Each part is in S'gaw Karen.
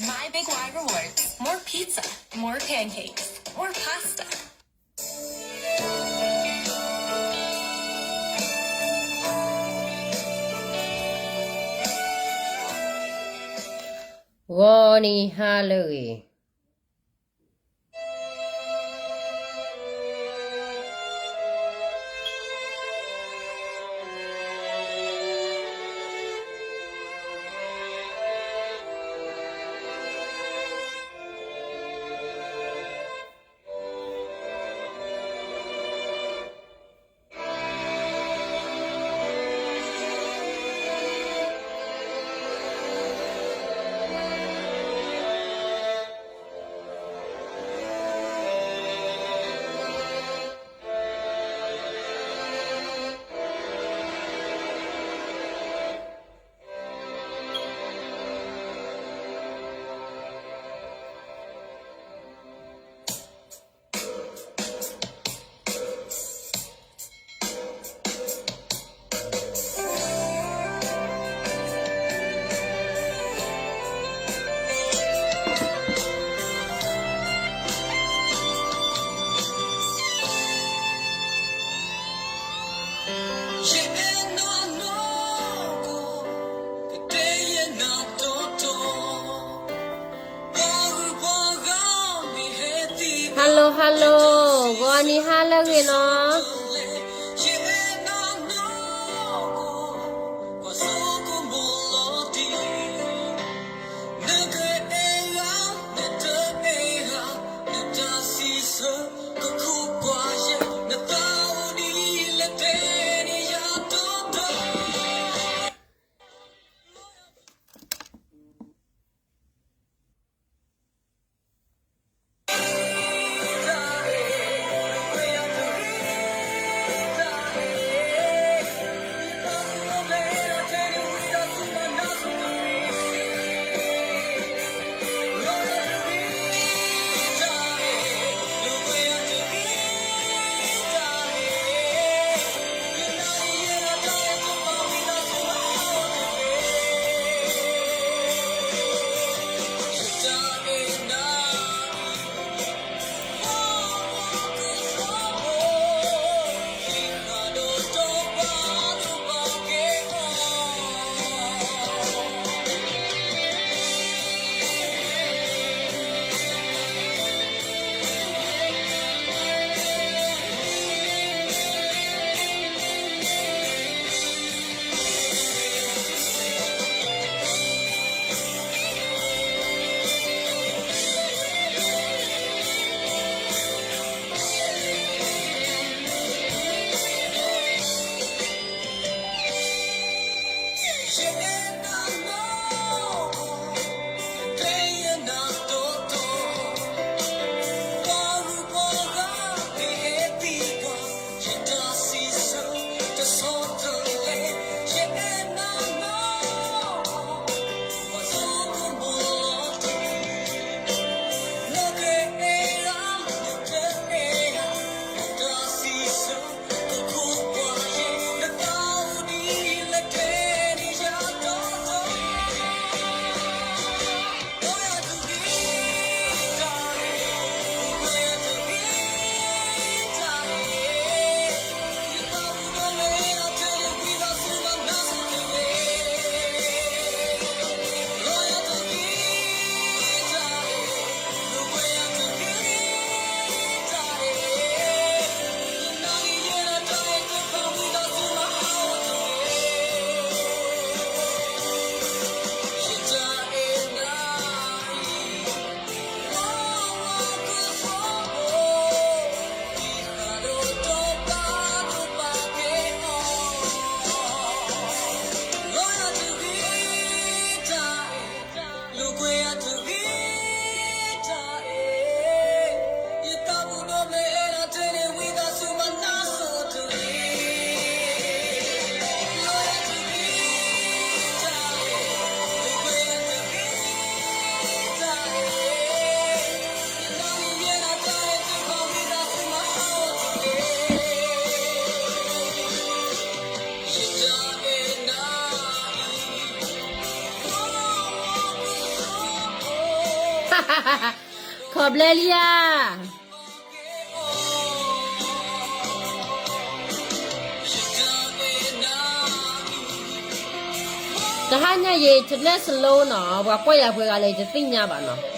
My Big Y Rewards. More pizza, more pancakes, more pasta. ဂီၤနံၤဟါလၢအဂ့ၤ Hello hello ဂီၤနံၤဟါလၢအဂ့ၤနီၤ ခီၣ်ဘျဲလံဧါ. တဟါညါယံၤ internet slow နီၤ, ပှၤကွၢ်ယၤပှဲၤဂၤလၢယတသ့ၣ်ညါဘၣ်နီၤ.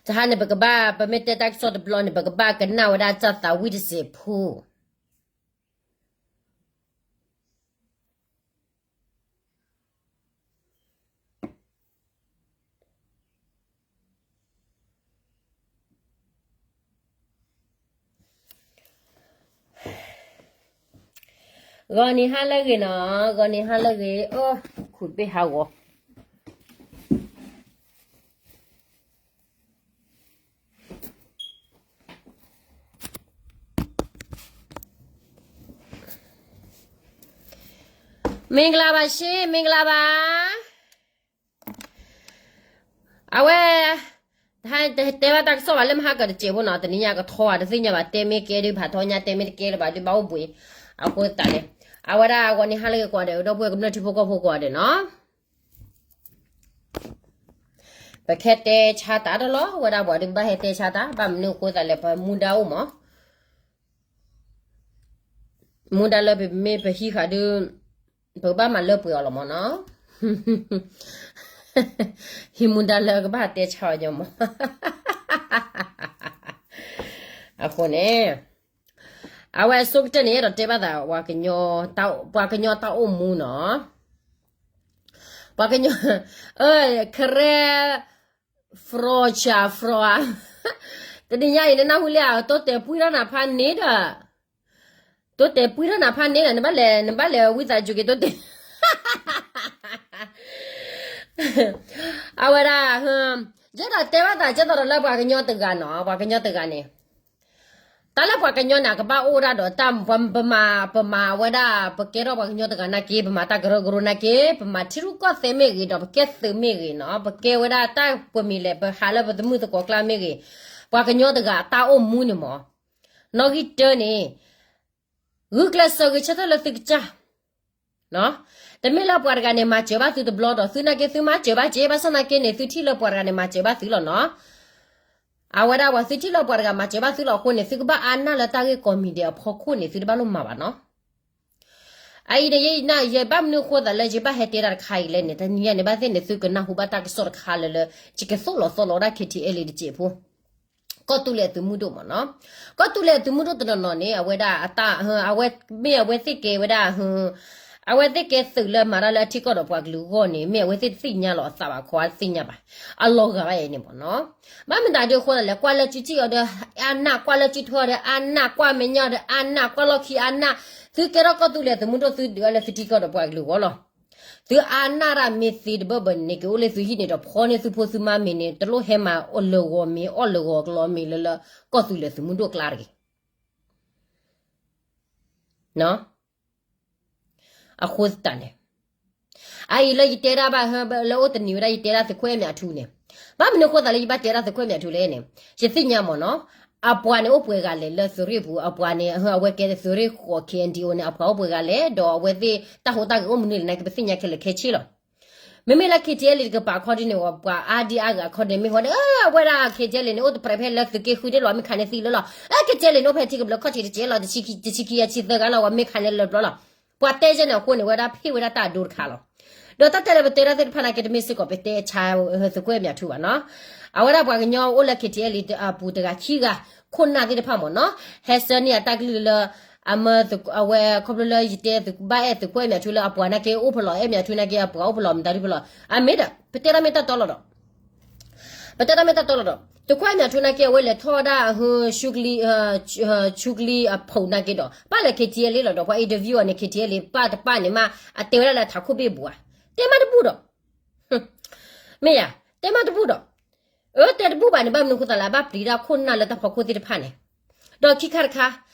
တဟါန့ၣ် ပကဘၣ် ပမ့ၢ်တဲတၢ်ကစီၣ်တဘျီန့ၣ် ပကဘၣ်ကနၣ်ဝဲဒၣ်တၢ်သးဝံၣ်တစဲးဖိ ဂီၤနံၤဟါလၢအဂ့ၤနီၤ, ဂီၤနံၤဟါလၢအဂ့ၤ, အိၣ်, ခူၣ်တဘ့ၣ်ဟးဂီၤ. မင်္ဂလာပါရှင်, မင်္ဂလာပါ. အဝဲ တဟါတဲဘၣ်တၢ်ကစီၣ်ဘၣ်လၢမဟါကတစဲးဖိနီၤ, တနံၤညါကထီဧါ တသ့ၣ်ညါဘၣ်, တဲမ့ၢ်ကဲဒုးဖးထီညါ, တဲမ့ၢ်တကဲလၢၤဘၣ်ဒုးဘၣ်အိၣ်ဘှံး, အဃိသတးန့ၣ် အဝဲဒၣ်ဂီၤနံၤဟါလၢအဂ့ၤကိးဂၤဒဲး, ဒီပုၢ်ဝဲၢ်ကမျၢၢ်ထံဖိကီၢ်ဖိကိးဂၤဒဲးနီၤ. ပကဟဲတဲဆါတၢ်တလီၤ, ဝဲဒၣ်ပှၤဒုးကဘၣ်ဟဲတဲဆါတၢ်, ဘၣ်မနုၤအဃိသတးလဲၣ်, ပမူဒါအိၣ်မး, မူဒါလၢပမ့ၢ်ပဟံးဃာ်ဒုး ပကဘၣ်မၤလၢပှဲၤအီၤလီၤမးနီၤ. ဟံးမူဒါလၢကဘၣ်တဲဆါအီၤညီမး. အဃိန့ၣ် အဝဲအဆိကတၢၢ်န့ၣ် အဲၣ်ဒိးတဲဘၣ်သး ပှၤကညီတၢ်အိၣ်မူနီၤ. ပှၤကညီ ခရဲ ဖရီၣ်ဆၣ်ဖရီၣ်ဧါ, တနံၤညါအံၤ နနၢ်ဟူလံဧါ, တိတဲာ်ပှံၢ်ထီၣ်နၤဖးန့ၣ်ဒီး, တိတဲာ်ပှံၢ်ထီၣ်နၤဖးန့ၣ်ဒီး နဘၣ်လဲၤ, နဘၣ်လဲၤဝံသးစူၤက့ၤတိတဲာ်. အဝဲဒၣ် ယအဲၣ်ဒိးတဲဘၣ်သး ကဲသိးဒီးလၢပှၤကညီတဂၤနီၤ, ပှၤကညီတဂၤန့ၣ် တၢ်လၢပှၤကညီန့ၣ် ကဘၣ်အိၣ်ဒၣ်ဒီးတၢ်, ပမၤ, ပမၤဝဲဒၣ် ပကဲထီၣ်ပှၤကညီတဂၤနာ်က့, ပမၤတၢ်ကရၢကရိနာ်က့, ပမၤထံရူၢ်ကီၢ်သဲးမ့ၢ်ဂ့ၤ, ဒီးပကဲသုးမ့ၢ်ဂ့ၤနီၤ, ပကဲဝဲဒၣ်တၢ်ပှဲၤမံၤလဲၣ်, ပဟးလၢပသမုာ်သကိးကျါမ့ၢ်ဂ့ၤ, ပှၤကညီတဂၤအတၢ်အိၣ်မူန့ၣ်မး, နီၣ်ဂံၢ်တၢန့ၣ် ဂုာ်ကျဲးစၢးဂဲၤဆၢထၢၣ်လၢသုကစၢ် တမ့ၢ်လၢပှၤတဂၤန့ၣ် မၤစၢၤဘၣ်သုတဘျီဒီး သုနာ်က့သုမၤစၢၤဘၣ်က့, ဘၣ်ဆၣ်နာ်က့န့ၣ် သုထံၣ်လၢပှၤတဂၤန့ၣ် မၤစၢၤဘၣ်သုလီၤနီၤ. အဝဲဒၣ်ပှၤသုထံၣ်လၢပှၤတဂၤမၤစၢၤဘၣ်သုလီၤအဃိန့ၣ် သုကဘၣ်အါနၢ်လၢတၢ်ဂ့ၢ်ကိးမံၤဒဲးအဖီခိၣ်န့ၣ် သုတဘၣ်လိၣ်မၤဘၣ်နီၤ. အအံၤန့ၣ် ယဘၣ်မနုၤအဃိသးလၢယဘၣ်ဟဲတဲတၢ်တခါအံၤလဲၣ်န့ၣ်, တနံၤညါန့ၣ် ဘၣ်သ့ၣ်န့ၣ် သုကနၢ်ဟူဘၣ်တၢ်ကစီၣ်တခါလၢလၢ ယကသိၣ်လီၤသီလီၤဝဲဒၣ် KTLA တစဲးဖိ ကီၢ်သူလ့ၤအသုးမုၢ်ဒိၣ်မးနီၤ. ကီၢ်သူလ့ၤအသုးမုၢ်ဒိၣ်တနီၤနီၤန့ၣ် အဝဲဒၣ်အတၢ်, အဝဲမ့ၢ်အဝဲသ့ၣ်ကဲဝဲဒၣ်, အဝဲသ့ၣ်ကဲသုးလၢမၤတၢ်လၢအထံကီၢ်ဒီးပှၤကလုာ်အဂီၢ်န့ၣ် မ့ၢ်အဝဲသ့ၣ်တသ့ၣ်ညါလီၤအသးဘၣ်ခီ တသ့ၣ်ညါဘၣ်. အလီၤဂာ်ဘၣ်အံၤန့ၣ်မးနီၤ. ဘၣ်မတၤဒုးအဃိသးလဲၣ်, ကွၢ်လၢစုထံၣ်အီၤဒီးအါနၢ်, ကွၢ်လၢစုထံၣ်အီၤဒီးအါနၢ်, ကွၢ်မဲာ်ညါအီၤဒီးအါနၢ်, ကွၢ်လီၢ်ခံအါနၢ်, သုကဲထီၣ်ကီၢ်သူလ့ၤသုးမုၢ်ဒိၣ် သုဒုးအီၤလၢသုထံကီၢ်ဒီးပှၤကလုာ်အဂီၢ်လီၤ. သုအါနၢ်တၢ်မ့ၢ်သ့တဘၢဘၢန့ၣ် ကအိၣ်လၢသုဟံၣ်န့ၣ်ဒီး ဖီန့ၢ်သုဖိသုမါမ့ၤန့ၣ် တလိၣ်ဟဲမၤအီၣ်လၢာ်ဂီၤမ့ၤ အီၣ်လၢာ်ဂီၤကလီမ့ၤလၢလၢ ကီၢ်သူလ့ၤသုးမုၢ်ဒိၣ်ကျါတဂ့ၤ. အဃိသတးန့ၣ် အအံၤလၢယတဲဒၣ်ဘၣ်ဟၢ လၢအိၣ်တနံၤဝဲဒၣ် ယတဲဒၣ်သုးခိၣ်အဲၣ်မၠးထူန့ၣ်, ဘၣ်မနုၤအဃိသးလၢယဘၣ်တဲဒၣ်သုးခိၣ်အဲၣ်မၠးထူလဲၣ်န့ၣ်, ယသ့ၣ်ညါမးနီၤ, အပှၤန့ၣ်အိၣ်ပှဲၤဂၤလဲၣ်လၢသုးရ့ၣ်ပူၤ, အပှၤန့ၣ် အဝဲကဲသုးရ့ၣ်ဃီၤ KNDO န့ၣ် အပှၤအိၣ်ပှဲၤဂၤလဲၣ်, ဒီးအဝဲသ့ၣ်တၢ်ဟူးတၢ်ဂဲၤအိၣ်မနုၤလဲၣ်နာ်က့ ပသ့ၣ်ညါခဲလၢာ်ခဲဆ့လီၤ. မ့မ့ၢ်လၢ KTLA တကပၤအခီဒ်န့ၣ် ပှၤအါဒံအါဂၤအခီဒ်န့ၣ် မ့ၢ်ဝဲဒီး အဝဲဒၣ် KTLA န့ၣ် အိၣ်တပြဲးဖဲလၢသုးက့ဃုန့ၣ်လီၤ မ့ၢ်ခးန့ၢ်သံလၢလီၤ. အ KTLA န့ၣ် အိၣ်ဖဲထံကဘျၢခီၣ်ထံးတကဲးလီၤ, တဆံခံ တဆံခံ အဆံသၢဂၤလီၤ, ဝဲမ့ၢ်ခးန့ၢ်လၢလီၤဘျီလီၤ. ပှၤတဲယဲန့ၣ်အဃိန့ၣ် ဝဲဒၣ်ဖ့ၣ်ဝဲဒၣ်တၢ်အဒိတခါလီၤ. ဒီးတၢ်တဲလၢပတဲဒၣ်သ့ၣ်တဖၣ်နာ်က့ တမ့ၢ်စ့ၢ်ကီးပတဲဆါသုးခိၣ်အဲၣ်မၠးထူဘၣ်နီၤ. အဝဲဒၣ်ပှၤကညီအိၣ်လၢ KTLA အပူၤတဂၤခံဂၤ ခိၣ်နၢ်သ့ၣ်တဖၣ်မးနီၤ, ဟဲဆှၢန့ၢ်အတၢ်ကလုၢ်လၢ အမၢ အဝဲခီဖျိလၢယတဲဘၣ်အဲၣ်သုးခိၣ်အဲၣ်မၠးထူလၢအပှၤနာ်က့အိၣ်ဖဲလဲၣ်, အဲၣ်မၠးထူနာ်က့အပှၤအိၣ်ဖဲလဲၣ်, မတၤဒုဖဲလဲၣ်, အမ့ၢ်ဒီး ပတဲတၢ်မ့ၢ်တၢ်တီလီၤဒီး ပတဲတၢ်မ့ၢ်တၢ်တီလီၤဒီး သုးခိၣ်အဲၣ်မၠးထူနာ်က့ အဝဲလဲၤထီၣ်ဝဲဒၣ် ဆူကလံၤအဖီနာ်က့ဒီး ဘၣ်လၢ KTLA လီၤဒီး ပှၤ interview အီၤန့ၣ် KTLA ပၢ်တပၢ်န့ၣ်မး အတဲဝဲဒၣ်လၢအထးခိၣ်ဘ့ၣ်ဘူးဧါ, တဲမးတဘူၣ်ဒီး မ့ၢ်ယၤ, တဲမးတဘူၣ်ဒီး အၢ တဲတဘူၣ်ဘၣ်န့ၣ် ဘၣ်မနုၤအဃိသတးလဲၣ် အဘၣ်ပျံၤဒၣ်ခိၣ်နၢ်လၢတၢ်ဖီခိၣ်သ့ၣ်တဖၣ်န့ၣ်, ဒီးခံခါတခါ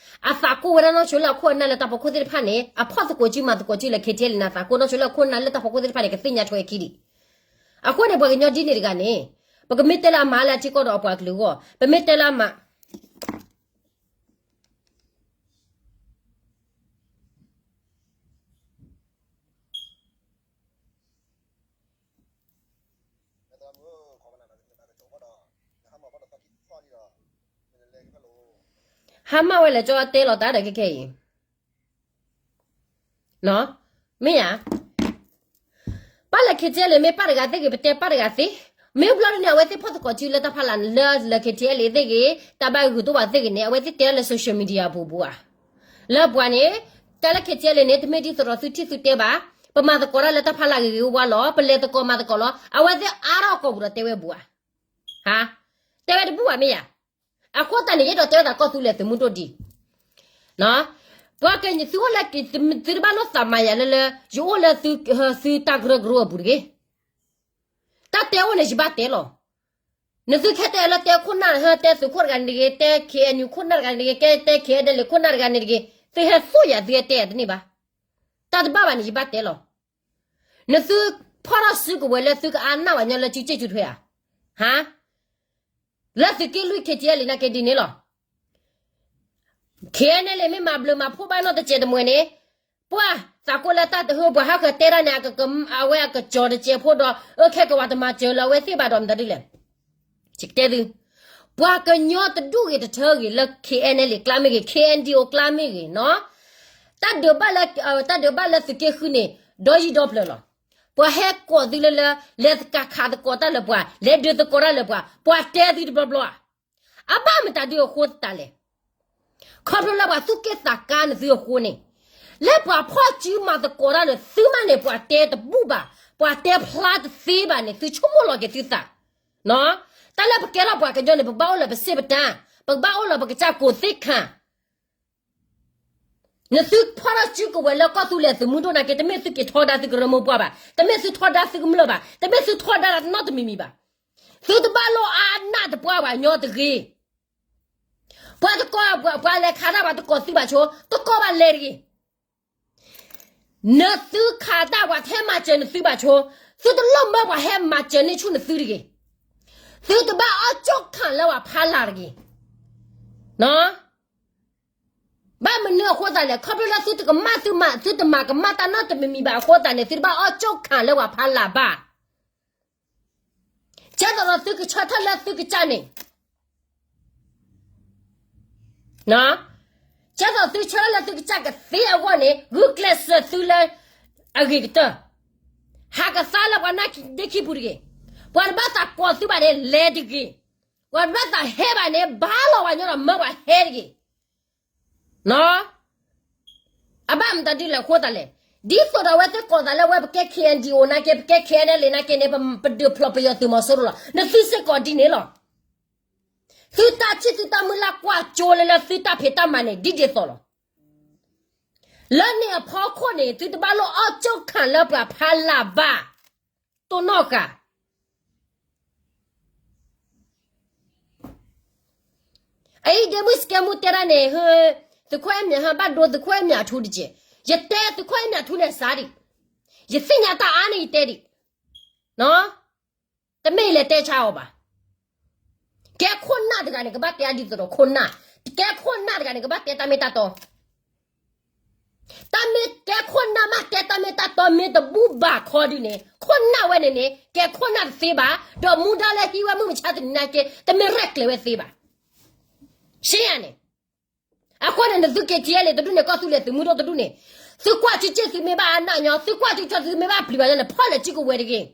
အသးကိၢ်ဝဲဒၣ်နီၢ်ဆိလၢအခိၣ်အနၢ်လၢတၢ်ဖီခိၣ်သ့ၣ်တဖၣ်န့ၣ် အဖီၣ်သကိးစုမၤသကိးစုလၢ KTLA န့ၣ် အသးကိၢ်နီၢ်ဆိလၢအခိၣ်အနၢ်လၢတၢ်ဖီခိၣ်သ့ၣ်တဖၣ်န့ၣ် ကသ့ၣ်ညါထွဲအခံဒံး. အဃိန့ၣ် ပှၤကညီဒ်န့ၣ်တဂၤန့ၣ် ပကမ့ၢ်တဲလၢအမၤလၢအထံကီၢ်ဒီးအပှၤကလုာ်အဂီၢ် ပမ့ၢ်တဲလၢအမၤ ဟါမၢ်ဝဲလဲၣ် ကၠီတဲလီၤတၢ်ဒီးခဲခဲအံၤ, မ့ၢ်ဧါ, ပၢ်လၢ KTLA မ့ၢ်ပၢ်တဂၤသ့ၣ်ဂ့ၤ ပတဲပၢ်တဂၤသ့, မ့ၢ်ဘျီဒ်န့ၣ် အဝဲသ့ၣ်ဖီၣ်သကိးစုလၢတၢ်ဖီလာ်လၢ လၢ KTLA သ့ၣ်ဂ့ၤ တၢ်ဘၣ်ဂုာ်က့ၤဘၣ်သ့ၣ်ဂ့ၤန့ၣ် အဝဲသ့ၣ်တဲလၢ social media အပူၤပူၤဧါ, လၢပှၤန့ၣ် တၢ်လၢ KTLA န့ၣ် တမ့ၢ်ဒ်သိးဒီးသုထံၣ်သုတဲဘၣ်, ပမၤသကိးတၢ်လၢတၢ်ဖီလာ်ဂ့ၤဂ့ၤဝါဝါလီၤ, ပလဲၤသကိးမၤသကိးလီၤ, အဝဲသ့ၣ်အါထီၣ်ကိာ်ပူၤဒီးတဲဝဲဘူးဧါ, ဟါ, တဲဝဲတဘူၣ်ဘၣ်မ့ၢ်ဧါ, အဃိသတးန့ၣ် ယအဲၣ်ဒိးတဲဝဲသးကီၢ်သူလ့ၤသုးမုၢ်ဒိၣ်ဒ် ပှၤကညီသုအိၣ်လၢ သုတဘၣ်လိၣ်သးမၤယၤလၢလၢ ယအိၣ်လၢ သုတၢ်ကရၢကရိအပူၤတဂ့ၤ, တၢ်တဲအိၣ်န့ၣ် ယဘၣ်တဲလီၤ, နသုခဲတဲလၢတဲခိၣ်နၢ် တဲသုးခိၣ်တဂၤန့ၣ်တဂ့ၤ တဲ KNU ခိၣ်နၢ်တဂၤန့ၣ်တဂ့ၤ ကဲတဲ KNLA ခိၣ်နၢ်တဂၤန့ၣ်တဂ့ၤ သုဟဲသိၣ်ယၤ သုဟဲတဲယၤတန့ၢ်ဘၣ်, တၢ်တဘၣ်ဘၣ်န့ၣ် ယဘၣ်တဲလီၤ, နသုဖီၣ်ထီၣ်စုကဝဲၤလၢသုကအါနၢ်ပှၤညီလၢစုစ့ၣ်စုထွဲဧါ, ဟါ လၢသုးက့လွံၢ် KTLA နာ်က့ဒ်န့ၣ်လီၤ, KNLA မ့ၢ်မၤဘျုးမၤဖှိၣ်ဘၣ်နီၢ်တစဲးတမှဲၤန့ၣ်, ပှၤသးကိၢ်လၢတၢ်တဟၢ ပှၤဟးဃၢၤတဲတၢ်န့ၣ် အဝဲအကစီၤတစဲးဖိဒီး အၢခဲကဝၤတမၤစၢၤလၢအဝဲသ့ၣ်ဘၣ်ဒီးမတၤဒ်လဲၣ်, ယကတဲသု, ပှၤကညီတဒူၣ်ဂ့ၤတထၢဂ့ၤလၢ KNLA ကျါမ့ၢ်ဂ့ၤ KNDO ကျါမ့ၢ်ဂ့ၤနီၤ, တၢ်ဒုးဘၣ်လၢ တၢ်ဒုးဘၣ်လၢသုးက့ဃုန့ၣ် ဒီယံၤဒီဖျၢၣ်လီၤ, ပှၤဟဲကိးသုလၢလၢ လဲၤသကးခးသကိးတၢ်လၢပှၤ လဲၤဒုးသကိးတၢ်လၢပှၤ ပှၤတဲသုတဘျီဘျီဧါ, အဘၣ်မတၤဒ်အဃိသတးလဲၣ်, ခီဖျိလၢပှၤသူၣ်က့ၣ်သးကါနသုအဃိန့ၣ်, လၢပှၤဖီၣ်စုမၤသကိးတၢ်န့ၣ် သုမးန့ၣ် ပှၤတဲတဘူၣ်ဘၣ်, ပှၤတဲဖျါတသ့ဘၣ်န့ၣ် သုဆိကမိၣ်လီၤက့ၤသုသး, တၢ်လၢပကဲထီၣ်ပှၤကညီန့ၣ် ပဘၣ်အိၣ်လၢပစ့ၣ်ပတၢ်, ပကဘၣ်အိၣ်လၢပကစၢ်ကိးသ့ၣ်ခါ နသုဖီၣ်ထီၣ်စုကဝဲၤလၢကီၢ်သူလ့ၤသုးမုၢ်ဒိၣ်နာ်က့ တမ့ၢ်သုက့ၤထီဒါသုကရၢမိၢ်ပှၢ်ဘၣ်, တမ့ၢ်သုထီဒါသုကမျၢၢ်ဘၣ်, တမ့ၢ်သုထီဒါတၢ်နီတမံၤမံၤဘၣ်, သုတဘၣ်လိၣ်အါနးတပှၢ်ပှၤကညီတဂ့ၤ, ပှၤတကိး ပှၤလဲၤခးတၢ်ပှၤတကိးသုဘၣ်ဆိ, တကိးဘၣ်လဲၤတဂ့ၤ, နသုခးတၢ်ပှၤတဟဲမၤစၢၤနသုဘၣ်ဆိ, သုတလိၣ်မၢပှၤဟဲမၤစၢၤန့ၢ်ဆူၣ်နသုတဂ့ၤ, သုတဘၣ်အီၣ်ကၠိၣ်ခၣ်လၢပှၤဖးလၢ်တဂ့ၤ, ဘၣ်မနုၤအဃိသတးလဲၣ်, ခီဖျိလၢသုတကမၣ်သုမၤ သုတမၤကမၣ်တၢ်နီတမံၤမံၤဘၣ်အဃိသတးန့ၣ် သုတဘၣ်အီၣ်ကၠိၣ်ခၣ်လၢပှၤဖးလၢ်ဘၣ်, ကဲသိးဒီးသုကဆၢထၢၣ်လၢသုကစၢ်န့ၣ် ကဲသိးသုဆၢထၢၣ်လၢသုကစၢ်ကသ့အဂီၢ်န့ၣ် ဂုာ်ကျဲးစၢးသုလၢအဂ့ၤကတၢၢ်, ဟးကသါလၢပှၤနၢ်ဒ့ခံပူၤတဂ့ၤ, ပှၤတဘၣ်သးကိးသုဘၣ်န့ၣ် လဲၤတဂ့ၤ, ပှၤတဘၣ်သးဟဲဘၣ်န့ၣ် ဘါလီၤပှၤညီဒီးမၢပှၤဟဲတဂ့ၤ အဘၣ်မတၤဒ်လဲၣ်အဃိသတးလဲၣ်, ဒ်သိးဒီးအဝဲသ့ၣ်ကိးသးလၢဝဲပကဲ KNDO နာ်က့ ပကဲ KNLA နာ်က့န့ၣ် ပဒုးဖျိးပယီၤသုးမီၤစိရိၤလီၤ. နသုစ့ၢ်ကီးဒ်န့ၣ်လီၤ. သုတၢ်ထံၣ်သုတၢ်မုၢ်လၢ်ကွၢ်ကၠိလၢလၢသုတၢ်ဖံးတၢ်မၤန့ၣ် ဒ်ဒ်သိးလီၤ. လၢန့ၣ်အဖီခိၣ်န့ၣ် သုတဘၣ်လိၣ်အီၣ်ကၠိၣ်ခၣ်လၢပှၤဖးလၢ်ဘၣ်, တိၢ်နီၣ်ဃာ် အအံၤဒ့မုၣ်စကဲမုၣ်တဲဒၣ်န့ၣ် သုးခိၣ်အဲၣ်မၠးဟါဘၣ်ဒိသုးခိၣ်အဲၣ်မၠးထူတက့ၢ်. ယတဲသုးခိၣ်အဲၣ်မၠးထူန့ၣ်စးဒံး, ယသ့ၣ်ညါတၢ်အါန့ၣ်ယတဲဒံး, တမ့ၢ်ယလဲၤတဲဆါအီၤဘၣ်. ကဲခိၣ်နၢ်တဂၤန့ၣ် ကဘၣ်တဲအဒ်သိးဒီးခိၣ်နၢ်, ကဲခိၣ်နၢ်တဂၤန့ၣ် ကဘၣ်တဲတၢ်မ့ၢ်တၢ်တီ တၢ်မ့ၢ်ကဲခိၣ်နၢ်မး တဲတၢ်မ့ၢ်တၢ်တီမ့ၢ်တဘူၣ်ဘၣ်ခီဒုန့ၣ် ခိၣ်နၢ်ဝဲန့ၣ်န့ၣ် ကဲခိၣ်နၢ်တသ့ဘၣ်, ဒီးမူဒါလၢဟံးဝဲမုၢ်မဆါတနံၤနာ်က့ တမ့ၢ်ရဲၣ်ကျဲၤဝဲသ့ဘၣ်. ရှဲယၤန့ၣ်, အဃိန့ၣ် နသုက့ၤထံၣ်လံတဒူၣ်န့ၣ် ကီၢ်သူလ့ၤသုးမုၢ်ဒိၣ်တဒူၣ်န့ၣ်, သုကွၢ်ထံက့ၢ်သုမ့ၢ်ဘၣ်အနၢ်ညီ, သုကွၢ်ထံက့ၢ်သုမ့ၢ်ဘၣ်ပျံၤဘၣ်ညီန့ၣ် ဖီၣ်လဲၤစုကဝဲၤတဂ့ၤ,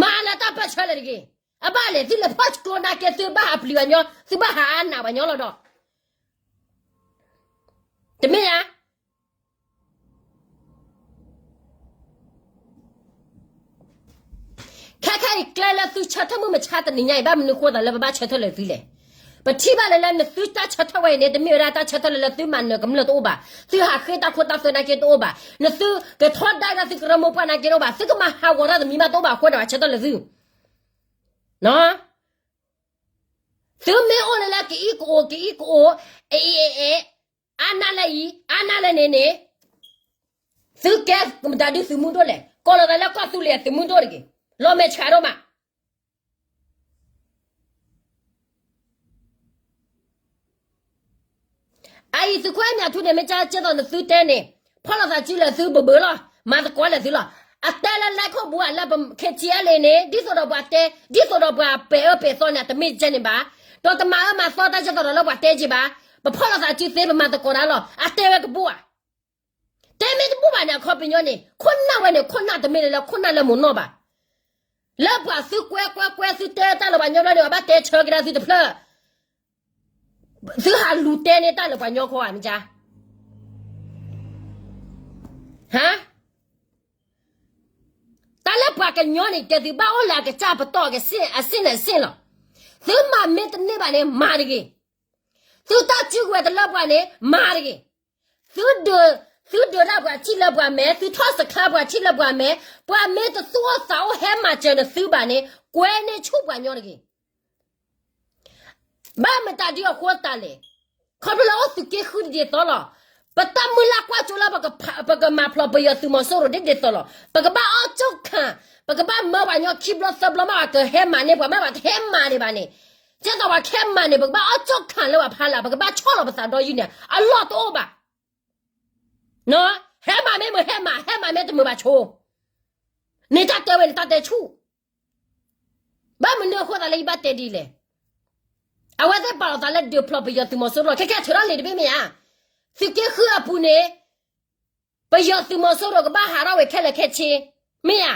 မၤလၢတၢ်ပၢၢ်ဆၢလၢၤတဂ့ၤ. အဘၣ်လဲၣ် သုလဲၤဖီၣ်စုကဝဲၤနာ်က့ သုဘၣ်ဟးပျံၤဘၣ်ညီ, သုဘၣ်ဟးအါနးဘၣ်ညီလီၤဒီး တမ့ၢ်ဧါ. ခဲခဲအံၤကျဲလၢသုဆၢထၢၣ်မုၢ်မဆါတနံၤညါအံၤ ဘၣ်မနုၤဃိသးလၢပဘၣ်ဆၢထၢၣ်လၢသုလဲၣ်. ပထံၣ်ဘၣ်လၢလၢနသုတၢ်ဆၢထၢၣ်ဝဲအံၤန့ၣ် တမ့ၢ်ဝဲဒၣ်တၢ်ဆၢထၢၣ်လၢလၢသုမၤနၢၤကမျၢၢ်တအိၣ်ဘၣ်, သုဟးဃ့တၢ်ခိတၢ်သွဲနာ်က့တအိၣ်ဘၣ်, နသုကထီဒါဒၣ်သုကရၢမိၢ်ပှၢ်နာ်က့တအိၣ်ဘၣ်, သုကမၤဟးဂီၤတၢ်တမံၤမးတအိၣ်ဘၣ်အဃိန့ၣ် ပဆၢထၢၣ်လၢသု သုမ့ၢ်အိၣ်လၢလၢကအံၣ်ကအိ ကအံၣ်ကအိ အအံၤအဲအဲ အါနၢ်လၢအံၤ အါနၢ်လၢန့ၣ်န့ၣ် သုကဲမတၤဒုသုးမုၢ်ဒိၣ်လဲၣ်, ကိးလီၤသးလၢကီၢ်သူလ့ၤအသုးမုၢ်ဒိၣ်တဂ့ၤ, လီၤမဲာ်ဆှးဒိၣ်မး. အအံၤသုးခိၣ်အဲၣ်မၠးထူန့ၣ် မ့ၢ်ကၢကဲသိးနသုတဲန့ၣ် ဖီၣ်လိာ်သးစုလဲၣ်သုဘၣ်ဘၣ်လီၤ, မၤသကိးလဲၣ်သုလီၤ. အတဲလၢလဲၤခိၣ်ဘူးဧါ လၢပ ခ့ၣ်ထံအဲလ့န့ၣ် ဒ်သိးဒီးပှၤတဲ ဒ်သိးဒီးပှၤပဲာ်အၢပဲာ်သီန့ၣ် အတမ့ၢ်ကဲန့ၣ်ဘၣ်, ဒီးတမၤအၢမၤသီတၢ်ကဲသိးဒီးလၢပှၤတဲက့ၤဘၣ်, ပဖီၣ်လိာ်သးစုသ့ ပမၤသကိးတၢ်လီၤ. အတဲဝဲကဘူးဧါ, တဲမ့ၢ်တဘူးဘၣ်န့ၣ် အခီပညီန့ၣ် ခိၣ်နၢ်ဝဲန့ၣ် ခိၣ်နၢ်တမ့ၢ်လၢခိၣ်နၢ်လၢမိၢ်နီၢ်ဘၣ်. လၢပှၤသုကွဲကွဲကွဲသုတဲတၢ်လၢပှၤညီဘျီန့ၣ် အဘၣ်တဲဆၢကဒါသုတဖျၢၣ် သုဟးလူၤတဲန့ၢ်တၢ်လၢပှၤညီခီဧါ မ့ၢ်ကၢ ဟါ, တၢ်လၢပှၤကညီန့ၣ် တဲသုဘၣ်အိၣ်လၢအကစၢ်ပတီၢ်အကစ့ၢ် အစ့ၢ်န့ၣ်အစ့ၢ်လီၤ. သုမၤမ့ၢ်တန့ၢ်ဘၣ်န့ၣ် မၤတဂ့ၤ. သုတၢ်စုကဝဲၤတလၢပှၤန့ၣ် မၤတဂ့ၤ. သုဒုး, သုဒုးဒၣ်ပှၤထံၣ်လၢပှၤမဲာ်, သုထီၣ်စခါပှၤထံၣ်လၢပှၤမဲာ်, ပှၤမ့ၢ်တသူၣ်အိၣ်သးအိၣ်ဟဲမၤစၢၤနသုဘၣ်န့ၣ် ကွဲန့ၢ်ဆူၣ်ပှၤညီတဂ့ၤ. ဘၣ်မတၤဒ်အဃိသတးလဲၣ်, ခီဖျိလၢအိၣ်သုးက့ဃုတဒ်သိးလီၤ. ပတၢ်မုၢ်လၢ်ကွၢ်စိလၢ ပကမၤဖျိးပယီၤသုးမီၤစိရိၤဒ်ဒ်သိးလီၤ. ပကဘၣ်အီၣ်ကၠိၣ်ခၣ်, ပကဘၣ်မၢပှၤညီခံဘျီသၢဘျီမး ပှၤကဟဲမၤန့ၢ်ပှၤမး ပှၤတဟဲမၤန့ၢ်ဘၣ်န့ၣ်, ကဲသိးပှၤကဟဲမၤန့ၢ် ပကဘၣ်အီၣ်ကၠိၣ်ခၣ်လၢပှၤဖးလၢ် ပကဘၣ်ဆီၣ်လီၤပသးဒီယုၢ်န့ၣ် အလီၢ်တအိၣ်ဘၣ်. ဟဲမၤမ့ၢ်မုာ်ဟဲမၤ, ဟဲမၤမ့ၢ်တမုာ်ဘၣ်ဆိ န့ၣ်တၢ်တဲဝဲန့ၣ် တၢ်တဲဆူၣ်. ဘၣ်မနုၤအဃိသတးလၢယဘၣ်တဲဒ်လဲၣ်. အဝဲသ့ၣ်ပာ်လီၤသးလၢဒုးဖျိးပယီၤသုးမီၤစိရိၤ ခဲခဲထုးထီၣ်လံာ်တဘ့ၣ်မ့ၢ်ဧါ. သုးက့ဃုအပူၤန့ၣ် ပယီၤသုးမီၤစိရိၤကဘၣ်ဟးထီၣ်ဝဲခဲလၢာ်ခဲဆ့, မ့ၢ်ဧါ.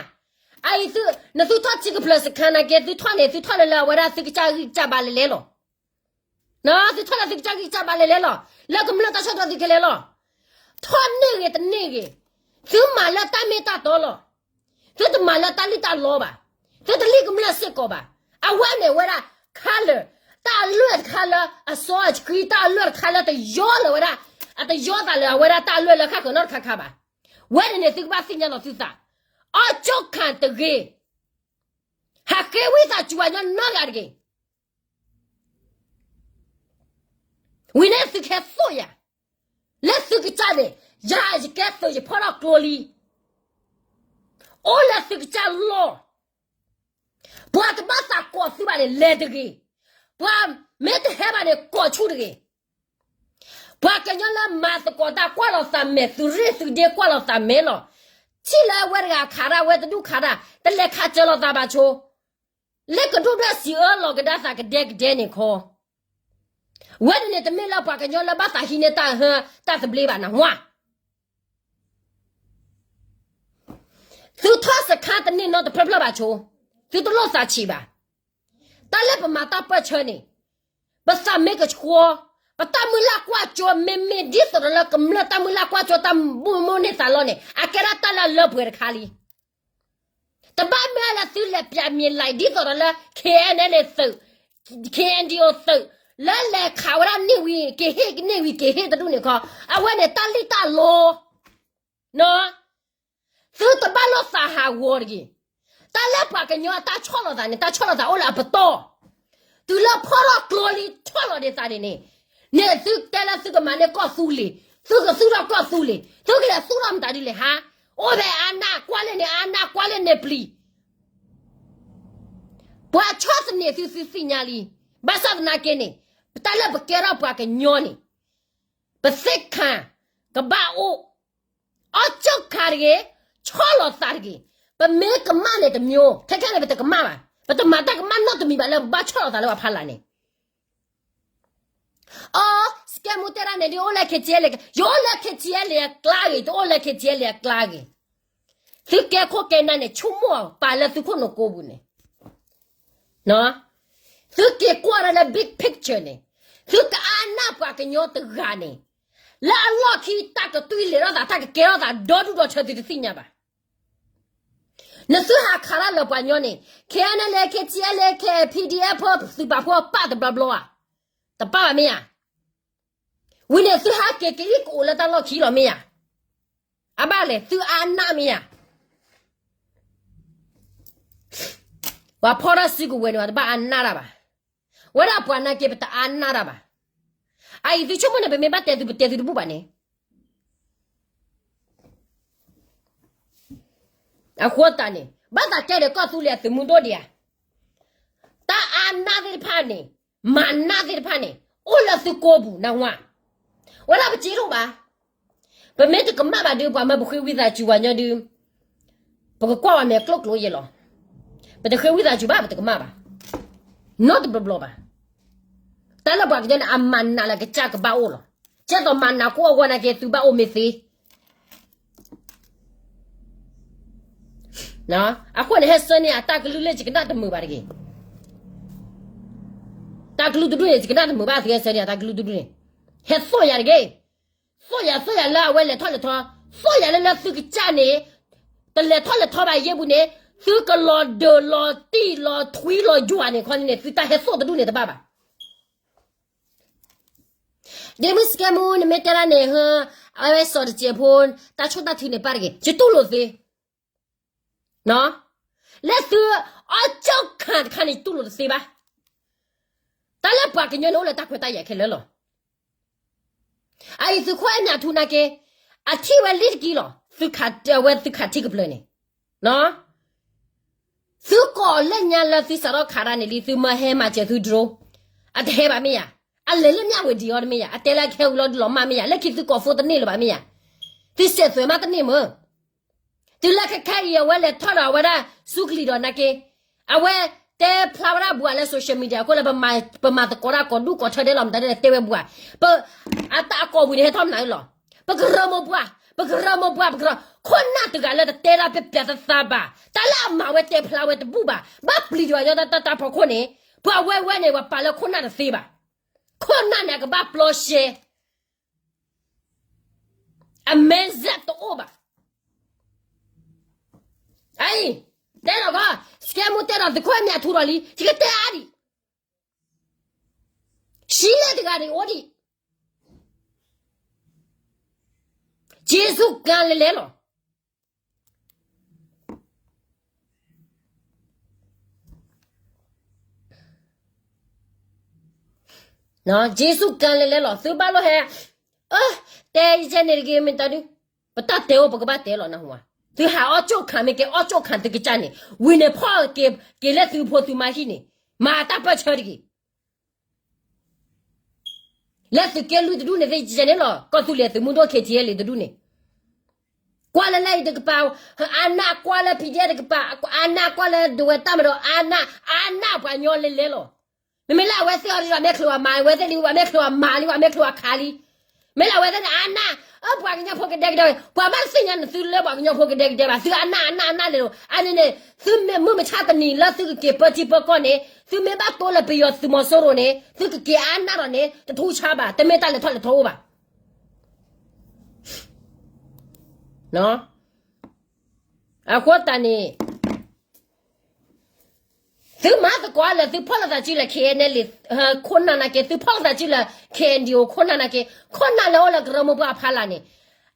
အအံၤ နသုထီၣ်ထံကဖျၢၣ်စခါနာ်က့ သုထီၣ်န့ၣ် သုထီၣ်လၢလၢအဝဲဒၣ် သုကစၢ်ဂံၢ်ကစၢ်ဘါလဲၤလဲၤလီၤ. သုထီၣ်လၢသုကစၢ်ဂံၢ်ကစၢ်ဘါလဲၤလဲၤလီၤ. လၢကမျၢၢ်တၢ်ဆီၣ်ထွဲသုခဲလၢာ်လီၤ. ထီၣ်န့ၢ်ဂ့ၤတန့ၢ်ဂ့ၤ, သုမၤလၢတၢ်မ့ၢ်တၢ်တီလီၤ. သုတမၤလၢတၢ်လံၣ်တၢ်လီဘၣ်. သုတလံၣ်ကမျၢၢ်စ့ၢ်ကီးဘၣ်. အဝဲန့ၣ်ဝဲဒၣ် color, တၢ်အလွဲၢ်တခါလၢအစီအဆှံ, တၢ်အလွဲၢ်တခါလၢတယီလၢၤဝဲဒၣ်, အတယီသးလၢအဝဲဒၣ်တၢ်အလွဲၢ်လၢဃၣ်ဃၢၤနီတခါခါဘၣ်. ဝဲန့ၣ်န့ၣ် သုကဘၣ်သ့ၣ်ညါလီၤသုသး, အီၣ်ကၠိၣ်ခၣ်တဂ့ၤ, ဟးဃ့ဝံသးစူၤပှၤညီနီတဂၤတဂ့ၤ. ဝံၤန့ၣ်သုကဟဲသိၣ်ယၤ, လၢသုကစၢ်န့ၣ်, ယၤယကဲသုးယဖီၣ်ထီၣ်ကျိလံ, အိၣ်လၢသုကစၢ်လီၢ်, ပှၤတဘၣ်သးကိးသုဘၣ်န့ၣ် လဲၤတဂ့ၤ, ပှၤမ့ၢ်တဟဲဘၣ်န့ၣ် ကိးဆူၣ်တဂ့ၤ. ပှၤကညီလၢမၤသကိးတၢ်ကွၢ်လိာ်သးမဲာ် သုးရ့ၣ်သုးဒ့ကွၢ်လိာ်သးမဲာ်လီၤ. ထံၣ်လၢအဝဲတဂၤခးတၢ် အဝဲတဒူၣ်ခးတၢ် တလဲၤခးစၢၤလိာ်သးဘၣ်ဆိ လၢကဒိၣ်ဒွဲၣ်စံးအၢလီၤကဒါသးကဒဲကဒဲန့ၣ်ခီ, ဝဲန့ၣ်န့ၣ် တမ့ၢ်လၢပှၤကညီလၢဘၣ်သးဟံးန့ၢ်တၢ်ဟၢတၢ်သဘျ့ဘၣ်နဟါ. သုထီၣ်စခါတန့ၢ်နီတဖျၢၣ်ဖျၢၣ်ဘၣ်ဆိ, သုတလိၣ်သးဆံးဘၣ်. တၢ်လၢပမၤတၢ်ပၢၢ်ဆၢန့ၣ်, ပသးမ့ၢ်ကဆှီ, ပတၢ်မုၢ်လၢ်ကွၢ်စိမ့မ့ၢ်ဒ်သိးဒီးလၢကမျၢၢ်တၢ်မုၢ်လၢ်ကွၢ်စိတၢ်ဘၣ်မူဘၣ်ဒါန့ၣ်သးလီန့ၣ် အကဲဒၣ်တၢ်လၢအလၢပှဲၤတခါလံ. တဘၣ်မ့ၢ်လၢသုလဲၤပျးမံၤလံာ်ဒ်သိးဒီးလၢ ခ့ၣ်အဲၣ်အဲၣ်လ့သုး, ခ့ၣ်အဲၣ်အဲၣ် သုး, လၢလဲၤခးဝဲဒၣ်န့ၢ်ဝံၤ က့ၤဟ့ၣ်ကန့ၢ်ဝံၤ က့ၤဟ့ၣ်တဒူၣ်န့ၣ်ခီ, အဝဲန့ၣ်တၢ်လံၣ်တၢ်လီ သုတဘၣ်လိၣ်သးဟးဂီၤတဂ့ၤ. တၢ်လၢပှၤကညီအတၢ်ဆီၣ်လီၤသးန့ၣ် တၢ်ဆီၣ်လီၤသးအိၣ်လၢအပတီၢ်, တုၤလၢဖီၣ်ထီၣ်ကျိလံဆီၣ်လီၤဒံးသးန့ၣ်န့ၣ်, န့ၣ်သုတဲလၢသုကမၤန့ၢ်ကီၢ်သူလ့ၤ, သုကသူၣ်ထီၣ်ကီၢ်သူလ့ၤ, သုကလဲၤသူၣ်ထီၣ်မတၤဒ်လဲၣ်ဟါ. အိၣ်ဖဲအါနၢ်ကွၢ်လၢန့ၣ် အါနၢ်ကွၢ်လၢန့ၣ်ပျံၤ ပှၤဆီၣ်သနံးသု သုသ့ၣ်ညါလံ. ဘၣ်ဆၣ်သနာ်က့န့ၣ်, ပတၢ်လၢပကဲထီၣ်ပှၤကညီန့ၣ်, ပသ့ၣ်ခါကဘၣ်အိၣ်, အီၣ်ကၠိၣ်ခါတဂ့ၤ, ဆီၣ်လီၤသးတဂ့ၤ. ပမ့ၢ်ကမၣ်န့ၣ်တမျိုး, ခဲခဲန့ၣ် ပတကမၣ်ဘၣ်. ပတမၤတၢ်ကမၣ်နီတမံၤဘၣ်လၢပဘၣ်ဆီၣ်လီၤသးလၢပှၤဖးလၢ်န့ၣ် အီ, စကဲမူတဲဒၣ်န့ၣ်ဒ်အိၣ်လၢ ခ့ၣ်ထံအဲၣ်လ့, ယအိၣ်လၢ ခ့ၣ်ထံအဲၣ်လ့ အကျါဂ့ၤ, တအိၣ်လၢ ခ့ၣ်ထံအဲၣ်လ့ အကျါဂ့ၤ. သုကဲခိၣ်ကဲနၢ်န့ၣ် ဆိကမိၣ်ပာ်လၢသုခိၣ်နူာ်ကိးပူၤန့ၣ်, သုက့ၤကွၢ်ဒၣ်လၢ big picture န့ၣ်, သုကအါနၢ်ပှၤကညီတဂၤန့ၣ်, လၢအလီၢ်ခံတၢ်ကတွံၢ်လဲၤထီၣ်သး တၢ်ကကဲထီၣ်သး ဒီဒူၣ်ဒီထၢသုတသ့ၣ်ညါဘၣ်. နသုဟးခးတၢ်လၢပှၤညီန့ၣ်, ခဲအံၤန့ၣ်လဲၤ ခ့ၣ်ထံအဲၣ်လ့ ခဲ PDF ဖိ သုးပာ်ဖှိၣ်ပာ်တဘျီဘျီဧါ, တပာ်ဘၣ်မ့ၢ်ဧါ. ဝံၤန့ၣ် သုဟးက့ၤကအံၣ်ကအိးလၢတၢ်လီၢ်ခံလီၤမ့ၢ်ဧါ. အဘၣ်လဲၣ် သုအါနၢ်မ့ၢ်ဧါ. ပှၤဖီၣ်တၢ်စုကဝဲၤန့ၣ် ပှၤတဘၣ်အါနၢ်တၢ်ဘၣ်. ဝဲဒၣ်ပှၤနာ်က့ ပတအါနၢ်တၢ်ဘၣ်. အအံၤသုဆိကမိၣ်န့ၣ် ပမ့ၢ်ဘၣ်တဲသု ပတဲသုတဘူၣ်ဘၣ်န့ၣ် အဃိသတးန့ၣ် ဘၣ်သးတဲဒီးကီၢ်သူလ့ၤအသုးမုၢ်ဒိၣ်ဒံးဧါ. တၢ်အါနၢ်သ့ၣ်တဖၣ်န့ၣ် မၤနၢ်သ့ၣ်တဖၣ်န့ၣ် အိၣ်လၢသုကိးပူၤနၢ်ဟူဧါ. ဝဲဒၣ်ပစ့တအိၣ်ဘၣ်. ပမ့ၢ်တကမၣ်ဘၣ်ဒုး ပှၤမၢပဃ့ဝံသးစူၤပှၤညီဒုး ပကကွၢ်ဝဲမဲာ်ကျိၣ်ကျိၤယဲလီၤ. ပတဃ့ဝံသးစူၤဘၣ် ပတကမၣ်ဘၣ် နီတဘျီဘျီဘၣ်. တၢ်လၢပှၤကညီန့ၣ် အမၤနးလၢကစၢ်ကဘၣ်အိၣ်လီၤ. ကဲသိးမၤနးကိးအဂီၢ်နာ်က့ သုဘၣ်အိၣ်မ့ၢ်သ့ အဃိန့ၣ် ဟဲဆၢန့ၢ်အတၢ်ကလုၢ်လၢယကနၣ်တမုာ်ဘၣ်တဂ့ၤ. တၢ်ကလုၢ်တဒူၣ်န့ၣ် ယကနၣ်တမုာ်ဘၣ် သုဟဲဆၢန့ၢ်အတၢ်ကလုၢ်တဒူၣ်န့ၣ် ဟဲသိၣ်ယၤတဂ့ၤ. သိၣ်ယၤ သိၣ်ယၤလၢအဝဲလဲၤထီၣ်လဲၤထီ, သိၣ်ယၤလၢလၢသုကစၢ်န့ၣ် တလဲၤထီၣ်လဲၤထီဘၣ်ယဲၢ်ပူၤန့ၣ် သုကလီၤဒၢးလီၤတံၢ်လီၤထွံလီၤယွၤန့ၣ်ခီန့ၣ် သုတၢ်ဟဲသိၣ်တဒူၣ်န့ၣ်တဘၣ်ဘၣ်. ဒ့မုၢ်စကဲမူ နမ့ၢ်တဲဒၣ်န့ၣ် ဟၢ အဝဲစီၤတစဲးဖိ တၢ်ဆိၣ်တၢ်ထုးန့ၣ်ပၢ်တဂ့ၤ ယတူၢ်လိာ်သ့ လၢသုအီၣ်ကၠိၣ်ခၣ်တခါန့ၣ် ယတူၢ်လိာ်တသ့ဘၣ်. တၢ်လၢပှၤကညီန့ၣ်အိၣ်လၢတၢ်ခွဲးတၢ်ယာ်ခဲလၢာ်လီၤ. အအံၤသုးခိၣ်အဲၣ်မၠးထူနာ်က့ အထံၣ်ဝဲလံတက့ၢ်လီၤ. သုခးဝဲသုခးထံကပျၢၤန့ၣ် သုကိးလၢညါလၢသုစးထီၣ်ခးတၢ်န့ၣ်လံ သုမၢဟဲမၤစၢၤသု drone အတဟဲဘၣ်မ့ၢ်ယၤ, အလဲၤလၢမၠၣ်ဝ့ၤဒံးအီၤတမ့ၢ်ယၤ, အတဲလၢခဲအူလီၤဒုလီၤမၢ်မ့ၢ်ယၤ, လၢခံသုကိးဖိတန့ၢ်လၢၤဘၣ်မ့ၢ်ယၤ, သုစဲးသွဲးမးတန့ၢ်မ့ၢ်, တုၤလၢခဲခဲအံၤအဝဲလဲၤထီၣ်ဒီးအဝဲဒၣ် စူကလံၤဒီးနာ်က့ အဝဲတဲဖျါဝဲဒၣ်ဘၣ်လၢ social media အဃိလၢ ပမၤသကိးတၢ်ကိးဒူၣ်ကိးထၢဒဲးလီၤ မတၤဒဲးတဲဝဲဘၣ်, အတၢ်အကိာ်ပူၤန့ၣ်ဟဲထီၣ်မနုၤလီၤ, ပကရၢမိၢ်ပှၢ်, ပကရၢမိၢ်ပှၢ်, ပကရၢ, ခိၣ်နၢ်တဂၤလၢတတဲတၢ်ပျးပျးသးသးဘၣ်, တၢ်လၢအမၤဝဲတဲဖျါဝဲတဘူၣ်ဘၣ်, ဘၣ်ပျံၤတဂၤညီတၢ်တၢ်ဖီခိၣ်န့ၣ်, ပှၤဝဲဝဲန့ၣ် ပှၤပာ်လၢခိၣ်နၢ်တသ့ဘၣ်, ခိၣ်နၢ်န့ၣ် အကဘၣ်ပျီရှဲ အမဲစက်တအိၣ်ဘၣ်. အအံၤ, တဲဒီးကီး, စကဲမူတဲဒီးသုးခိၣ်အဲၣ်မၠးထူဒီးလံ, ယကတဲအါဒံး, ဆံးလဲၣ်တဂၤဒံးအိၣ်ဒံး, က့ၤဆူကါလဲၤလဲၤလီၤ. က့ၤဆူကါလဲၤလဲၤလီၤ သုဘၣ်လိၣ်ဟဲ, အၢ, တဲယကဲန့ၣ်တဂ့ၤ မ့ၢ်တၢ်ဒုး, ပတၢ်တဲအိၣ်ပကဘၣ်တဲလီၤနဟူဧါ, သုဟးအီၣ်ကၠိၣ်ခၣ်မ့ၢ်က့ၤအီၣ်ကၠိၣ်ခၣ်သုကစၢ်န့ၣ်, ဝံၤန့ၣ်ဖီၣ်က့ၤလၢသုဖိသုမါဟံၣ်န့ၣ်, မၤတၢ်ပၢၢ်ဆၢတဂ့ၤ လၢသုးက့လွံၢ်တဒူၣ်န့ၣ်သ့ၣ်ယဲန့ၣ်လီၤ ကီၢ်သူလ့ၤသုးမုၢ်ဒိၣ် KTLA တဒူၣ်န့ၣ်, ကွၢ်လၢလၢအံၤတကပၤ, အါနၢ်ကွၢ်လၢ PDF တကပၤ, အါနၢ်ကွၢ်လၢဒဝဲတၢ်မၤဒီး အါနၢ်, အါနၢ်ပှၤညီလဲၤလဲၤလီၤ. မ့မ့ၢ်လၢအဝဲသ့ၣ်အီၤဒ်ဒီး မဲာ်ချံဝဲမၤလံ, ဝဲသ့ၣ်ဒ်ဝဲမဲာ်ချံဝဲမၤလံ, ဝဲမဲာ်ချံဝဲခးလံ. မ့ၢ်လၢအဝဲသ့ၣ်န့ၣ် အါနၢ်, အၢ ပှၤကညီဖိကဒဲကဒဲ, ပှၤမ့ၢ်သ့ၣ်ညါန့ၣ် သုလၢပှၤကညီဖိကဒဲကဒဲဘၣ်, သုအါနၢ်အါနၢ်အါနၢ်လဲၤလိၤ, အန့ၣ်န့ၣ်, သုမ့ၢ်မုၢ်မဆါတနံၤလၢသုကက့ၤပၢထံပၢကီၢ်န့ၣ်, သုမ့ၢ်ဘၣ်တိလၢပယီၤသုးမီၤစိရိၤန့ၣ်, သုကက့ၤအါနၢ်ဒီးန့ၣ် တထူၣ်ဆါဘၣ်, တမ့ၢ်တၢ်လဲၤထီၣ်လဲၤထီအိၣ်ဘၣ်. အဃိသတးန့ၣ်, သုမၤသကိးလၢသုဖီၣ်လိာ်သးစုလၢ KNLA ခိၣ်နၢ်နာ်က့, သုဖီၣ်လိာ်သးစုလၢ KNDO ခိၣ်နၢ်နာ်က့, ခိၣ်နၢ်လၢအိၣ်လၢကရၢမိၢ်ပှၢ်အဖီလာ်န့ၣ်,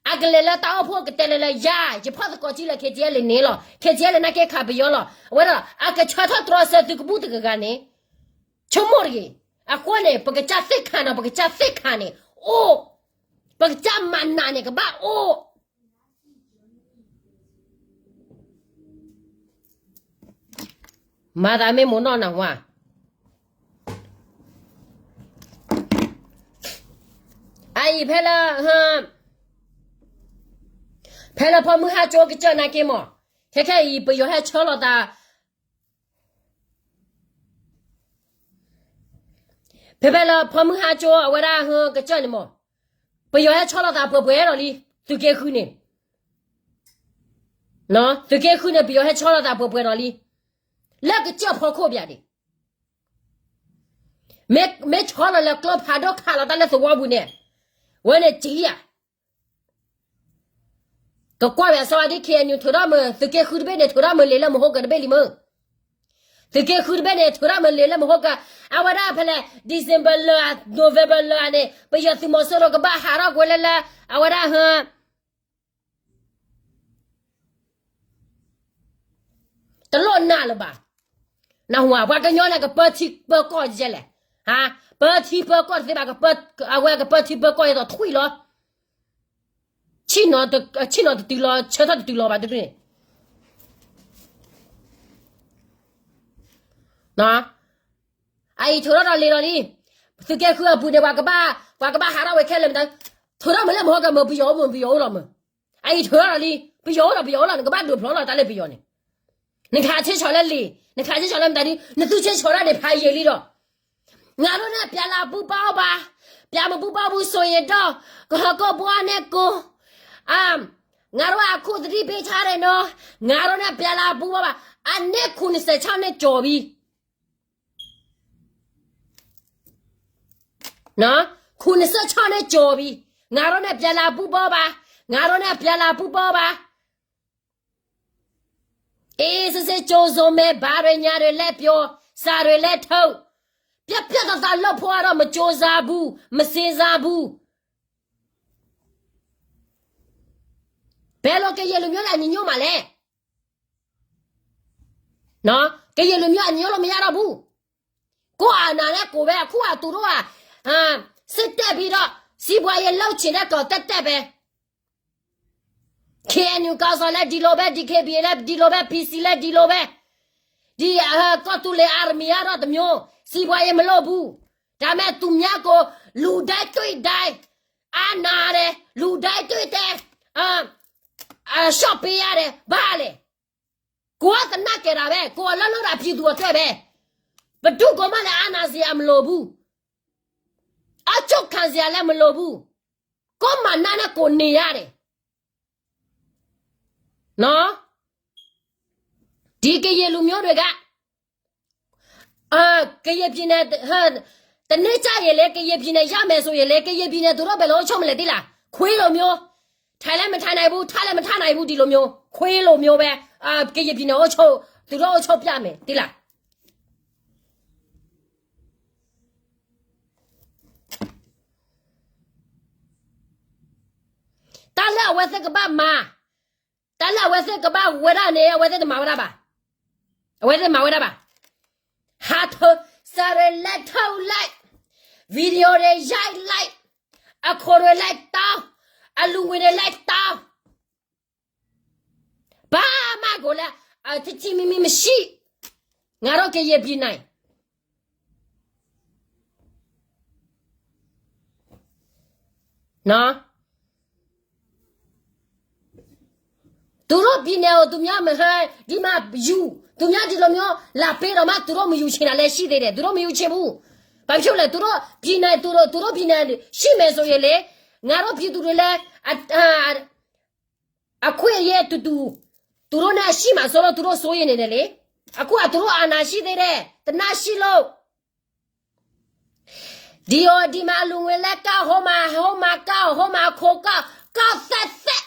အကလဲၤလၢတၢ်အိၣ်ဖှိၣ်ကတဲလၢလၢယၤ, ယဖီၣ်သကိးစုလၢ KTLA န့ၣ်လီၤ, KTLA နာ်က့ခးပယီၤလီၤ, အဝဲဒၣ် အကဆၢထီၣ်တြီဆၢသုကဘူၣ်တဂၤဂၤန့ၣ်, ဆိကမိၣ်တဂ့ၤ, အဃိန့ၣ် ပကစၢ်သ့ၣ်ခါဒီး ပကစၢ်သ့ၣ်ခါန့ၣ်, အိၣ်, ပကစၢ်မၤနးန့ၣ် ကဘၣ်အိၣ် မၤသးမ့ၢ်မိၢ်နီၢ်နၢ်ဟူဧါ, အအံၤဖဲလၢ, ဖဲလၢဖီမုၢ်ဟါကၠိကစၢၢ်နာ်က့မး, ခဲခဲအံၤ ပယီၤဟဲဆၢလီၤသး ဖဲဖဲလၢဖီမုၢ်ဟါကၠိအဝဲဒၣ်ဟၢကစၢၢ်န့ၣ်မး, ပယီၤဟဲဆီလီၤသးပှဲၤပှဲၤဒီးလံ, သုးက့ဃုန့ၣ်, သုးက့ဃုန့ၣ် ပယီၤဟဲဆီလီၤသးပှဲၤပှဲၤဒီးလံ, လၢကစၢၢ်ဖီခိၣ်ပၠးဒံး, မ့ၢ်ဆီလီၤလၢကျိဖးဒိၣ်ခးလီၤတၢ်လၢသဝီပူၤန့ၣ်, ဝဲန့ၣ်ကံဧါ ကကွၢ်ဝဲအစီဝါဒ် KNU ထုးထီၣ်မုာ် သုးက့ဃုတဘ့ၣ်န့ၣ် ထုးထီၣ်မုာ်လံာ်လၢမဟိကၢၤတဘ့ၣ်လံမုာ်, သုးက့ဃုတဘ့ၣ်န့ၣ် ထုးထီၣ်မုာ်လံာ်လၢမဟိကၢၤ, အဝဲဒၣ်ဖဲလဲၣ် December လၢာ်, November လၢာ်န့ၣ် ပယီၤသုးမီၤစိရိၤကဘၣ်ဟးထီၣ်ကွံာ်လၢလၢ, အဝဲဒၣ်ဟၢ တလိၣ်နၢ်လၢၤဘၣ်. နၢ်ဟူဧါ, ပှၤကညီန့ၣ် ကပၢထံပၢကီၢ်ဒ်လဲၣ်. ဟါ, ပၢထံပၢကီၢ်တသ့ဘၣ်, အဝဲကပၢထံပၢကီၢ်အသိးထွံၣ်လီၤ. ဆ့ၣ်နီၤတတုၤလီၤ, ဆၢထီၣ်တတုၤလီၤဘၣ်တန့ၣ်. အအံၤထုးထီၣ်ဒီးလံာ်ဒီးလံ, သုးက့ဃုအပူၤန့ၣ် ပှၤကဘၣ်, ပှၤကဘၣ်ဟးထီၣ်ဝဲခဲလၢာ်မတၤ, ထုးထီၣ်မ့ၢ်လၢမဟီကမၢ ပယီၤအိၣ်မၢ ပယီၤအိၣ်လီၤမၢ. အအံၤထုးထီၣ်ဒီးလံ, ပယီၤအိၣ်ဒီးပယီၤအိၣ်လီၤ, နကဘၣ်ဒိးဖျီလီၤတၢ်လၢပယီၤန့ၣ်. နခးဆ့ဆီလၢလံာ်, နခးဆ့ဆီလၢမတၤဒ်, နသူဆ့ဆီတၢ်န့ၣ်ဖးယံာ်လံဒီး ငါတို့နဲ့ ပြန်လာပူးပေါင်းပါ, ပြန်မပူးပေါင်းဘူးဆိုရင်တော့ ကဟီၣ်ကိၣ်ဘွားနဲ့ကို, ငါတို့က အခုသတိပေးထားတယ်နော်, ငါတို့နဲ့ ပြန်လာပူးပေါင်းပါ, အနှစ် ခုနှစ်ဆယ့်ခြောက် နှစ်ကျော်ပြီနော်, ခုနှစ်ဆယ့်ခြောက် နှစ်ကျော်ပြီ, ငါတို့နဲ့ ပြန်လာပူးပေါင်းပါ, ငါတို့နဲ့ ပြန်လာပူးပေါင်းပါ. အေးစစ်စစ်ကြိုဆိုမယ်, ဘာတွေညာတွေ လက်ပြော, စာတွေ လက်ထုတ်, ပြတ်ပြတ်သားသား လုပ်ဖို့ကတော့ မကြိုးစားဘူး, မစဉ်းစားဘူး. ဘယ်လို ကရင်လူမျိုးနဲ့ ညီညွတ်မှာလဲနော်, ကရင်လူမျိုး အညီလို့ မရတော့ဘူး. ကိုယ့်အာဏာနဲ့ကိုယ်ပဲ, အခုက သူတို့က စစ်တပ်ပြီးတော့ စီးပွားရေးလုပ်ချင်တဲ့ကောင် သက်သက်ပဲ. ခ့ဢၣ်ယူၣ် ကောင်စီလည်း ဒီလိုပဲ, ဒီခ့ၣ်ဘီ လည်း ဒီလိုပဲ, ပီၣ်စံၣ် လည်း ဒီလိုပဲ. ဒီ ကီၢ်သူလ့ၤ army ကတော့ တစ်မျိုး, စီးပွားရေး မလုပ်ဘူး. ဒါပေမဲ့ သူများကို လူတိုင်းတွေ့တိုင်း အာဏာတယ်, လူတိုင်းတွေ့တိုင်း အရှော့ပေးရတယ်, ဘာလဲ. ကိုယ်က သနားကဲတာပဲ, ကိုယ်အလုပ်လုပ်တာ ပြည်သူအတွက်ပဲ. ဘယ်သူ့ကိုမှလည်း အာဏာစရာ မလိုဘူး. အချုပ်ခံစရာလည်း မလိုဘူး. ကိုယ့်မာနနဲ့ ကိုယ်နေရတယ်နော်. ဒီကရင်လူမျိုးတွေက ကရင်ပြည်နယ် တနေ့ကျရင်လေ, ကရင်ပြည်နယ် ရမယ်ဆိုရင်လေ, ကရင်ပြည်နယ် သူတို့ ဘယ်လို အုပ်ချုပ်မလဲ သိလား. ခွေးလိုမျိုး, ထိုင်လည်း မထိုင်နိုင်ဘူး, ထလည်း မထနိုင်ဘူး, ဒီလိုမျိုး, ခွေးလိုမျိုးပဲ. ကရင်ပြည်နယ် အုပ်ချုပ်, သူတို့ အုပ်ချုပ်ပြမယ်, သိလား. တၢ်လၢအဝဲသ့ၣ်ကဘၣ်မၤ, တၢ်လၢအဝဲသ့ၣ်ကဘၣ်ဝဲဒၣ်န့ၣ် အဝဲသ့ၣ်တမၤဝဲဒၣ်ဘၣ်. အဝဲသ့ၣ်မၤဝဲဒၣ်ဘၣ်. ဟးထီၣ်, စာတွေ လက်ထုတ်လိုက်, video တွေ ရိုက်လိုက်, အခွန်တွေ လိုက်တောင်း, အလှူငွေတွေ လိုက်တောင်း. ဘာမှကိုလည်း အထီၣ်ထီၣ်မံၤမံၤ မရှိ. ငါတို့ ကရင်ပြည်နယ် နော်. သူတို့ ပြည်နယ်ကို သူများ မဟဲ, ဒီမှာ ယူ, သူများ ဒီလိုမျိုး လာပေးတော့မှ သူတို့ မယူချင်တာလည်း ရှိသေးတယ်. သူတို့ မယူချင်ဘူး. ဘာဖြစ်လို့လဲ. သူတို့ ပြည်နယ်, သူတို့ သူတို့ ပြည်နယ် ရှိမယ်ဆိုရင်လေ, ငါတို့ ပြည်သူတွေလည်း အ, အ, အခွင့်အရေး အတူတူ သူတို့နဲ့ ရှိမှာစိုးလို့ သူတို့ စိုးရိမ်နေတယ်လေ. အခုက သူတို့ အာဏာ ရှိသေးတယ်. တနည်း ရှိလို့ ဒီဟို ဒီမှာ အလူငွေ လဲကောက်, ဟိုမှာ ဟိုမှာ ကောက်, ဟိုမှာ အခွန် ကောက်, ကောက် သက်သက်.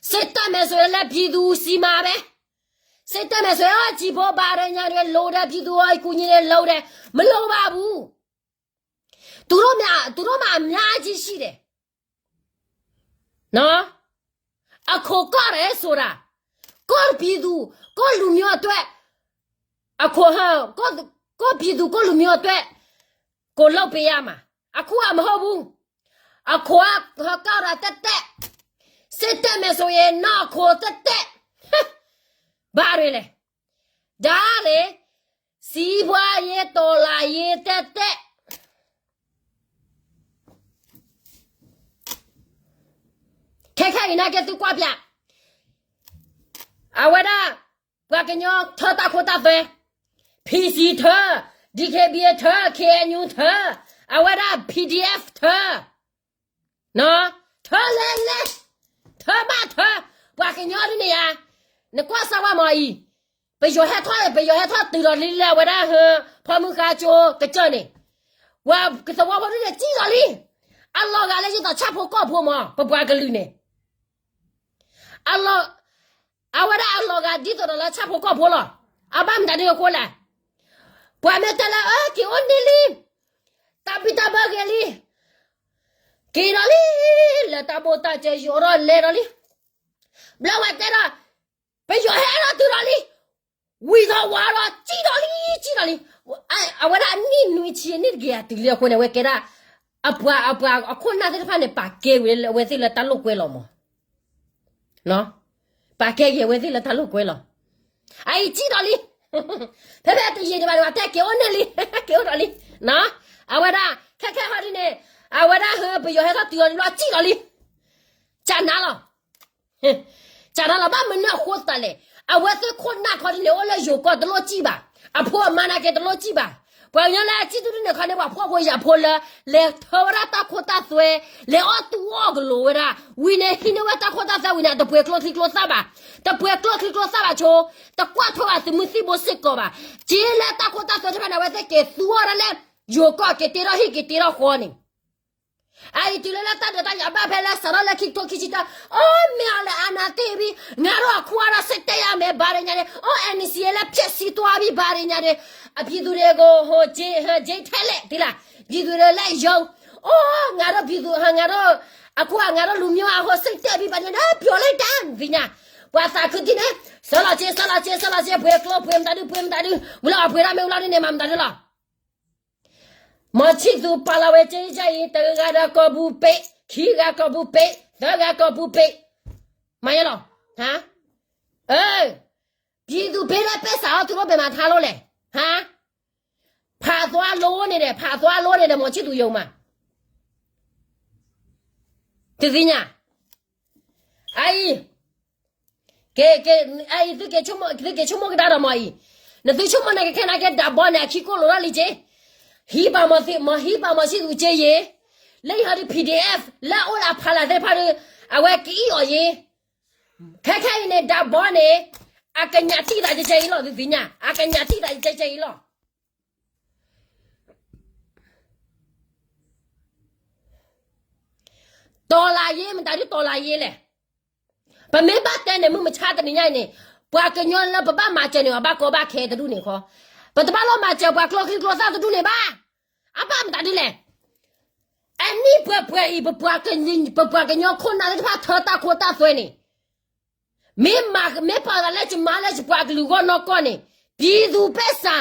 စစ်တပ် မယ်ဆိုရင်လည်း ပြည်သူ ဆီမှာပဲ. စစ်တပ် မယ်ဆိုရင် ကျည် ဖောက် ဘာတွေ ညာတွေ လိုတယ်, ပြည်သူ အကူအညီတွေ လိုတယ်. မလိုပါဘူး. သူတို့မှ သူတို့မှ အများကြီး ရှိတယ်. နော်. အခွန် ကောက်တယ်ဆိုတာ ကိုယ့်ပြည်သူ ကိုယ့်လူမျိုးအတွက် အခွန် ဟ ကိုယ့်, ကိုယ့်ပြည်သူ ကိုယ့်လူမျိုးအတွက် ကိုယ်လုပ်ပေးရမှာ. အခုက မဟုတ်ဘူး. အခွန်က ကောက်တာ သက်သက်. စစ်တပ် မယ်ဆိုရင် နောက် အခွန် သက်သက်. ဘာတွေလဲ. ဒါလေ စီးပွားရေး တော်လှန်ရေး သက်သက်. ခဲခဲအံၤ နာ်က့ သုကွၢ်ပြ အဝဲဒၣ် ပှၤကညီ ထၢ တၢ်ခိတၢ်သွဲ, PC ထၢ, DKBA ထၢ, KNU ထၢ, အဝဲဒၣ် PDF ထၢ, ထၢလဲၣ်လဲၣ်, ထၢဘၣ်ထၢ, ပှၤကညီဒ်န့ၣ်ဧါ. နကွၢ်စၢ်ဝဲမ့ၢ်အံၤ, ပယီၤဟဲထီၣ်, ပယီၤဟဲထီၣ်တုၤဒီးလံလၢအဝဲဒၣ် ဖီမုၢ်ဃါကၠိကစၢၢ်န့ၣ်, ပှၤကသဝီဖိဒ်န့ၣ် စံၣ်ဒီးလံ. အလီၤဂာ်လၢ ဒ်သိး ဆၣ်ဖိကီၢ်ဖိမ့ၢ် ပပှၤကလုာ်န့ၣ် အလီၤ, အဝဲဒၣ်အလီၤဂာ် ဒ်သိးဒီးလၢ ဆၣ်ဖိကီၢ်ဖိလီၤ. အဘၣ်မတၤဒ်အဃိလဲၣ်. ပှၤမ့ၢ်တဲလၢ အၢ က့ၤအိၣ်န့ၢ်လံ, တၢ်ဘံၣ်တၢ်ဘၢဂ့ၤလံ, က့ၤဒီးလံ, လၢတၢ်ဘိၣ်တၢ်စဲၤ ယိးထီၣ်လဲၤဒီးလံ. ဘျီဝဲတဲဒီး ပယီၤဟဲထီၣ်တုၤဒီးလံ, ဝံၤထီၣ်ဝးဒီး စံၣ်ဒီးလံ, စံၣ်ဒီးလံ. အဝဲဒၣ်အနံၣ်နွံဆံနံၣ်တကယၤတုၤလံအဃိန့ၣ် အဝဲကဲဒၣ် အပှၤ အပှၤအခိၣ်နၢ်သ့ၣ်တဖၣ်န့ၣ် ပာ်ကဲဝဲလၢအဝဲသ့ၣ်လၢတၢ်လိာ်ကွဲလီၤမး, ပာ်ကဲက့ၤအဝဲသ့ၣ်လၢတၢ်လိာ်ကွဲလီၤ. အအံၤစံၣ်ဒီးလံ, ဖဲဖဲတယံာ်ဒံးဘၣ်ဒံးဘၣ် တဲက့ၤအိၣ်န့ၣ်လံ, က့ၤအိၣ်ဒီးလံ, အဝဲဒၣ် ခဲခဲဟီဒ်န့ၣ် အဝဲဒၣ်ဟၢပယီၤဟဲထီၣ်တုၤအီၤဒ်ဘျီ စံၣ်ဒီးလံ, ကနၤလီၤ ကနၤလီၤ ဘၣ်မနုၤအဃိသတးလဲၣ်. အဝဲသ့ၣ်ခိၣ်နၢ်ခီဒ်န့ၣ် အိၣ်လၢယိၤကီၢ်တလိၣ်စံၣ်ဘၣ်, အဖိအမါနာ်က့တလိၣ်စံၣ်ဘၣ်. ပှၤကညီလၢအစံၣ်ဒူၣ်ဒူၣ်န့ၣ်ခီန့ၣ် ပှၤဖှီၣ်ဖိယာ်ဖိလၢ လဲၤထၢဝဲဒၣ်တၢ်ခိတၢ်သွဲ, လဲၤအီၣ်သူအီၣ်ကလိာ်ဝဲဒၣ်, ဝံၤန့ၣ် ဟံးန့ၢ်ဝဲတၢ်ခိတၢ်သွဲဝံၤန့ၣ် အတပှဲၤကျိချံကျိသၣ်ဘၣ်, တပှဲၤကျိချံကျိသၣ်ဘၣ်ဆိ, တကွၢ်ထွဲဘၣ်သုးမုၢ်သံၣ်ဘိစ့ၢ်ကီးဘၣ်. က့လၢတၢ်ခိတၢ်သွဲတဖၣ်န့ၣ် အဝဲသ့ၣ်က့ၤသူအီၣ်ဒၣ်လၢ ယိၤကီၢ်က့ၤတ့ထီၣ်ဟံၣ်က့ၤတ့ထီၣ်ဃီန့ၣ် အအံၤတုၤလၢလၢတၢ်ဒုးတၢ်ယၤဘၣ်ဖဲလၢစးထီၣ်လၢခံကထိခံဆံတၢ်, အိၣ်မ့ၢ်အီၤလၢအာဏာသိမ်းပြီ, ငါတို့အခွင့်အာဏာစိတ်သက်ရမယ် ဘာတွေညာတွေ, အိၣ် NCA လၢဖျက်ဆီးသွားပြီ ဘာတွေညာတွေ, အပြည်သူတွေကို ဟို ခြေ ခြေထဲလဲ သီလၢ ပြည်သူတွေလက်ရုံး, အိၣ် ငါတို့ပြည်သူ ငါတို့ အခု ငါတို့လူမျိုးအဟိုစိတ်သက်ပြီ ဘာတွေညာ ပြောလိုက်တာ သ့ၣ်ညါ, ပှၤသးခုတံၢ်န့ၣ် ဆၢလီၤစ့ ဆၢလီၤစ့ ဆၢလီၤစ့ ပှဲၤကျိ ပှဲၤမတၤဒု ပှဲၤမတၤဒု ဝံၤလီၤ အပှဲၤဒၣ်မ့ၢ်ဝံၤလီၤဒ်န့ၣ် မၤမတၤဒုလီၤ. မီၤဆံၣ်သူၤပာ်လီၤဝဲကၠ့ယဲအံၤ တဂၤဒီးကိာ်ပူၤပ့း, ခံဂၤကိာ်ပူၤပ့း, သၢဂၤကိာ်ပူၤပ့း, မၤယဲလီၤ, ဟါ, เออ, ပြည်သူ့ဘက်နဲ့ ပက်ဆာ သူတို့ဘယ်မှာထားလို့လဲ, ဟါ, ဖးသွားလို့နေတယ်, ဖးသွားလို့နေတယ် မီၤဆံၣ်သူၤယုံမှာ, တသ့ၣ်ညါ, အအံၤ ကဲ ကဲ အအံၤ သုက့ၤဆိကမိၣ်ကဒါဒီးမီၤအံၤ, နသုဆိကမိၣ်န့ၣ် ကခဲနာ်က့ ဒးဘီန့ၣ် အခံကိၣ်လိာ်ထီၣ်လံက့, ဟံးပာ်မီၤသ့ မီၤဟံးပာ်မီၤဆံၣ်သူၤက့ယ့, လၢယဟီဒီး PDF လၢအအိၣ်လၢအဖီလာ်သ့ၣ်တဖၣ်ဒီး အဝဲကအံၣ်အီၤယ့, ခဲခဲအံၤန့ၣ် ဒးဘီန့ၣ် အကညးတံၢ်သးကဲကဲအံၤလီၤ သုသ့ၣ်ညါ, အကညးတံၢ်သးကဲကဲအံၤလီၤ. တော်လှန်ရေး မတၤဒု တော်လှန်ရေး လဲၣ်. ပမ့ၢ်ဘၣ်တဲန့ၣ် မုၢ်မဆါတနံၤညါအံၤန့ၣ်, ပှၤကညီလၢပဘၣ်မၤစၢၤန့ၣ် အဘၣ်ကီဘၣ်ခဲတဒူၣ်န့ၣ်ဃီ, ပတဘၣ်လီၤမၤစၢၤပှၤကျိချံကျိသၣ်တဒူၣ်န့ၣ်ဘၣ်. အဘၣ်မတၤဒုလဲၣ်. အနံၣ်ပှဲၤပှဲၤအံၤ ပပှၤကညီခိၣ်နၢ်သ့ၣ်တဖၣ်ထၢတၢ်ခိတၢ်သွဲန့ၣ် မ့ၢ်မၤ မ့ၢ်ပာ်သးလၢယမါလၢယပှၤကလုာ်ဂီၢ်နီၢ်ကီၢ်န့ၣ်, ပြည်သူ့ဘက်ဆာ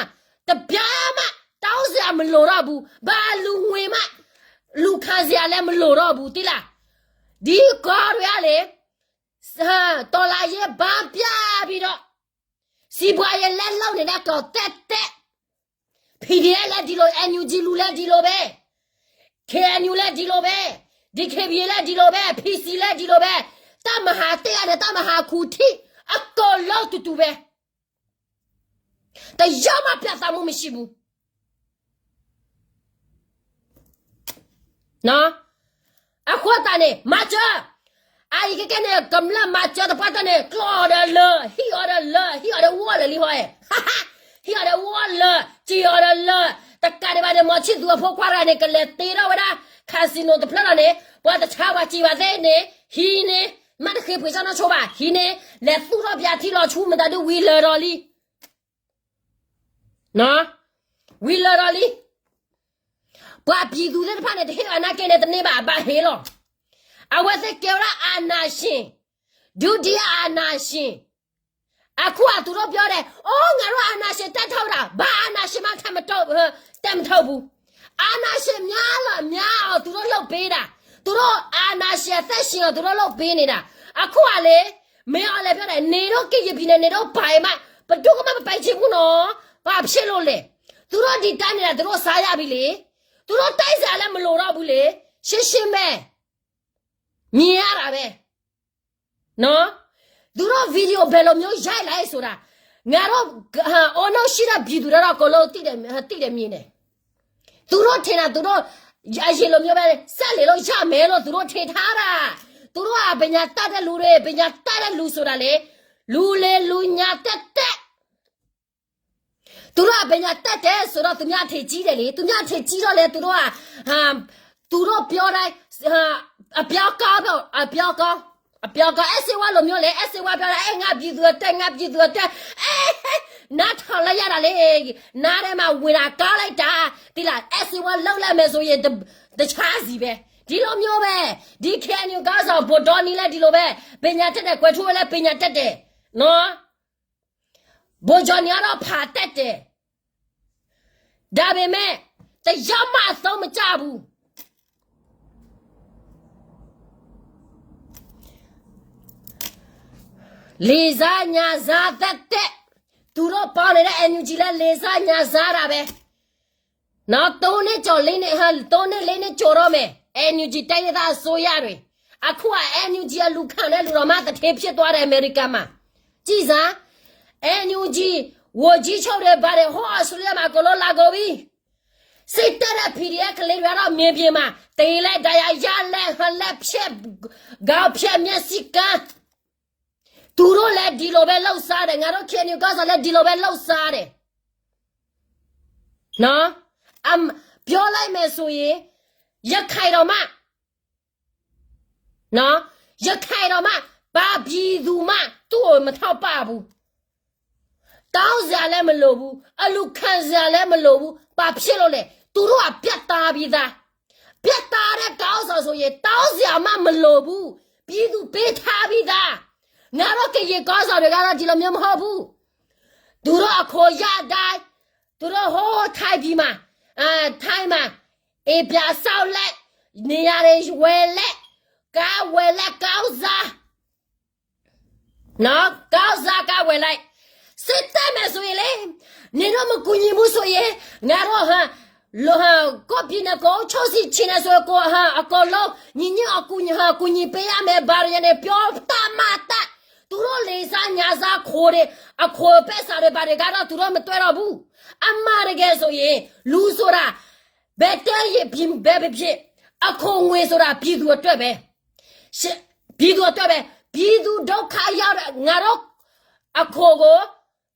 တပြားမှ တောင်းစရာမလိုတော့ဘူး, ဘာလူငွေမှ လူခံစရာလည်းမလိုတော့ဘူး သီလၢ, ဒီကောတွေအလဲ တော်လှန်ရေး ဘန်းပြပြီးတော့ စီးပွားရေး လက်လုပ်နေတဲ့ ကောင် တက်တက်, PDF လည်းဒီလို, NUG လူလည်းဒီလိုပဲ, KNU လည်းဒီလိုပဲ, DKBA လည်းဒီလိုပဲ, PC လည်းဒီလိုပဲ, တပ်မဟာတစ်ကနေ တပ်မဟာခုထိ အကုန်လုံးတူတူပဲ, တယောက်မှ ပြတ်သားမှု မရှိဘူး. အဃိသတးန့ၣ် မၤစၢၤ, အအံၤကဲကဲန့ၣ် ကမျၢၢ်မၤစၢၤသပှၢ်တၢၢ်န့ၣ် ကျီၢ်အီၤဒီးလၢာ်, ဟံၣ်အီၤဒီးလၢာ်, ဟံၣ်အီၤဒီးဝီၢ်လၢာ်လံဟီ, ဟံၣ်အီၤဒီးဝီၢ်လၢာ်, စံၣ်အီၤဒီးလၢာ်, တကးဒံးဘၣ်န့ၣ် မီၤဆံၣ်သူၤအဖိခွါတဂၤန့ၣ် ကလဲၤတ့ထီၣ်ဝဲဒၣ် casino တဖျၢၣ်လီၤန့ၣ် ပှၤတဆါပှၤစံးဘၣ်သ့ၣ်န့ၣ် ဟံးန့ၣ်, မ့ၢ်တဃ့ပှ့ၤကၢ်နီၢ်ဆိဘၣ် ဟံးန့ၣ်, လဲၤသူၣ်ထီၣ်ပၠးထံလီၤဆူ မတၤဒု ဝံၤလၢာ်ဒီးလံ ဝံၤလၢာ်ဒီးလံ. ပှၤပြည်သူသ့ၣ်တဖၣ်န့ၣ် တဟ့ၣ်အနာ်က့န့ၣ် တန့ၢ်ဘၣ် အဘၣ်ဟ့ၣ်လီၤ. အဝဲသ့ၣ်ကဲဝဲဒၣ် အာဏာရှင်, ဒုတိယအာဏာရှင်, အခုက သူတို့ပြောတယ်, အိ ငါတို့ အာဏာရှင် တက်ထုတ်တာ, ဘာအာဏာရှင်မှ တက်မထုတ်ဘူး. အာဏာရှင် များလာ များအောင် သူတို့ လုပ်ပေးတာ, သူတို့ အာဏာရှင် အသက်ရှင်အောင် သူတို့ လုပ်ပေးနေတာ. အခုကလေ, မင်းအောင်လှိုင် ပြောတယ်, နေတို့ ကရင်ပြည်နယ် နေတို့ ပိုင်မှ ဘယ်သူမှ မပိုင်ချင်ဘူးနော်. ဘာဖြစ်လို့လဲ. သူတို့ ဒီတိုင်းနေတာ သူတို့ စားရပြီလေ. သူတို့ တိုက်စရာလည်း မလိုတော့ဘူးလေ. ရှင်းရှင်းပဲ. မြင်ရတာပဲ. နော်. သူတို့ ဗီဒီယို ဘယ်လိုမျိုး ရိုက်လဲဆိုတာ ငါတို့ အုံနောက်ရှိတဲ့ ပြည်သူတွေတော့ အကုန်လုံး သိတယ် သိတယ် မြင်တယ်. သူတို့ ထင်တာ သူတို့ အရင်လိုမျိုးပဲ ဆက်နေလို့ ရမယ်လို့ သူတို့ ထင်ထားတာ. သူတို့က ပညာတတ်တဲ့ လူတွေ, ပညာတတ်တဲ့ လူဆိုတာလေ, လူလေ လူညာတက်တက်. သူတို့က ပညာတတ်တယ်ဆိုတော့ သူများ ထင်ကြီးတယ်လေ. သူများ ထင်ကြီးတော့လဲ သူတို့က သူတို့ ပြောတိုင်း အပြောကောင်းပေါ့, အပြောကောင်း, အပြောကောင်း. အဲ ဆေးဝါး လိုမျိုးလဲ အဲ ဆေးဝါး ပြောတာ အဲ ငါ ပြည်သူအတွက်, ငါ ပြည်သူအတွက်, အဲ နားထောင်လိုက်ရတာလေ. နားထဲမှာ ဝင်တာ ကောင်းလိုက်တာ. သိလား, အဲ ဆေးဝါး လုပ်လိုက်မယ်ဆိုရင် တခြားစီပဲ. ဒီလိုမျိုးပဲ. ဒီ KNU ခေါင်းဆောင် ဗိုလ်ဒေါ်နီလည်း ဒီလိုပဲ. ပညာတတ်တယ်, ကွယ်ထူးဝင်းလည်း ပညာတတ်တယ်. နော်. ဗိုလ်ချုပ်ကြီးကတော့ ဖာတတ်တယ်. ဒါပေမဲ့ တစ်ယောက်မှအသုံးမကျဘူး. လေဆါညါဆါသက်သက်, သူတို့ပေါင်းနေတဲ့ NUG လည်း လေဆါညါဆါတာပဲ. နော်, သုံးနှစ်ကျော် လေးနှစ်, ဟမ်, သုံးနှစ် လေးနှစ်ကျော်တော့မယ်, NUG တိုင်းဒေသအစိုးရတွေ. အခုက NUG အလူခံတဲ့လူတော်မှ သူဌေးဖြစ်သွားတယ် အမေရိကန်မှာ. ကြည့်စမ်း, NUG ဝန်ကြီးချုပ်တွေ ဘာတွေ ဟိုး Australia မှာ အကုန်လုံးလာကုန်ပြီ. စစ်တပ်နဲ့ PDF ကလေးတွေကတော့ မြေပြင်မှာ သေလဲ ဒဏ်ရာရလဲ ဟန်လဲ ဖြတ်, ခေါင်းဖြတ် မျက်စိကန်း. သူတို့လည်း ဒီလိုပဲ လုပ်စားတယ်, ငါတို့ KNU ခေါင်းဆောင်လည်း ဒီလိုပဲ လုပ်စားတယ်. နော်, အမ်, ပြောလိုက်မယ်ဆိုရင်, ရခိုင်တောင်မှ, နော်, ရခိုင်တောင်မှ ဘာပြည်သူမှ သူ့ကို မထောက်ပံ့ဘူး. တောင်းစရာလည်းမလိုဘူး, အလူခံစရာလည်းမလိုဘူး, ဘာဖြစ်လို့လဲ, သူတို့က ပြတ်သားပြီးသား. ပြတ်သားတဲ့ ခေါင်းဆောင်ဆိုရင် တောင်းစရာမှမလိုဘူး, ပြည်သူပေးထားပြီးသား. ငါတို့ ကရင် ခေါင်းဆောင်တွေကတော့ ဒီလိုမျိုး မဟုတ်ဘူး. သူတို့ အခွန်ရတိုင်း, သူတို့ ဟိုး ထိုင်းပြည်မှာ, အဲ, ထိုင်းမှာ အိမ်ပြန်ဆောက်လိုက်, နေရာတွေ ဝယ်လိုက်, ကားဝယ်လိုက်, ကောင်းစား, နော်, ကောင်းစား ကားဝယ်လိုက်. စစ်တပ်မယ်ဆိုရင်လေ, နင်တို့ မကူညီဘူးဆိုရင်, ငါတို့ ဟမ်, လို, ဟမ်, ကိုယ့်ပြည်နယ် ကိုယ်အုပ်ချုပ်စေချင်တယ်ဆိုရင်, ကိုယ်, ဟမ်, အကုန်လုံး ညီညွတ်အောင် ကူညီ, ဟမ်, ကူညီပေးရမယ်, ဘာတွေနဲ့ ပြောတတ်မှတ်တတ်. သူတို့ လေဆါညါဆါ အခွန်တွေ, အခွန် ပိုက်ဆံတွေ ဘာတွေကတော့ သူတို့ မတွက်တော့ဘူး. အမှန်တကယ်ဆိုရင်, လူဆိုတာ ဘယ်တိုင်းပြည် ဘယ်ဖြစ်ဖြစ်, အခွန်ငွေဆိုတာ ပြည်သူအတွက်ပဲ. ရှစ်, ပြည်သူအတွက်ပဲ. ပြည်သူ ဒုက္ခရောက်တဲ့, ငါတို့ အခွန်ကို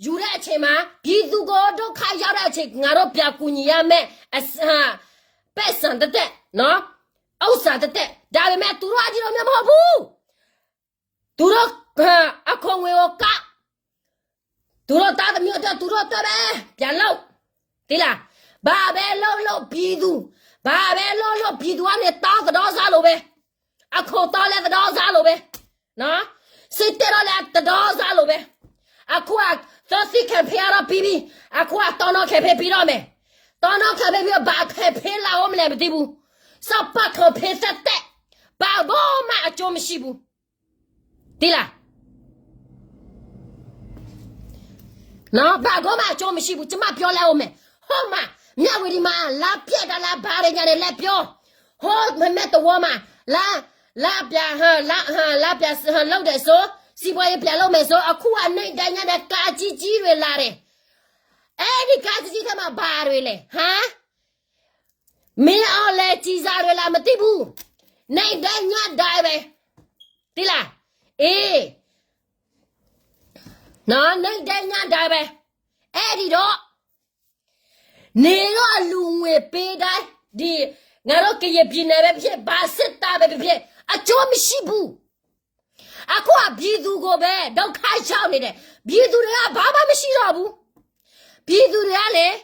ယူတဲ့အချိန်မှာ, ပြည်သူကို ဒုက္ခရောက်တဲ့အချိန်, ငါတို့ ပြန်ကူညီရမယ့် အစ, ဟမ်, ပိုက်ဆံသက်သက်, နော်, ဥစ္စာသက်သက်. ဒါပေမဲ့ သူတို့က ဒီလိုမျိုး မဟုတ်ဘူး. သူတို့, ဟမ်, အခွန်ငွေကို ကောက်, သူတို့ သားသမီးအတွက် သူတို့အတွက်ပဲ ပြန်လုပ်, သိလား. ဘာပဲလုပ်လုပ် ပြည်သူ, ဘာပဲလုပ်လုပ် ပြည်သူကနေ တောင်း သဒါစားလိုပဲ. အခွန်တောင်းလည်း သဒါစားလိုပဲ, နော်, စစ်တပ်တော့လည်း သဒါစားလိုပဲ. အခုက သွေးသီး campaign ကတော့ ပြီးပြီ. အခုက တောင်တော် campaign ပြီးတော့မယ်. တောင်တော် campaign ပြီးတော့ ဘာ campaign လာဦးမလဲ မသိဘူး. စပ campaign သက်သက်, ဘာကိုမှ အကျိုးမရှိဘူး. သိလား. နော်, ဘာကိုမှ အကျိုးမရှိဘူး, ကျမ ပြောလိုက်ဦးမယ်. ဟိုမှာ, မြဝတီမှာ လာပြဲတာ လာဘာတွေညာတွေ လာပြော. ဟိုမဲမဲသဝီမှာ, လာ, လာပြ, ဟမ်, လာ, ဟမ်, လာပြ, ဟမ်, လုပ်တယ်ဆို, စီးပွားရေး ပြန်လုပ်မယ်ဆို, အခုက နေ့တိုင်းညတိုင်း ကားကြီးကြီးတွေ လာတယ်. အဲ့ဒီ ကားကြီးကြီးထဲမှာ ဘာတွေလဲ, ဟမ်. မင်းအောင်လှိုင် ကျည်ဆံတွေလား မသိဘူး. နေ့တိုင်းညတိုင်းပဲ, သိလား. အေး, နော်, နေ့တိုင်းညတိုင်းပဲ. အဲ့ဒီတော့, နင်တို့ အလူငွေပေးတိုင်း, ဒီ, ငါတို့ ကရင်ပြည်နယ်ပဲဖြစ်ဖြစ်, ဘာစစ်တပ်ပဲဖြစ်ဖြစ်, အကျိုးမရှိဘူး. အခုက ပြည်သူကိုပဲ ဒုက္ခရောက်နေတယ်. ပြည်သူတွေက ဘာမှမရှိတော့ဘူး. ပြည်သူတွေကလည်း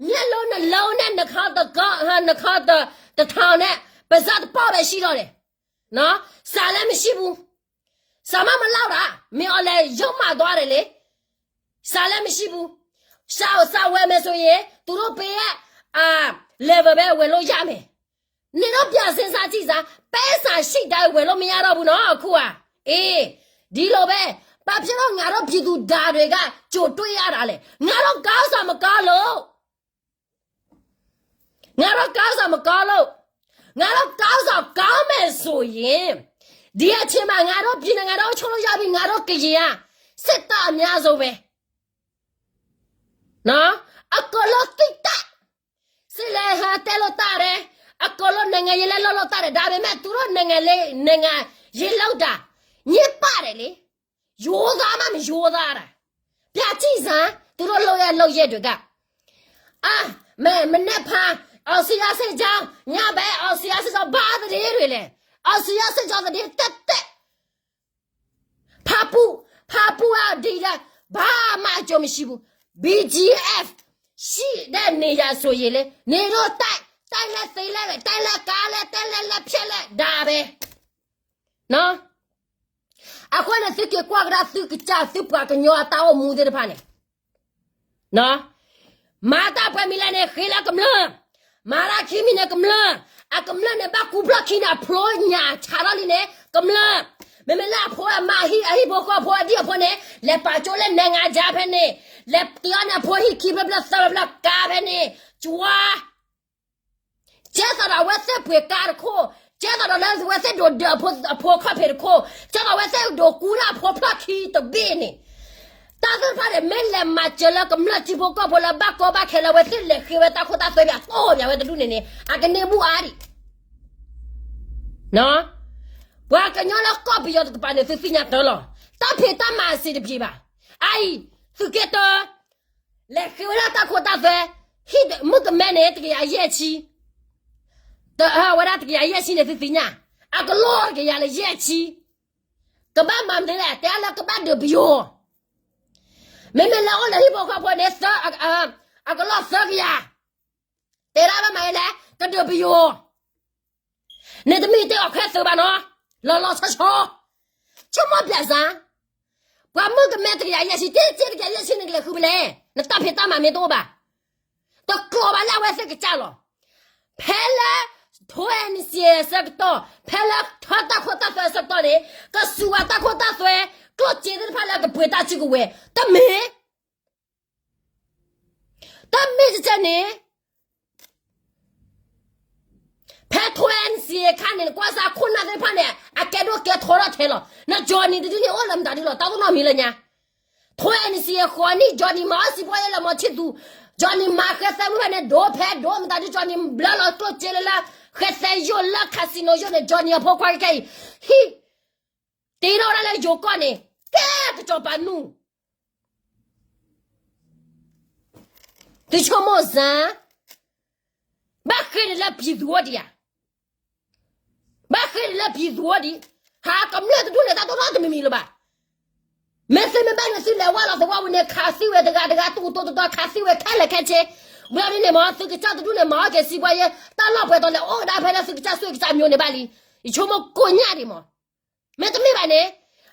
မျက်လုံးနှစ်လုံးနဲ့ နှာခေါင်းတစ်, ဟမ်, နှာခေါင်းတစ်, တစ်ထောင်နဲ့ ပါးစပ်တစ်ဖက်ပဲ ရှိတော့တယ်. နော်, ဆံးလည်းမရှိဘူး. ဆံးမမလောက်တာ, မင်းအောင်လှိုင် ယုတ်မာသွားတယ်လေ. ဆံးလည်းမရှိဘူး. ဆံး, ဆံးဝယ်မယ်ဆိုရင်, သူတို့ပေးတဲ့, အာ, level ပဲ ဝယ်လို့ရမယ်. နင်တို့ ပြန်စဉ်းစားကြည့်စမ်း, ပိုက်ဆံရှိတိုင်း ဝယ်လို့မရတော့ဘူးနော်, အခုဟာ. အေး, ဒီလိုပဲ. ဘာဖြစ်လို့ ငါတို့ ပြည်သူဒါတွေက ကြုံတွေ့ရတာလဲ? ငါတို့ ခေါင်းဆောင်မကောင်းလို့. ငါတို့ ခေါင်းဆောင်မကောင်းလို့. ငါတို့ ခေါင်းဆောင်ကောင်းမယ်ဆိုရင်, ဒီအချိန်မှာ ငါတို့ ပြည်နယ် ငါတို့ အုပ်ချုပ်လို့ရပြီ, ငါတို့ ကရင်က စစ်တပ်အများဆုံးပဲ. နော်, အကုန်လုံး သိတတ်. စစ်လည်း ဟမ်, တက်လို့တတ်တယ်. အကုန်လုံး နိုင်ငံရေးလည်း လုပ်လို့တတ်တယ်. ဒါပေမဲ့ သူတို့ နိုင်ငံရေး, နိုင်ငံရေးလုပ်တာ ညစ်ပတ်တယ်လေ. ရိုးသားမှ မရိုးသားတာ. ပြန်ကြည့်စမ်း, သူတို့ လုပ်ရပ် လုပ်ရပ်တွေက. အာ, မ, မနက်ဖန် အောင်ဇေယျစစ်ကြောင်း, ညဘက် အောင်ဇေယျစစ်ကြောင်း, ဘာသတင်းတွေလဲ? အောင်ဇေယျစစ်ကြောင်း သတင်း သက်သက်. ဖာပွန်, ဖာပွန်က ဒီလံ, ဘာမှ အကျိုးမရှိဘူး. BGF ရှိတဲ့နေရာဆိုရင်လေ, နင်တို့ တိုက်, တိုက်လဲ သေလဲ, တိုက်လဲ ကါလဲ, တိုက်လဲ လက်ဖြတ်လဲ, ဒါပဲ. နော်, အဃိန့ၣ် သုက့ၤကွၢ်ကဒါ သုကစၢ် သုပှၤကညီအတၢ်အိၣ်မူသ့ၣ်တဖၣ်န့ၣ်, နော်, မၤတၢ်ပှဲၤမံၤလဲၣ်န့ၣ် ဃ့လၢကမျၢၢ်, မၤတၢ်ခံမံၤန့ၣ်ကမျၢၢ်, အကမျၢၢ်န့ၣ် ဘၣ်ကူဖျီၣ်ခံန့ၣ် အဖျိညၣ်ဆးထီၣ်လံန့ၣ် ကမျၢၢ်, မ့မ့ၢ်လၢအဖိအမါဟံၣ်အဟံၣ်ဖိဃီဖိအဒံၣ်အဖိန့ၣ် လဲၤပာ်ကၠိလၢနဲၣ်ငါယါဖဲန့ၣ်, လဲၤတ့အီၣ်န့ၢ်အဖိဟံၣ်ခံဖျၢၣ်ဖျၢၣ်သၢဖျၢၣ်ဖျၢၣ်ကါဖဲန့ၣ်, ကွၢ် ကဲသိးဒီးအဝဲသ့ၣ်ပှ့ၤကါတခိၣ်, ကဲသိးဒီးလၢအဝဲသ့ၣ်ဒိးဒၢးအဖိခီၣ်ဖံးတခိၣ်, ကဲသိးအဝဲသ့ၣ်ဒိးကူတၢ်အဖိဖျီၣ်ခံတဘ့ၣ်န့ၣ်, တၢ်သ့ၣ်တဖၣ်န့ၣ် မ့ၢ်လဲၤမၤစၢၤလၢကမျၢၢ်ထံဖိကီၢ်ဖိလၢဘၣ်ကီဘၣ်ခဲလၢအဝဲသ့ၣ်လဲၤဃ့ဝဲတၢ်ခိတၢ်သွဲဘၣ် တိၢ်မးဝဲတဒူၣ်န့ၣ်န့ၣ် အကန့ၢ်ဘူၣ်အါဒံး ပှၤကညီလၢကီၢ်ပယီၤတကပၤန့ၣ် သုသ့ၣ်ညါတၢ်လီၤ. တၢ်ဖံးတၢ်မၤအစ့တပှဲၤဘၣ်. အအံၤ သုးက့တၢ လဲၤဃ့ဝဲဒၣ်တၢ်ခိတၢ်သွဲ, ဟံၣ်မုၣ်ကမဲန့ၣ် တကယၤယဲၢ်ဆံ, တအဝဲဒၣ်တကယၤယဲၢ်ဆံန့ၣ် သုသ့ၣ်ညါ, အကလီၢ်တကယၤလၢယဲၢ်ဆံ, ကဘၣ်မၤမနုၤလဲၣ် တဲလၢကဘၣ်ဒုးပယီၤ, မ့မ့ၢ်လၢအိၣ်လၢဟံၣ်ဖိဃီဖိန့ၣ် အကလီၢ်သၢကယၤ, တဲဒၣ်ဘၣ်မၤအလဲၣ် ကဒုးပယီၤ န့ၣ်တမ့ၢ်တဲအီၤခဲသုးဘၣ်နီၤ, လီၤလီၤဆီဆီ, ဆိကမိၣ်ပျဲစါ, ပှၤမုၣ်ကမဲတကယၤယဲၢ်ဆံ တကယၤယဲၢ်ဆံန့ၣ်ကလဲၤဃုဖဲလဲၣ်, နတၢ်ဖံးတၢ်မၤမ့ၢ်တအိၣ်ဘၣ်, တကျိၤဘၣ်လၢအဝဲသ့ၣ်ကစၢ်လီၤ. ဖဲလၢ ထိ NCA အဆၢကတီၢ်, ဖဲလၢထၢတၢ်ခိတၢ်သွဲအဆၢကတီၢ်န့ၣ် ကစူၤဝဲတၢ်ခိတၢ်သွဲ, ကျိၣ်စ့သ့ၣ်တဖၣ်လၢကပှ့ၤတၢ်စုကဝဲၤ, တမ့ၢ် တမ့ၢ်တကဲန့ၣ်, ဖဲထိ NCA အခါန့ၣ် နကွၢ်စၢ်ခိၣ်နၢ်သ့ၣ်တဖၣ်န့ၣ် အကဲဒိၣ်ကဲထီထီၣ်ထဲလီၤ. န Johnny တဒုန့ၣ်အိၣ်လၢမတၤဒုလီၤ တၢ်သိၣ်နီၣ်မံၤလၢညါ, ထိ NCA ဃိးနံၣ် Johnny မၤအီၣ်စံးပှၤယဲလၢမီၤဆံၣ်သူ, Johnny မၤဃဲသဲမုၣ်ဖဲန့ၣ် ဒိးဖဲဒိးမတၤဒု Johnny ဘျၢလီၤကျိၣ်စ့လၢလၢ ဃဲသဲယိၣ်လၢ casino ယိၣ်န့ၣ် Johnny အဖိခွါခဲအံၤ, ဟံၣ် တ့ထီၣ်ဝဲဒၣ်လၢယိၤကီၢ်န့ၣ် ကဲကစီၤပၤနူၢ် သုဆိကမိၣ်စ့ၢ်, ဘၣ်ဃ့န့ၣ်လၢပျံၤသူဝဲဒံးဧါ, ဘၣ်ဃ့န့ၣ်လၢပျံၤသူဝဲဒံး, ဟးကမျၢၢ်တဒူၣ်န့ၣ် တၢ်တိၢ်နီၣ်တမံၤမံၤလၢၤဘၣ်. မ့ၢ်သုမ့ၢ်ဘၣ်န့ၣ် သုလဲၤဝဲလီၤသဝီဝံၤန့ၣ် ခးသံဝဲတဂၤတဂၤ တူၢ်တိၢ်တတီ ခးသံဝဲခဲလၢာ်ခဲဆ့, ဘျီဒ်န့ၣ်မ့ၢ် သုကစၢ်တဒူၣ်န့ၣ် မၤအီၣ်က့ၤစံးပှၤယဲ တၢ်လီၢ်ပှဲၤတီၤလဲၤအိၣ်ကဒါဖဲလၢသုကစၢ်စွဲကစၢ်မျိုးန့ၣ်ဘၣ်လံ. ယဆိကမိၣ်ကိးညၣ်ဒံးမး, မ့တမ့ၢ်ဘၣ်န့ၣ်,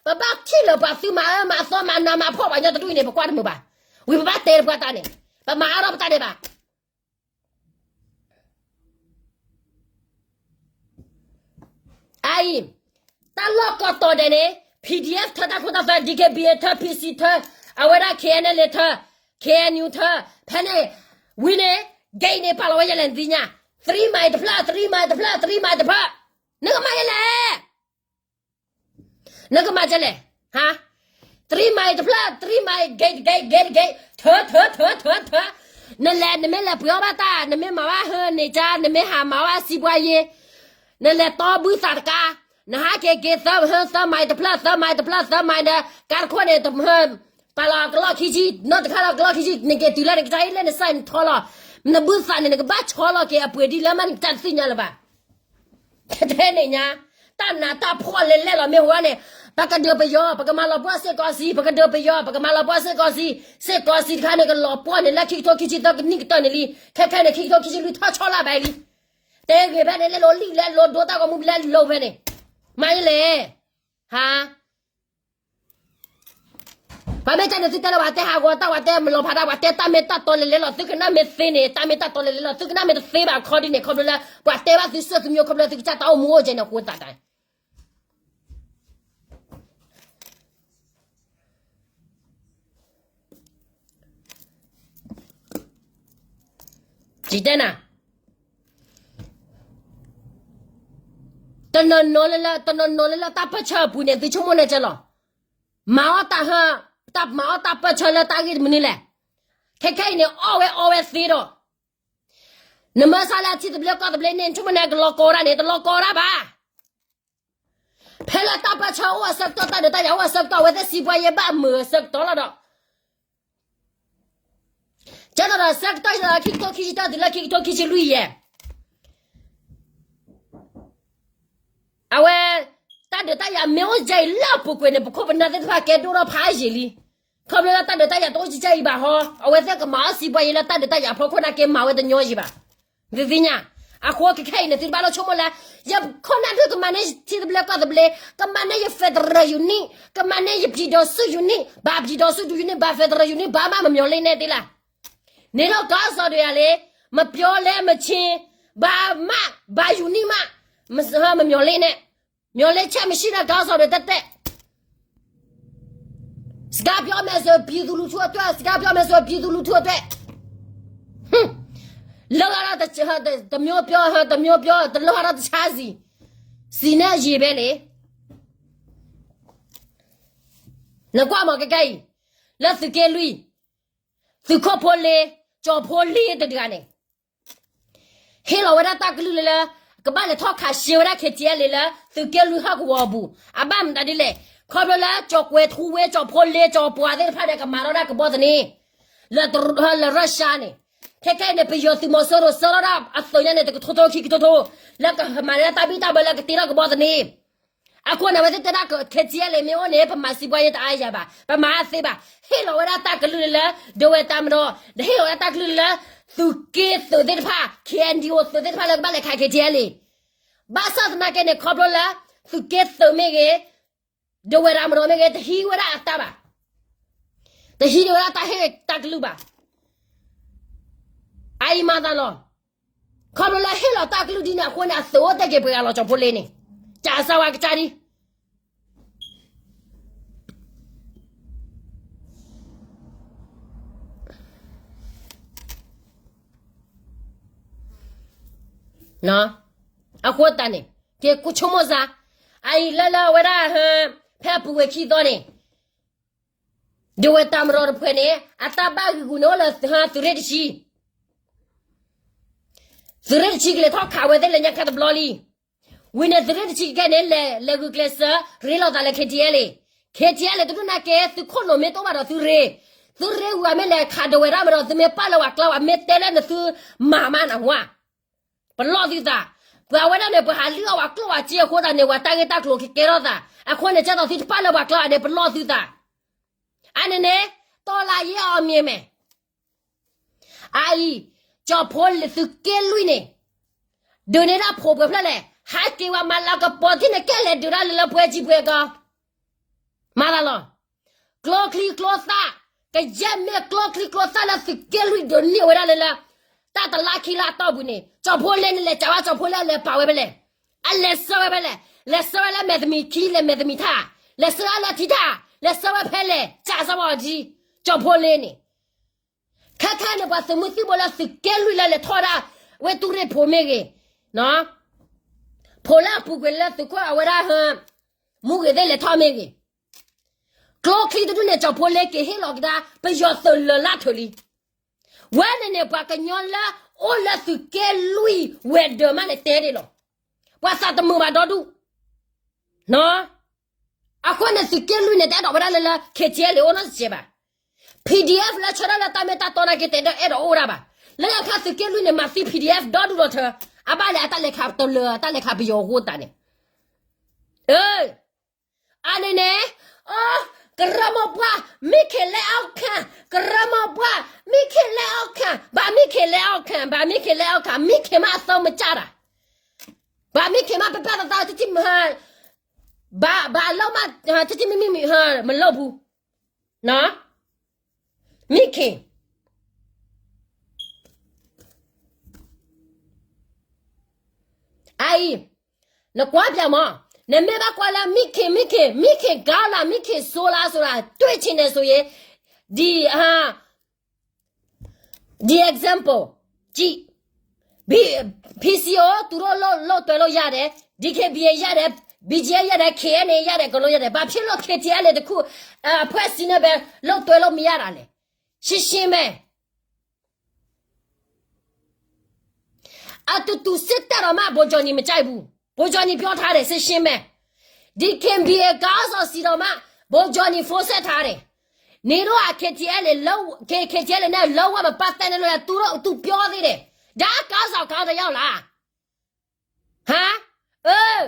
ပဘၣ်ထံၣ်လၢပှၤသုမၤအၢမၤသီမၤနးမၤဖှီၣ်ပှၤကညီတဒူၣ်အံၤန့ၣ် ပကွၢ်တမုာ်ဘၣ်. ဝံၤပဘၣ်တဲပှၤတၢ်န့ၣ်, ပမၤအါထီၣ်ပတၢ်ဒဲးဘး. အအံၤ, တၢ်လီၢ်ကိးတီၤဒဲးန့ၣ် PDF ထၢ တၢ်ခိတၢ်သွဲ DKBA ထၢ PC ထၢ, အဝဲဒၣ် KNLA ထၢ, KNU ထၢ, ဖဲန့ၣ်, ဝံၤန့ၣ်, gate န့ၣ် ပာ်လီၤဝဲယဲလဲၣ်နသ့ၣ်ညါ, three mile တဖျၢၣ် three mile တဖျၢၣ် three mile တဖျၢၣ်, နကမၤယဲလဲၣ် နကမၤဒ်လဲၣ်, ဟါ, three mile တဖျၢၣ် three mile gate gate gate gate ထၢ ထၢ ထၢ ထၢ ထၢ, နလဲၤ နမ့ၢ်လဲၤပှ့ၤအီၣ်ဘၣ်တၢ် နမ့ၢ်မၤဘၣ်ဟၢန့ၣ်ကါ နမ့ၢ်ဟးမၤဘၣ်စံးပှၤယဲ, နလဲၤတီဘုသးတကါ, နဟးက့ၤက့ၤသၢ ဟၢ သၢ mile တဖျၢၣ် သၢ mile တဖျၢၣ် သၢ mile ဒီး ကါတခိၣ်န့ၣ် တဟၢ ပာ်လီၤကလီၢ်ခံဆံ နီၢ်တခါလီၤကလီၢ်ခံဆံ နက့ၤတုၤလၢနကစၢ်အံၤလၢနစၢ်နထီလီၤ, နဘုသးန့ၣ် နကဘၣ်ဆီလီၤက့ၤအပှ့ၤဒ်လၢမ့ၢ်နကစၢ်တသ့ၣ်ညါလၢၤဘၣ်. ထဲန့ၣ်ညါ, တၢ်နးတၢ်ဖှီၣ်လဲၤလဲၣ်လီၤမ့ၢ်ဝဲန့ၣ်, ပကဒုးပယီၤ ပကမၤလီၤပှီၢ်စ့ၢ်ကီးစံး ပကဒုးပယီၤ ပကမၤလီၤပှီၢ်စ့ၢ်ကီးစံး, စ့ၢ်ကီးစံးတခါန့ၣ် ကလီၤပှီၢ်န့ၣ်လၢခံကထိခံဆံသၢကနံၣ်ကတၢၢ်န့ၣ်လံ, ခဲခဲန့ၣ် ခံကထိခံဆံလွံၢ်ထီၣ်ဆီလၢဘၣ်လံ, တဲဂ့ၤဖဲန့ၣ် လဲၤလိၤလံ လဲၤလိၤဒိတၢ်ဂီၤမူ လဲၤလိၤဖဲန့ၣ်, မၤယဲလဲၣ်, ဟါ ပှၤမ့ၢ်တဲန့ၣ် သုတဲလၢပှၤတဲဟးဂီၤတၢ် ပှၤတဲမလီၤဖးတၢ် ပှၤတဲတၢ်မ့ၢ်တၢ်တီလဲၤလဲၤလီၤ သုကနၣ်မ့ၢ်သ့န့ၣ် တၢ်မ့ၢ်တၢ်တီလဲၤလဲၤလီၤ သုကနၣ်မ့ၢ်တသ့ဘၣ်ခီဒ်န့ၣ် ခီဖျိလၢ ပှၤတဲဘၣ်သုစၢၢ်သုမံၤခီဖျိသုကစၢ်တၢ်အိၣ်မူအိၣ်ကဲန့ၣ် ဃိသးတၢ် ယတဲနၤ, တနီၤနီၤလၢ တနီၤနီၤလၢလၢတၢ်ပၢၢ်ဆၢအပူၤန့ၣ် သုဆိကမိၣ်န့ၣ်ကဲလီၤ. မၤအီၣ်တၢ်ဟၢ, တၢ်မၤအီၣ်တၢ်ပၢၢ်ဆၢလၢတၢ်ဂ့ၢ်တမနုၤလဲၣ်. ခဲခဲအံၤန့ၣ် အီၣ်ဝဲအီဝဲသ့ဒီး နမၢဆါလၢအထံသဘျ့ကီၢ်သဘျ့န့ၣ် နဆိကမိၣ်န့ၣ် ကလီၤကီဝဲဒၣ်န့ၣ် တလီၤကီဝဲဒၣ်ဘၣ်. ဖဲလၢတၢ်ပၢၢ်ဆၢအိၣ်အဆၢကတီၢ် တၢ်ဒုးတၢ်ယၤအိၣ်အဆၢကတီၢ် အဝဲသ့ၣ်စံးပှၤယဲဘၣ်မုာ်အဆၢကတီၢ်လီၤဒီး ကဲသိးဒီးဆၢကတီၢ်လၢခံကထိခံဆံတၢ်တုၤလၢခံကထိခံဆံလွံၢ်ယဲၢ် အဝဲ တၢ်ဒုးတၢ်ယၤမ့ၢ်အိၣ်ကဲအံၤလၢအပူၤကွံာ်န့ၣ် ပခိၣ်ပနၢ်သ့ၣ်တဖၣ်ကဲဒိၣ်ထီၣ်ဖးယံာ်လံ. ခီဖျိလၢတၢ်ဒုးတၢ်ယၤတအိၣ်ကဲအံၤဘၣ်ဟီ အဝဲသ့ၣ်ကမၤအီၣ်စံးပှၤယဲလၢတၢ်ဒုးတၢ်ယၤအဖီခိၣ်န့ၣ် က့ၤမၤဝဲတညီယံာ်ဘၣ်. သုသ့ၣ်ညါ, အဃိခဲခဲအံၤန့ၣ် သုတဘၣ်လိၣ်ဆိကမိၣ်လၢ ယခိၣ်နၢ်ဒုးကမၤန့ၢ်ယထံသဘျ့ကီၢ်သဘျ့, ကမၤန့ၢ်ယ federal unit, ကမၤန့ၢ်ယ ပြည်ထောင်စု unit, ဘၣ် ပြည်ထောင်စု unit, ဘၣ် federal unit, ဘၣ်မးမမျီၤလ့နဲၣ်သ့လၢ န့ၣ်ဒီးကီၢ်စီၤဒုးယၤလံ, မပြောလဲမချင်း, ဘာမှ ဘာယူနည်းမှ မမျှော်လင့်နဲ့, မျှော်လင့်ချက်မရှိနဲ့ ကီၢ်စီၤဒုး တတဲ စကားပြောမယ်ဆို ပြည်သူလူထုအတွက်, စကားပြောမယ်ဆို ပြည်သူလူထုအတွက်. ဟွန်း, လုပ်ရတော့ တစ်မျိုးပြော, တစ်မျိုးပြော, တလုပ်ရတော့ တခြားစီ, ဆီနဲ့ရေပဲလေ. နကွၢ်မး ကဲကဲအံၤ, လၢသုးက့လွံၢ်, သုးခိၣ်ဖိလ့, ကၠီၤဖိလ့တဂၤန့ၣ် ဟ့ၣ်လီၤဝဲဒၣ်တၢ်ကလုၢ်လၢလၢ ကဘၣ်လဲၤထီၣ်ခးရှဲဝဲဒၣ် KTLA လၢ သုးက့လွံၢ်ဟီၣ်ကဝီၤအပူၤ, အဘၣ်မတၤဒ်လဲၣ်, ခီဖျိလၢ ကၠီၤကွဲၤထူဝ့ ကၠီၤဖိလ့ ကၠီၤပှၤသ့ၣ်တဖၣ်ဒီး ကမၤထီၣ်ဒၣ်ကဘီသန့, လၢ လၢရၢရှါန့ၣ်, ခဲခဲအံၤန့ၣ် ပယီၤသုးမီၤစိရိၤ ဆှၢထီၣ်ဒၣ်အသုးညါန့ၣ် တကထိထိခံကထိထိ, လၢကမၤန့ၢ်တၢ်ဘံၣ်တၢ်ဘၢလၢကတ့ထီၣ်ကဘီသန့ အဃိန့ၣ် အဝဲသ့ၣ်တဲဒၣ် KTLA မ့ၢ်အိၣ်န့ၣ် ပမၤစံးပှၤယဲတအါယၤဘၣ်, ပမၤအသ့ဘၣ်, ဟ့ၣ်လီၤဝဲဒၣ်တၢ်ကလုၢ်လၢလၢ ဒဝဲတၢ်မဒီ, ဒီးဟ့ၣ်လီၤဝဲဒၣ်တၢ်ကလုၢ်လၢလၢ သုးက့သုးသ့ၣ်တဖၣ်, KNDO သုးသ့ၣ်တဖၣ်လၢကဘၣ်လဲၤခး KTLA. ဘၣ်ဆၣ်သနာ်က့န့ၣ် ခီဖျိလၢ သုးက့သုးမ့ၢ်ဂ့ၤ, ဒဝဲတၢ်မဒီမ့ၢ်ဂ့ၤ တဟံးဝဲဒၣ်အတၢ်ဘၣ်, တဟံးဒဝဲဒၣ်တၢ်ဟ့ၣ်တၢ်ကလုၢ်ဘၣ်. အအံၤမၤသးလီၤ. ခီဖျိလၢဟ့ၣ်လီၤတၢ်ကလုၢ်ဒ်န့ၣ်အဃိန့ၣ် အသုးအိၣ်တဲာ်က့ၤပှဲၤဂၤလီၤ ကၠီၤဖိလ့န့ၣ်, ကးစၢ်ဝဲကစၢ်ဒ် အဃိသတးန့ၣ် က့ၤဆိကမိၣ်စၢ်, အအံၤလၢလၢအဝဲဒၣ် ဖဲအပူၤဝဲခံသီန့ၣ် ဒဝဲတၢ်မဒီတဖုန့ၣ် အတၢ်ဘၣ်ဂံာ်ဂူာ်န့ၣ်အိၣ်လၢသုးရ့ၣ်တဆံ, သုးရ့ၣ်တဆံကလဲၤထီၣ်ခးဝဲသ့ၣ်လၢညါ ခါတဘျီလံ. ဝံၤန့ၣ်သုးရ့ၣ်တဆံကဲန့ၣ် လဲၤဂုာ်ကျဲးစၢး ရ့လိာ်သးလၢ KTLA, KTLA တဒူၣ်နာ်က့ သုခိၣ်လိာ်မ့ၢ်တအိၣ်ဘၣ်ဒီးသုရ့ၣ်, သုရ့ၣ်ဝံၤမ့ၢ်လဲၤခးဒဝဲဒၣ်မဒီ သုမ့ၢ်ပာ်လၢပှၤကျါဝဲ မ့ၢ်တဲလၢနသုမၤမးနဝါ ပလီၢ်သုသး, ပှၤဝဲဒၣ်န့ၣ် ပှၤဟးလံၣ်အီၣ်ပှၤကျိၣ်ပှၤစ့အဃိသတးန့ၣ် ပှၤတၢ်ဂ့ၢ်တၢ်ကျိၤကကဲထီၣ်သး, အဃိန့ၣ် ကဲသိးသုတပာ်လၢပှၤကျါဘၣ်န့ၣ် ပလီၢ်သုသး, အန့ၣ်န့ၣ် တီၢ်လၢယဲအီၤမ့ၢ်မဲာ်, အအံၤ ကၠီၤဖိသုးက့လွံၢ်န့ၣ် ဒုးန့ၢ်ဒၣ်ဖိပှဲၤဖျၢၣ်လဲၣ်, ဟးက့ၤဝဲမၤလၤကပီၤထံန့ၣ် ကဲလဲၤဒုးဒၣ်လၢလၢပှဲၤကံပှဲၤကီ မၤသးလီၤ. ကျိချံကျိသၣ်, ကယဲၢ်မ့ၢ်ကျိချံကျိသၣ်လၢသုးက့လွံၢ်ဒုးန့ၢ်ဝဲဒၣ်လၢလၢ တၢ်တလါခံလါအတီၢ်ပူၤန့ၣ် ကၠီၤဖိလ့န့ၣ် လဲၤကးဝဲ ကၠီၤဖိလ့အလဲၤပာ်ဝဲဖဲလဲၣ်, အလဲၤဆှၢဝဲဖဲလဲၣ်, လဲၤဆှၢဝဲလၢမဲာ်တမံၤခံ လဲၤမဲာ်တမံၤထါ, လဲၤဆှၢလၢထံထါ, လဲၤဆှၢဝဲဖဲလဲၣ် ကးစၢ်ဝဲအီၤဒ် ကၠီၤဖိလ့န့ၣ် ခဲခဲန့ၣ် ပှၤသုးမုၢ်သံၣ်ဘိလၢသုးက့လွံၢ်လၢလဲၤထီၣ်ဒၣ် ဝ့ၢ်တူၢ်ရ့ၣ်ဖိမ့ၢ်ဂ့ၤ, ဖိလၢအပူၤကွံာ်လၢသုးခိၣ်အဝဲဒၣ် မူဂ့ၤသ့ၣ်လဲၤထီၣ်မ့ၢ်ဂ့ၤ, ကျိချံတဒူၣ်န့ၣ် ကၠီၤဖိလ့က့ၤဟ့ၣ်လီၤကဒါ ပယီၤသုးလၢာ်လၢထၢၣ်လံ. ဝဲန့ၣ်န့ၣ် ပှၤကညီလၢအိၣ်လၢသုးက့လွံၢ်ဝဲၤဒၢးမးန့ၣ်တဲဒ်လီၤ. ပှၤသးတမုာ်ဘၣ်ဒီဒူၣ် အဃိန့ၣ် သုးက့လွံၢ်န့ၣ် တအဲၣ်ဒိးဝဲဒၣ်လၢလၢ KTLA အိၣ်နီတစဲးဘၣ်. PDF လၢဆၢထၢၣ်လၢတၢ်မ့ၢ်တၢ်တီနာ်က့ တအဲၣ်ဒိးအိၣ်ဒၣ်ဘၣ်. လၢညါခါသုးက့လွံၢ်န့ၣ် မၤသံ PDF ဒီဒူၣ်ဒီထၢ, အဘၣ်လဲၣ်အတၢ်လဲၤခးတလၢာ် အတၢ်လဲၤခးပယီၤအဃိသတးန့ၣ် အန့ၣ်န့ၣ် ကရၢမိၢ်ပှၢ် မ့ၢ်ခ့လဲၣ်အီၣ်ခၣ်, ကရၢမိၢ်ပှၢ် မ့ၢ်ခ့လဲၣ်အီၣ်ခၣ်, ဘၣ်မ့ၢ်ခ့လဲၣ်အီၣ်ခၣ်, ဘၣ်မ့ၢ်ခ့လဲၣ်အီၣ်ခၣ်, မ့ၢ်ခ့မးအသီမကၢ်တၢ်, ဘၣ်မ့ၢ်ခ့မးပပၢ်သးသးတထံၣ်မဟါ, ဘၣ်ဘၣ်လီၤမး တထံၣ်မံမံမံ မလိၣ်ဘူး, မ့ၢ်ခ့ အအံၤ နကွၢ်ပၠးမး, နမ့ၢ်ဘၣ်ကွၢ်လၢ မ့ၢ်ခ့ မ့ၢ်ခ့ မ့ၢ်ခ့ကါလၢ မ့ၢ်ခ့စိလၢ ဆိုတာ တွေ့ချင်တယ်ဆိုရင် ဒီ ဒီ example ကြည့် ဘီ ဖီစံအိ သူတို့လုပ်လုပ်တွယ်လို့ရတယ် ဒီ ခ့ဘီ ရတယ် ဘီ ဂျီ ရတယ် ခ့အန် ရတယ် အကုန်လုံးရတယ် ဘာဖြစ်လို့ ခ့ တီ အယ် တစ်ခု အဖွဲ့အစည်းနဲ့ပဲလုပ်တွယ်လို့မရတာလဲ ရှင်းရှင်းပဲ အတူတူစစ်တပ်တော့မှ ဗိုလ်ချုပ်ကြီး မကြိုက်ဘူး ဗိုလ်ချုပ်ကြီး ပြောထားတယ် ရှင်းရှင်းပဲ ဒီ ခ့ဘီ အယ် ခေါင်းဆောင်စီတော့မှ ဗိုလ်ချုပ်ကြီး ဖုန်းဆက်ထားတယ် နင်တို့က ခ့ တီ အယ် လုံး ခ့ ခ့ တီ အယ် နဲ့ လုံးဝ မပတ်သက်နဲ့လို့ သူတို့ သူပြောသေးတယ် ဒါက ခေါင်းဆောင်ကောင်းတစ်ယောက်လား ဟါ အၢ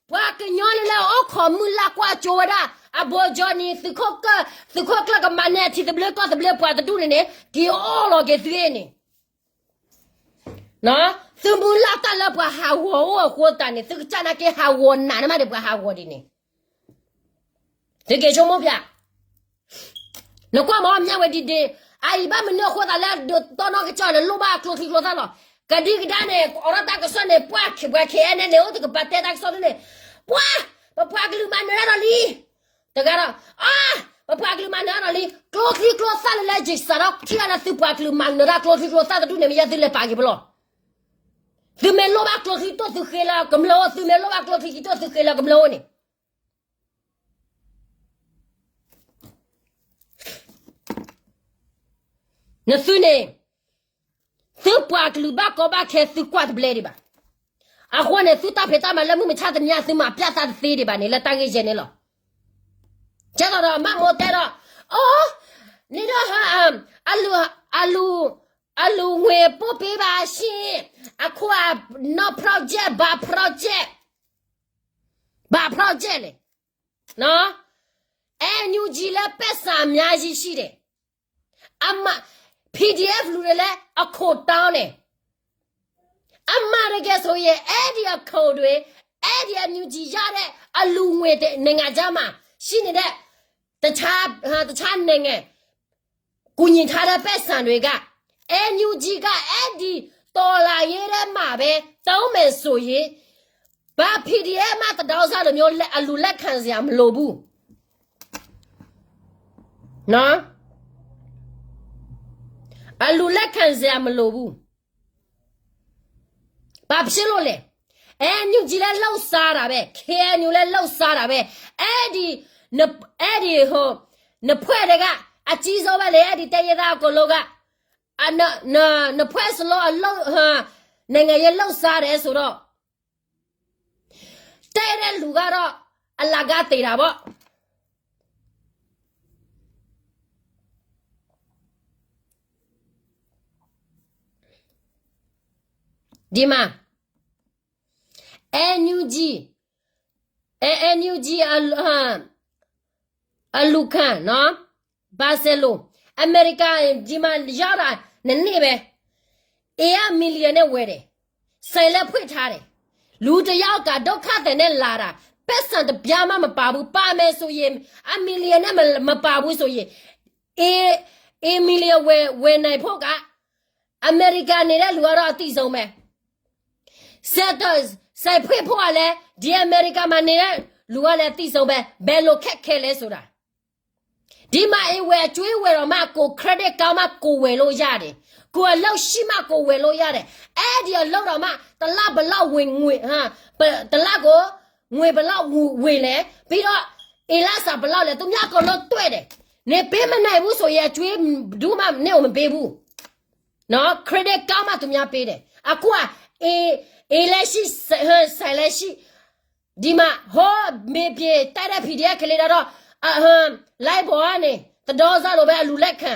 ပှၤကညီလၢလၢအိၣ်ခိးမုၢ်လၢ်ကွၢ်ကၠိဝဲဒၣ် အဗိုလ်ချုပ်ကြီး သုးခိၣ်ကၢ သုးခိၣ်ကျၢၢ်ကမၤန့ၢ်အထံသဘျ့ကီၢ်သဘျ့ပှၤတဒူၣ်န့ၣ်န့ၣ် က့ၤအိၣ်လီၤက့ၤသုန့ၣ် သုမုၢ်လၢ်တၢ်လၢပှၤဟးဂီၤအိၣ်အဃိသတးန့ၣ် သုကစၢ်နာ်က့ဟးဂီၤနးန့ၣ်မးဒီးပှၤဟးဂီၤဒ်န့ၣ် သုက့ၤဆိကမိၣ်ပၠး နကွၢ်မး မြဝတီ ဒီး အအံၤဘၣ်မနုၤအဃိသးလၢ တီနီၣ်ကစၢ်န့ၣ် လိၣ်ဘၣ်ကျိချံကျိသၣ်လီၤ. ကဒံကဒါန့ၣ် အိးထီၣ်တၢ်ကစီၣ်န့ၣ် ပှၤ ပှၤ ခဲအံၤန့ၣ် အိၣ်တကပၤတဲတၢ်ကစီၣ်ဒ်န့ၣ်, ပှၤ, ပပှၤကလုာ်မၤနၢၤတၢ်ဒီးလံ. တဂၤဒီး, အါ, ပပှၤကလုာ်မၤနၢၤတၢ်ဒီးလံ. ကျိချံကျိသၣ်လၢလၢယစးထီၣ်ထံၣ်ဘၣ်လၢသုပှၤကလုာ်မၤနၢၤတၢ်ကျိချံကျိသၣ်တဒူၣ်န့ၣ် မ့ၢ်ယဲသုလဲၤပာ်က့ၤပလီၢ်. သုမ့ၢ်လိၣ်ဘၣ်ကျိချံကျိသၣ်သုဃ့လၢကမျၢၢ်အိၣ်, သုမ့ၢ်လိၣ်ဘၣ်ကျိချံကျိသၣ်သုဃ့လၢကမျၢၢ်အိၣ်န့ၣ် နသုန့ၣ်, သုပှၤကလုာ်ဘၣ်ကီဘၣ်ခဲသုကွၢ်တဘျဲဒံးဘၣ်. အဃိန့ၣ် သုတၢ်ဖံးတၢ်မၤလၢမုၢ်မဆါတနံၤ သုမၤပျၢ်သးတသ့ဒံးဘၣ်န့ၣ် လၢတၢ်ဂ့ၢ်ယဲၢ်န့ၣ်လီၤ. ကဲသိးဒီးမၤမိၢ်တဲဒီး, အိ, န့ၣ်ဒီး, အလူၤ, အလူၤ, အလူၤငွေပို့ပေးပါရှင်, အခိၣ်အနီၢ် project ဘၣ် project, ဘၣ် project လဲၣ်. နီၢ်, NUG လၢပဲၢ်စၢ်အများကြီးရှိတယ်. အမ, PDF လူၤန့ၣ်လၢအခိၣ်တီန့ၣ်, အမၤတကဲၤဆိၣ်ဂ့ၤ အဲဒံးအခိၣ်ဒွဲၣ်, အဲဒံး NUG ရတဲ့ အလူၤငွေတနင်္ဂညမး ရှိနေတဲ့ တခြား, တခြားနိုင်ငံ ကူညီထားတဲ့ပိုက်ဆံတွေက NUG က အဲဒံး တော်လှန်ရေးထဲမှာပဲ သုံးမယ်ဆိုရင် ဘာ PDF မှ တဒေါ်စလို့မျိုး အလူလက်ခံစရာမလိုဘူး. နော်, အလူလက်ခံစရာမလိုဘူး. ဘာဖြစ်လို့လဲ? NUG လည်း လှုပ်ရှားတာပဲ, KNU လည်း လှုပ်ရှားတာပဲ, အဲ့ဒီ, အဲ့ဒီဟို, နှစ်ဖွဲ့တွေက အကြီးဆုံးပဲလေ, အဲ့ဒီတိုင်းရင်းသားအကုန်လုံးက, နှစ်ဖွဲ့စလုံး အလုပ်, နိုင်ငံရေးလှုပ်ရှားတယ်ဆိုတော့, တဲတဲ့လူကတော့ အလကားသေတာပေါ့. ဒီမှာ, NUG, NUG အလူခံနော်, ဘာစဲလို့, အမေရိကန် ဒီမှာရောက်တာ နှစ်နှစ်ပဲ, အီး million နဲ့ဝယ်တယ်, ဆိုင်လည်းဖွင့်ထားတယ်, လူတစ်ယောက်က ဒုက္ခသည်နဲ့လာတာ, ပိုက်ဆံတစ်ပြားမှမပါဘူး, ပါမယ်ဆိုရင် အ million နဲ့မပါဘူးဆိုရင်, အီး, အီး million ဝယ်, ဝယ်နိုင်ဖို့က အမေရိကန်နေတဲ့လူကတော့အသိဆုံးပဲ, ဆိုင်ဖွင့်ဖို့ကလည်း ဒီအမေရိကန်မှာနေတဲ့လူကလည်းအသိဆုံးပဲ, ဘယ်လိုခက်ခဲလဲဆိုတာ. ဒီမှာ အဝယ်အကျွေးဝယ်တော့မှ ကိုယ် credit ကောင်းမှ ကိုယ်ဝယ်လို့ရတယ်, ကိုယ်အလုပ်ရှိမှ ကိုယ်ဝယ်လို့ရတယ်, အဲ့ဒီအလုပ်တော့မှ တစ်လဘယ်လောက်ဝင်ငွေ, ဟမ်, တစ်လကိုငွေဘယ်လောက်ဝင်လဲ, ပြီးတော့ အိမ်လစာဘယ်လောက်လဲ, သူများအကုန်လုံးတွေ့တယ်, နင်ပေးမနိုင်ဘူးဆိုရင် အကျွေးဘယ်သူမှ နင့်ကိုမပေးဘူး. နော်, credit ကောင်းမှ သူများပေးတယ်. အခုက အိမ်, အိမ်လည်းရှိ, ဆိုင်လည်းရှိ, ဒီမှာ ဟို မေပြေ တိုက်တဲ့ PDF ကလေးတော့, အ, ဟမ်, လိုင်းပေါ်ကနေ တဒေါ်စလို့ပဲ အလူလက်ခံ,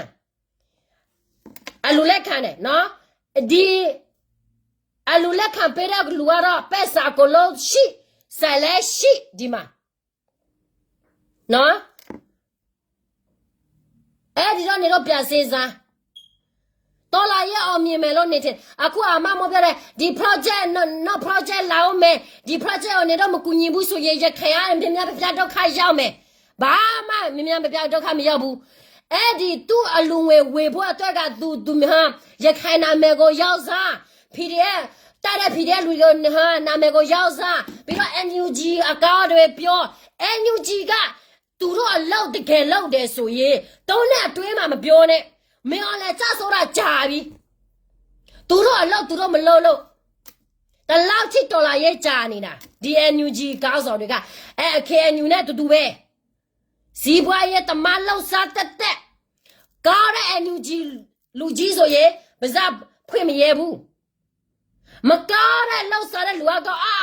အလူလက်ခံတယ်နော်, ဒီ, အလူလက်ခံပေးတဲ့လူကတော့ ပိုက်ဆံအကုန်လုံးရှိ, ဆိုင်လည်းရှိ, ဒီမှာ, နော်, အဲ့ဒီတော့ နင်တို့ ပြန်စဉ်းစား, တော်လှန်ရေးအောင်မြင်မယ်လို့ နေထင်, အခုအမမောပြောတယ်, ဒီ project, နောက် project လာဦးမယ်, ဒီ project ကို နင်တို့ မကူညီဘူးဆိုရင် ရခိုင်က များများပြားပြား ဒုက္ခရောက်မယ်, ဘာမှ များများပြားပြား ဒုက္ခမရောက်ဘူး. အဲ့ဒီ သူ့အလူငွေဝေဖို့အတွက်က သူ, သူ, ဟမ်, ရခိုင်နာမည်ကို ရောင်းစား, PDF, တိုက်တဲ့ PDF လူတွေ ဟမ်, နာမည်ကို ရောင်းစား, ပြီးတော့ NUG အကောင်းတွေပြော, NUG က သူတို့အလုပ်တကယ်လုပ်တယ်ဆိုရင် သုံးနှစ်အတွင်းမှာ မပြောနဲ့, မင်းအောင်လှိုင်ကျဆုံးတာကြာပြီ, သူတို့အလုပ် သူတို့မလုပ်လို့, ဒီလောက်ထိ တော်လှန်ရေးကြာနေတာ, ဒီ NUG ခေါင်းဆောင်တွေက, အဲ KNU နဲ့ တူတူပဲ, စီးပွားရေးသမား လုပ်စားတတ်တတ်, ကောင်းတဲ့ NUG လူကြီးဆိုရင် ပါးစပ်ဖွင့်မရဲဘူး, မကောင်းတဲ့ လုပ်စားတဲ့လူကတော့, အာ,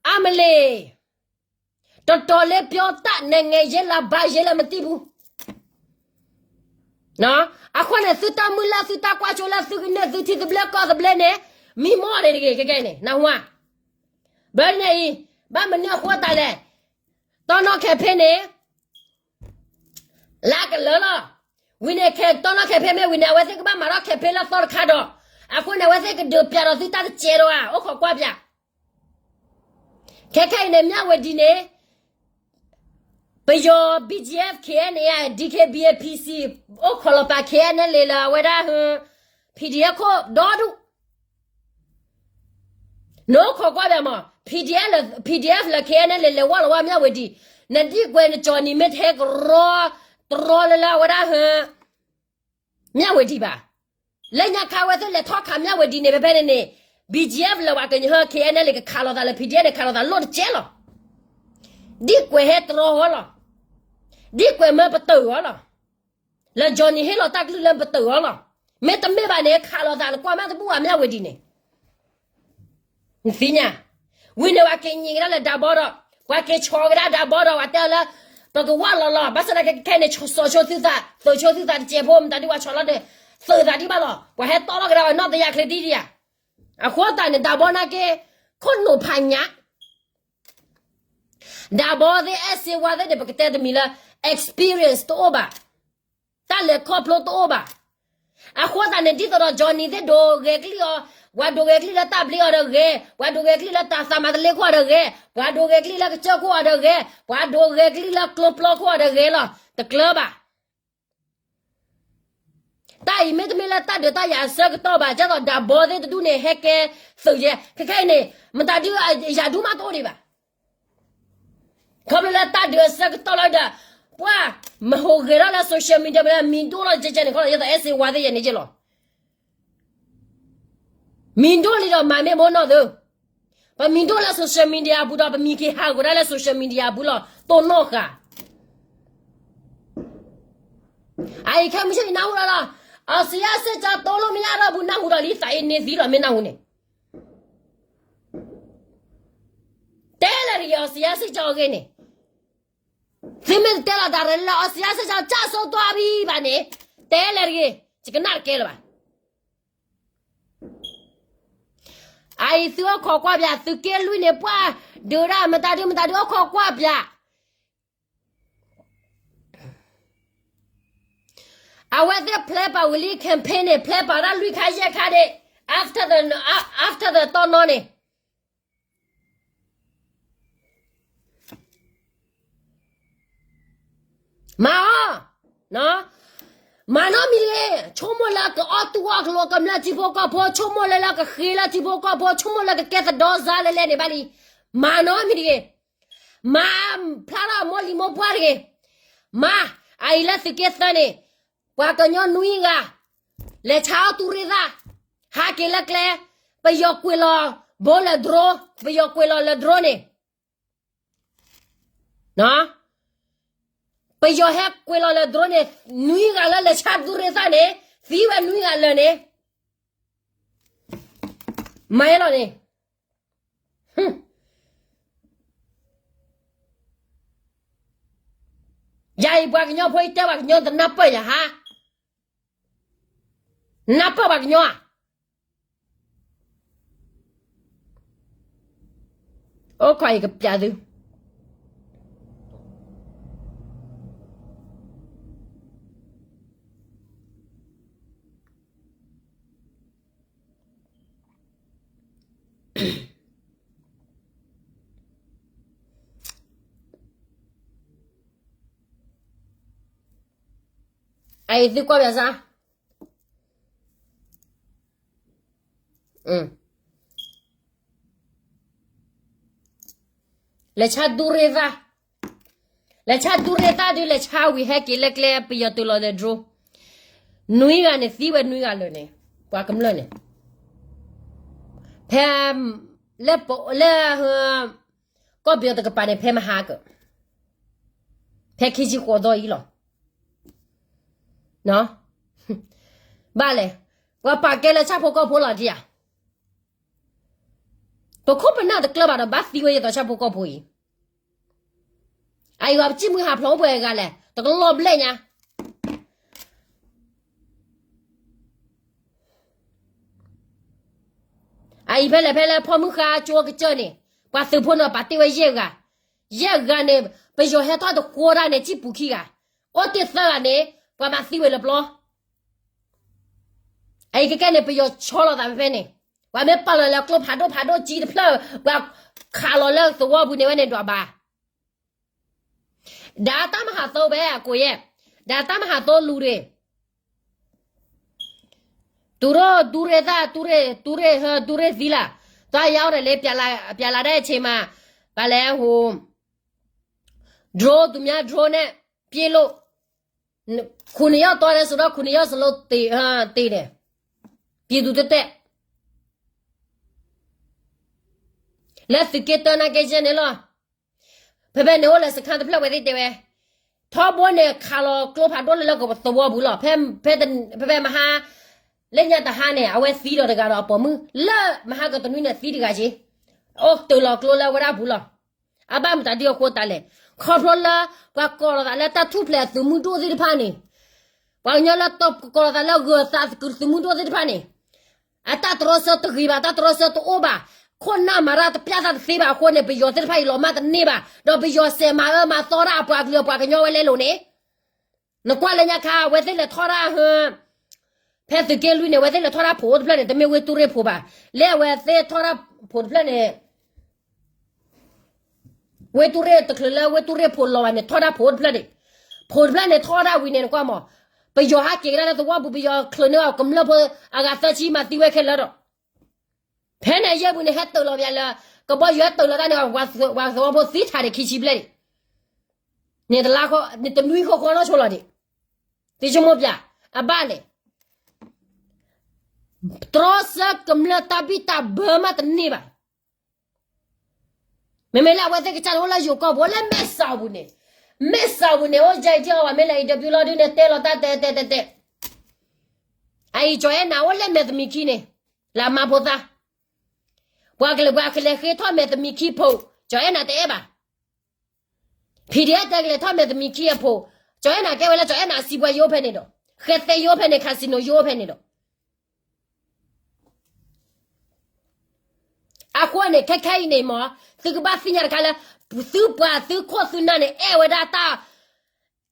အမလီၤ, တော်တော်လေး ပြောတတ်, နိုင်ငံရေးလား ဘာရေးလဲ မသိဘူး. အဃိန့ၣ် သုတၢ်မုၢ်လၢ် သုတၢ်ကွၢ်စိလၢ သုကနၢၤ သုထံသဘျ့ကီၢ်သဘျ့န့ၣ် မံမီၢ်ဒံးတဂ့ၤ ခဲကနံၣ်အံၤ, နၢ်ဟူဧါ. ဘၣ်န့ၣ်အံၤ, ဘၣ်မနုၤအဃိသတးလဲၣ်, တီနီၣ်ခဲဖ့န့ၣ် လၢကလၢာ်လီၤ. ဝံၤန့ၣ် တီနီၣ်ခဲဖ့မ့ၢ်ဝံၤန့ၣ် အဝဲသ့ၣ်ကဘၣ်မၤထီၣ်ခဲဖ့လၢသီတခါဒီး, အဃိန့ၣ် အဝဲသ့ၣ်ကဒုးပျးဒီးသုတၢ်တစဲးဒီးဧါ, အိၣ်ခိးကွၢ်ပျး. ခဲခဲအံၤန့ၣ် မြဝတီန့ၣ်, ပယီၤ B G F K N A အ D K B A P C အိၣ်ခိးလီၤပာ် K N L A လၢအဝဲဒၣ် P D F ခိၣ်ဒီဒူၣ် နအိၣ်ခိးကွၢ်ဘၣ်မး P D F လၢ P D F လၢ K N L A လဲၤဝဲလီၤဝဲ မြဝတီ နဒ်ကွဲးနကၠီနံၤမ့ၢ်ထဲကရီ တရီလၢလၢအဝဲဒၣ် မြဝတီ ဘၣ်. လၢညါခါဝဲသ့ၣ်လဲၤထီၣ်ခး မြဝတီ န့ၣ် ဖဲဖဲန့ၣ်န့ၣ် B G F လၢပှၤကညီ K N L A ကခးလိာ်သးလၢ P D F န့ၣ် ခးလိာ်သးလိၣ်တကဲလီၤ. ဒ်ကွဲးဟဲတရီဟီလီၤ. ဒ်ကွဲးမၢပတုာ်အီၤလီၤ. လၢ Johnny ဟ့ၣ်လီၤတၢ်ကလုၢ်လၢပတုာ်အီၤလီၤ. မ့တမ့ၢ်ဘၣ်န့ၣ် ခးလိာ်သးလၢကွၢ်မးတဘူၣ်ဘၣ် မြဝတီ န့ၣ် နသ့ၣ်ညါ, ဝံၤန့ၣ် ပှၤက့ၤညံးကဒါလၢဒးဘီဒီး, ပှၤက့ၤဆီကဒါဒးဘီဒီး ပှၤတဲအီၤလၢ ပကဝၢ်လီၤလီၤ, ဘၣ်ဆၣ်သနာ်က့ခဲအံၤန့ၣ် စီၤဆိသုသး, သုးဆိသုသးတစဲးဖိ မတၤဒုးပှၤဆီလီၤဒီး သုးသးဒံးဘၣ်လီၤ, ပှၤဟဲတီလီၤကဒါအီၤနီၢ်တယၢ်ချ့ဒံးဒံးဧါ. အဃိသတးန့ၣ် ဒးဘီနာ်က့ ခိၣ်နူာ်ဖးညါ ဒးဘီသ့ၣ် အဲၣ်စ့ဝါ သ့ၣ်န့ၣ် ပကတဲတမံၤလၢ experience တအိၣ်ဘၣ်, တၢ်လဲၤခီဖျိတအိၣ်ဘၣ်. အဃိသတးန့ၣ် ဒ်သိးဒီး Johnny သ့ၣ်ဒိးဂဲၤကလံၣ်အီၤ, ပှၤဒိးဂဲၤကလံၣ်လၢတၢ်ဘျ့အီၤဒီးဂဲၤ, ပှၤဒိးဂဲၤကလံၣ်လၢတၢ်သးမၤတလ့ခိၣ်အီၤဒီးဂဲၤ, ပှၤဒိးဂဲၤကလံၣ်လၢကစၢၢ်ခိၣ်အီၤဒီးဂဲၤ, ပှၤဒိးဂဲၤကလံၣ်လၢကျိပျီခိၣ်အီၤဒီးဂဲၤလီၤ, တကျၢၤဘၣ်. တၢ်အံၤမ့တမ့ၢ်လၢတၢ်ဒုးတၢ်ယၤအဆၢကတီၢ်ဘၣ်, ဒ်သိးဒးဘီသ့ၣ်တဒူၣ်န့ၣ် ဟဲကဲသုးယဲ, ခဲခဲအံၤန့ၣ် မတၤဒုးယၤဒူၣ်မးတအိၣ်ဒံးဘၣ်. ခီဖျိလၢတၢ်ဒုးအဆၢကတီၢ်လီၤဒီး ပှၤမဟိးဂဲၤထီၣ်လၢ social media မ့ၢ်မံၤဒိၣ်လီၤကဲကဲန့ၣ် ခီလီၤ ဒ်သိး အဲၣ်စ့ဝါ သ့ၣ်ယဲန့ၣ်က့လီၤ. မံၤဒိၣ်လံဒီးမၤမ့ၢ်မိၢ်နီၢ်သု, ပမံၤဒိၣ်လၢ social media အပူၤဒီး ပမံၤက့ၤဟးဂီၤဒၣ်လၢ social media အပူၤလီၤ, တိၢ်နီၣ်ဃာ် အအံၤခဲမုၢ်ဆ့ၣ်နနၢ်ဟူလီၤလီၤ, အီစံယါစ့ၢ်ကီး တိလိၣ်မ့ၢ်ယါထီၣ်ပူၤ နၢ်ဟူဒီးလံ သးအ့န့သံလီၤ မ့ၢ်နၢ်ဟူန့ၣ်, တဲလၢတဂ့ၤ အီစံယါစ့ၢ်ကီးအဂ့ၢ်န့ၣ်, သုမ့ၢ်တတဲလီၤတၢ်ရဲၣ်လၢ အီစံယါစ့ၢ်ကီး ကၢ်စိးတွၤဘံၣ်ဘၣ်န့ၣ်, တဲလၢတဂ့ၤ, ယကနၣ်တကဲလၢၤဘၣ်. အအံၤသုအိၣ်ခိးကွၢ်ပၠး သုးက့လွံၢ်န့ၣ် ပှၤဒုးဒၣ်မတၤဒုးမတၤဒုး အိၣ်ခိးကွၢ်ပၠး, အဝဲသ့ၣ်ဖျဲးပာ်ဝံၤလံ campaign န့ၣ် ဖျဲးပာ်ဒၣ်လွံၢ်ခါယဲၢ်ခါဒံး, after the, after the တီၢ်နီၣ်န့ၣ် မၤအီၤ, မၤနီတမံၤတဂ့ၤ, ဆိကမိၣ်လၢကအီၣ်တူၢ်အီၣ်ကျိၤကမျၢၢ်ထံဖိကီၢ်ဖိ, ဆိကမိၣ်လၢလၢကဃ့လၢထံဖိကီၢ်ဖိ, ဆိကမိၣ်လၢကကဲသဒီစါလဲလဲန့ၣ်ဘၣ်လံ, မၤနီတမံၤတဂ့ၤ, မၤဖျါထီၣ်အမိၢ်လံၤမိၢ်ပှၢ်တဂ့ၤ, မၤ, အအံၤလၢသုးက့သၢန့ၣ်, ပှၤကညီနွံဂၤ, လဲၤဆါအီၣ်တူၢ်ရ့ၣ်သၣ်, ဟးက့ၤလၢကျဲ, ပယီၤကွံာ်လီၤဘိလၢ drone, ပယီၤကွံာ်လီၤလၢ drone န့ၣ် ပယီၤဟဲကွံာ်လီၤလၢ drone န့ၣ်, နွံဂၤလၢလဲၤဆါတူၢ်ရ့ၣ်သၣ်န့ၣ်, သံဝဲနွံဂၤလၢာ်န့ၣ်, မၤအလီၤန့ၣ်, ယၤအံၤပှၤကညီဖိအံၤတဲပှၤကညီတနၢ်ပၢၢ်ယၤဟါ, နၢ်ပၢၢ်ပှၤကညီဧါ. အိၣ်ခိးအံၤကပျးသု အအံၤသုကွၢ်ပၠးစၢ် လဲၤဆါတူၢ်ရ့ၣ်သၣ်, လဲၤဆါတူၢ်ရ့ၣ်သၣ်ဒုး လဲၤဆါဝံၤဟဲက့ၤလၢကျဲ ပယီၤတုၤလီၤလၢ drone, နွံဂၤန့ၣ် သံဝဲနွံဂၤလၢာ်န့ၣ်, ပှၤကမျၢၢ်န့ၣ်, ဖဲ, လၢ, လၢ, ကီၢ်ပယီၤတကပၤန့ၣ် ဖဲမဟါက, ဖဲခံဆံဃိးသီအံၤလီၤ. ဘၣ်လဲၣ်, ပှၤပာ်ကဲလၢဆၣ်ဖိကီၢ်ဖိလီၤဒံးဧါ. ပခိၣ်ပနၢ်တကျၢၤဘၣ်ဒီး ဘၣ်သံဝဲဒ်သိးဆၣ်ဖိကီၢ်ဖိအံၤ, အအံၤပှၤပစံၣ်မုၢ်ဟးဖျိးအိၣ်ပှဲၤဂၤလဲၣ်, တကလီၤဘျဲၣ်ညါ အအံၤဖဲလဲၣ် ဖဲလၢဖီမုၢ်ဃါကၠိကစၢၢ်န့ၣ်, ပှၤသုးဖိန့ၣ်ပာ်တ့ၢ်ဝဲယဲၢ်ဂၤ, ယဲၢ်ဂၤန့ၣ်, ပယီၤဟဲထီၣ်တဃိဒၣ်န့ၣ် စံၣ်ပူၤခံဂၤ, အိၣ်တ့ၢ်သၢဂၤန့ၣ်, ပှၤမၤသံဝဲလၢပျီ, အအံၤကဲကဲန့ၣ် ပယီၤဆီလီၤသးဖဲဖဲန့ၣ်, ပှၤမ့ၢ်ပာ်လီၤလၢကျိဖးဒိၣ်ဖးဒိၣ်ကၠံတဖျၢၣ်, ပှၤခးလီၤလၢသဝီပူၤန့ၣ်ဝဲန့ၣ်ဒွးဘၣ် ဒါတၢ်မၤဟးသိဝဲအကိးယဲၢ်, ဒါတၢ်မၤဟးသိလူၤရ့ၣ်, တူၢ်ရ့ၣ်, တူၢ်ရ့ၣ်သၣ်, တူၢ်ရ့ၣ်, တူၢ်ရ့ၣ်သံလၢ်, သးယါအီၤဒီးလၢ ပြလးဒဲးဆ့မး, ပလဲၤဟူ drone သူများ drone န့ၣ် ပစ်လို့, ခုနှစ်ယောက်သွားတယ်ဆိုတော့ ခုနှစ်ယောက်စလုံး သေ, သေတယ်, ပြည်သူတက်တက်, လၢသုးက့တၢနာ်က့ယဲၢ်န့ၣ်လီၤ. ဖဲဖဲန့ၣ်အိၣ်လၢစခန်းတဖျၢၣ် ဝဲသ့ၣ်တဲဝဲ, ထီဘိန့ၣ် ခးလီၤကျိဖးဒိၣ်လၢလၢကသဝီပူၤလီၤ. ဖဲဖဲမဟါ, လၢညါတဟါန့ၣ် အဝဲသံဒီးတဂၤဒီးအပိာ်မုၣ်, လၢမဟါကတနွံန့ၣ် သံတဂၤက့, အိၣ်တုၤလီၤကျိလၢဝဲဒၣ်ပူၤလီၤ. အဘၣ်မတၤဒ်အဃိတၢ်လဲၣ်, ခီဖျိလၢ ပှၤကိးလီၤသးလၢတၢ်ထူၣ်ဖျဲးအသုးမုၢ်ဒိၣ်သ့ၣ်တဖၣ်န့ၣ်, ပှၤကညီလၢတကိးလီၤသးလၢဂၢၤသးသုးမုၢ်ဒိၣ်သ့ၣ်တဖၣ်န့ၣ် အတၢ်တြီဆၢတဂ့ၤဘၣ်, တၢ်တြီဆၢတအိၣ်ဘၣ်, ခိၣ်နၢ်မၤတၢ်တပျၢ်သးတသ့ဘၣ်အဃိန့ၣ် ပယီၤသ့ၣ်တဖၣ်အံၤလီၤမၢ်တန့ၢ်ဘၣ်, ဒီးပယီၤစဲးမၤအၢမၤသီတၢ်အပှၤကလုာ်အပှၤကညီဝဲလဲလိာ်န့ၣ်, နကွၢ်လၢညါခါ အဝဲသ့ၣ်လဲၤထီၣ်တၢ်ဟၢ ဖဲသုးက့လွံၢ်န့ၣ် အဝဲသ့ၣ်လဲၤထီၣ်တၢ်ဖိတဖျၢၣ်န့ၣ် တမ့ၢ်ဝ့ၢ်တူၢ်ရ့ၣ်ဖိဘၣ်, လၢအဝဲသ့ၣ်ထီၣ်တၢ်ဖိတဖျၢၣ်န့ၣ် ဝ့ၢ်တူၢ်ရ့ၣ်တချုးလၢဝ့ၢ်တူၢ်ရ့ၣ်ဖိလီၤဘၣ်န့ၣ် ထီၣ်တၢ်ဖိတဖျၢၣ်န့ၣ်, ဖိတဖျၢၣ်န့ၣ်ထီၣ်တၢ်ဝံၤန့ၣ် နကွၢ်မး, ပယီၤဟးက့ၤကဒါလၢသဝီပူၤ ပယီၤချုးန့ၢ်အီၤကမျၢၢ်ဖိအဂၤသၢဆံမၤသံဝဲခဲလၢာ်ဒီး, ဖဲန့ၣ်ယဲၢ်ပူၤန့ၣ် ဟဲတၢၤလီၤဘၣ်လၢ ကဘီယူၤဟဲတၢၤလီၤတၢ်န့ၣ် ပှၤသဝီဖိသံထးန့ၣ်ခံဆံဘျဲၣ်န့ၣ်, န့ၣ်တလါဃီ န့ၣ်တနွံဃီဃီနီၢ်ဆိလီၤဒံး, သ့ဆိကမိၣ်ပျၢ်, အဘၣ်လဲၣ် တြီဆၢကမျၢၢ်တၢ်ဘံၣ်တၢ်ဘၢမးတန့ၢ်ဘၣ်. မ့မ့ၢ်လၢအဝဲသ့ၣ်ကစၢ်န့ၣ်အိၣ်လၢယိၤကီၢ်ပူၤ အိၣ်လၢမဲၢ်စးပူၤန့ၣ်, မဲၢ်စးပူၤန့ၣ် အိၣ်ယဲအံၤထံအီၤဘၣ် မ့ၢ်လၢအံၤတဘျုးလီၤဒုးန့ၣ် တဲလီၤတၢ်တဲတဲတဲတဲ, အအံၤကၠီၤအဲၣ်နၤအိၣ်လၢမဲာ်သမံးခံန့ၣ်, လၢအမါဖိသၣ်, ပှၤကလဲၤပှၤကလဲၤဃ့ထီၣ်မဲာ်သမံးခံဖိ, ကၠီၤအဲၣ်နၤတအဲၣ်ဘၣ် PDF တဲကလဲၤထီၣ်မဲာ်သမံးခံအဖိ, ကၠီၤအဲၣ်နၤကဲဝဲလၢကၠီၤအဲၣ်နၤအစံးပှဲၤယိဖဲန့ၣ်ဒီး, ဃဲသဲယိဖဲန့ၣ် casino ယိဖဲန့ၣ်ဒီး, အဃိန့ၣ် ခဲခဲအံၤန့ၣ်မး, သုကဘၣ်သ့ၣ်ညါတခါလၢ, သုပှၤသုခိၣ်သုနၢ်န့ၣ် အဲၣ်ဝဲဒၣ်တၢ်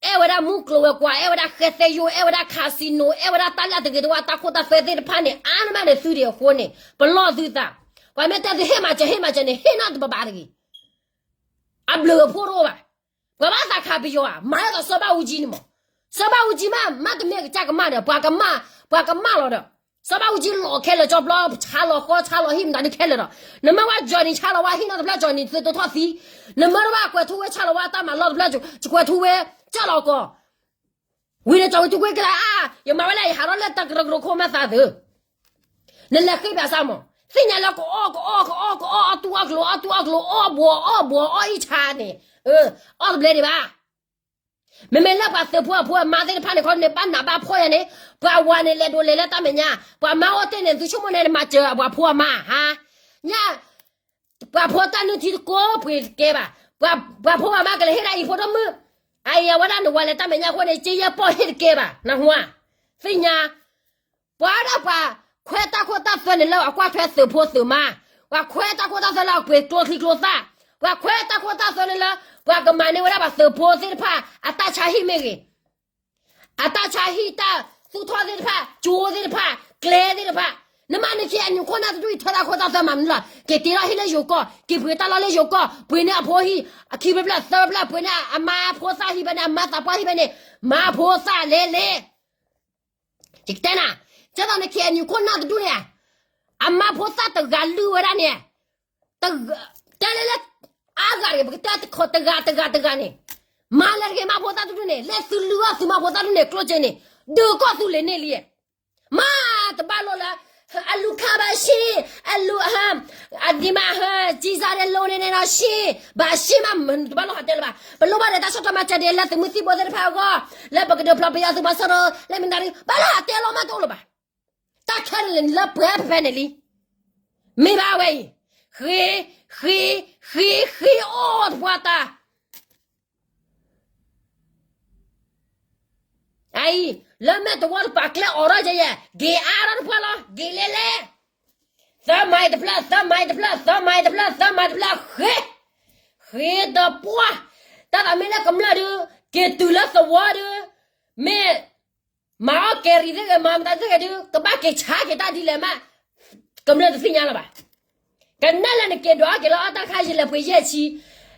အဲၣ်ဝဲဒၣ်မုၢ်ကျိၤဝဲၤကွာ် အဲၣ်ဝဲဒၣ်ဃဲသဲယိ အဲၣ်ဝဲဒၣ် casino အဲၣ်ဝဲဒၣ်တၢ်လၢတဂ့ၤတဝါတၢ်ခိၣ်တၢ်သွဲသ့ၣ်တဖၣ်န့ၣ် အါန့ၢ်မးန့ၣ်သုဒံးအဃိန့ၣ် ပလီၢ်သုသး, ပှၤမ့ၢ်တဲသုဟ့ၣ်မၤစၢၤဟ့ၣ်မၤစၢၤန့ၣ် ဟ့ၣ်နီတဘၣ်ဘၣ်တဂ့ၤ, အဘျုးအဖှိၣ်တအိၣ်ဘၣ်, ပှၤဘၣ်သးခးပယီၤဧါ, မၤဒ်သိးစီၤဘၣ်အူကၠံန့ၣ်မး, စီၤဘၣ်အူကၠံမး မ့တမ့ၢ်ကစၢ်ကမၣ်ဒီး ပှၤကမၣ်, ပှၤကမၣ်လီၤဒီး, စီၤဘၣ်အူကၠံလီၤခဲလၢာ်ကၠီဘျီ ဆါလီၤဃီဆါလီၤဟံၣ်မတၤဒုးခဲလၢာ်ဒီး, နမ့ၢ်ဝဲကၠီၤနံၤဆါလီၤဝဲဟံၣ်နီတဖျၢၣ် ကၠီၤနံၤသုတထီၣ်သံ, နမ့ၢ်တဘၣ်ကွဲးထူဝ့ဆါလီၤဝဲတၢ်မၤလီၢ်တဖျၢၣ် ကွဲးထူဝ့ ကၢ်လီၤကီး ဝံၤန့ၣ်ကၠီၤဝံၤထူကွ့ကလါအါ, ယမၤဝဲလၢ ယဟးထီၣ်လၢတၢ်ကရၢကရိခိၣ်မးသးသု, နလဲၤဃ့ဘၣ်ဆၣ်မး, သ့ၣ်ညါလၢကအီၣ်ကအီၣ်ကအီၣ်ကအီၣ် အီၣ်တူၢ်အီၣ်ကျိၤ အီၣ်တူၢ်အီၣ်ကျိၤ အီၣ်ဘှီးအီၣ်ဘှီးအီၣ်အံၣ်ဆါန့ၣ်, အီၣ်တဘျဲဒံးဘၣ်. မ့မ့ၢ်လၢပှၤသုးဖိအဖိအမါသ့ၣ်တဖၣ်န့ၣ် ခီန့ၣ် ဘၣ်နးဘၣ်ဖှီၣ်ယၤန့ၣ်, ပှၤဝၤန့ၣ် လဲၤဒိးလဲၤလၢတၢ်မဲာ်ညါ, ပှၤမါအိၣ်တ့ၢ်န့ၣ် သုဆိကမိၣ်န့ၣ် မၤစၢၤပှၤဖိအမါဟါ, ညါ ပှၤဖိတၢ်နုၢ်ထံတကိးပှ့ၤတကဲဘၣ်, ပှၤဖိအမါကလဲၤဟ့ၣ်ဒၣ်အံၤဖိဒိၣ်မုၣ်, အအံၤအဝဲဒၣ်နဝၤလဲၤတၢ်မဲာ်ညါအဃိန့ၣ် က့ယဲၢ်ပီၢ်ဟ့ၣ်တကဲဘၣ် နဟါ, သ့ၣ်ညါ ပှၤဒၣ်ပှၤခွဲးတၢ်ခိၣ်တၢ်သွဲန့ၣ်လၢအကွၢ်ထွဲသုးဖိသုးမါ, ပှၤခွဲးတၢ်ခိၣ်တၢ်သွဲလၢအပှ့ၤကျိချံကျိသၣ်, ပှၤခွဲးတၢ်ခိၣ်တၢ်သွဲန့ၣ်လၢ ပှၤကမၤန့ၢ်ဝဲဒၣ်ပှၤသုးဖိသ့ၣ်တဖၣ် အတၢ်ဆါဟံၣ်မ့ၢ်ဂ့ၤ, အတၢ်ဆါဟံၣ်တၢ်သူၣ်ထီၣ်သ့ၣ်တဖၣ် ကၠိသ့ၣ်တဖၣ် ကျဲသ့ၣ်တဖၣ်, နမ့ၢ်နခံအညူးခိၣ်နၢ်တဒူၣ်အံၤထွဲတၢ်ခိၣ်တၢ်သွဲမၤမနုၤလီၤ, က့ၤတ့ထီၣ်ဟံၣ်လၢယိၤကီၢ် က့ၤပှ့ၤတၢ်လီၢ်လၢယိၤကီၢ် ပှ့ၤန့ၢ်အဖိဟံၣ် အခံဖျၢၣ်ဖျၢၣ်သၢဖျၢၣ် ပှ့ၤန့ၢ်အမါဖိသၣ်ဟံၣ်ဖဲန့ၣ် အမါသးပှၢ်ဟံၣ်ဖဲန့ၣ်, မၤဖိသၣ်လဲၤလဲၤ ယကတဲနၤ, ကဲသိးနခံအညူးခိၣ်နၢ်တဒူၣ်န့ၣ်, အမါဖိသၣ်တဂၤလုၢ်ဝဲဒၣ်န့ၣ်, တဲလၢလၢ အါဂၤတဂ့ၤ ပကတဲတဂၤတဂၤတဂၤန့ၣ်, မၤလၢတဂ့ၤ မါဖိသၣ်တဒူၣ်န့ၣ် လၢသုလုၢ်အီၣ်သုမါဖိသၣ်တဒူၣ်န့ၣ် ကျိၣ်စ့န့ၣ်, ဒုးကီၢ်သူလ့ၤန့ၢ်လံ, မ့ၢ်တဘၣ်လိာ်လၢ အလူၤခါဘၣ်ရှ့, အလူၤ အဒံးမးဟဲ ကံစၢ်ဒဲးလိၤန့ၣ်န့ၣ်နီၤရှ့, ဘၣ်ရှ့မး တဘၣ်လိာ်ဟးတဲလၢၤဘၣ်, ပလိၣ်ဘၣ်ဒီးတၢ်ဆီၣ်ထွဲမၤစၢၤဒ်လၢသုးမုၢ်သံၣ်ဘိသ့ၣ်တဖၣ်အဂီၢ်, လၢပကဒုးဖျီပယီၤသုးမီၤစိရိၤ လၢမ့ၢ်နၤဒုး ဘၣ်လိာ်ဟးတဲလီၤမးတအိၣ်လၢၤဘၣ်, တၢ်ခဲလၢာ်န့ၣ်လၢပှဲၤဖဲဖဲန့ၣ်လံ, မ့ၢ်ဘၣ်ဝဲအံၤ, ဃ့, ဃ့, ဃ့, ဃ့အိၣ်တပှၢ်တၢ် အအံၤ, လၢမဲာ်တဝီတပၤကျဲအိးထီၣ်ကဲယဲ, က့ၤအါထီၣ်တဖျၢၣ်လီၤ, က့ၤလဲၤလဲၤ, သၢမံၤတဖျၢၣ်, သၢမံၤတဖျၢၣ်, သၢမံၤတဖျၢၣ်, သၢမံၤတဖျၢၣ်, ဃ့, ဃ့တပှၢ်, တၢ်သးမ့ၢ်လၢကမျၢၢ်ဒုး, က့ၤတုၤလၢသဝီဒုး, မ့ၢ် မၤအီၣ်ကဲရံၤသ့ၣ်ဂ့ၤ, မၤမတၤသ့ၣ်ဂ့ၤဒုး, ကဘၣ်က့ၤဆါက့ၤတၢ်ဒ်လဲၣ်မး, ကမျၢၢ်တသ့ၣ်ညါလၢၤဘၣ်. ကနၣ်လၢနက့ၤဒွးအီၣ်က့ၤလၢအီၣ်တၢ်ခါယံာ်လဲၤပှ့ၤယဲၢ်ဆံ,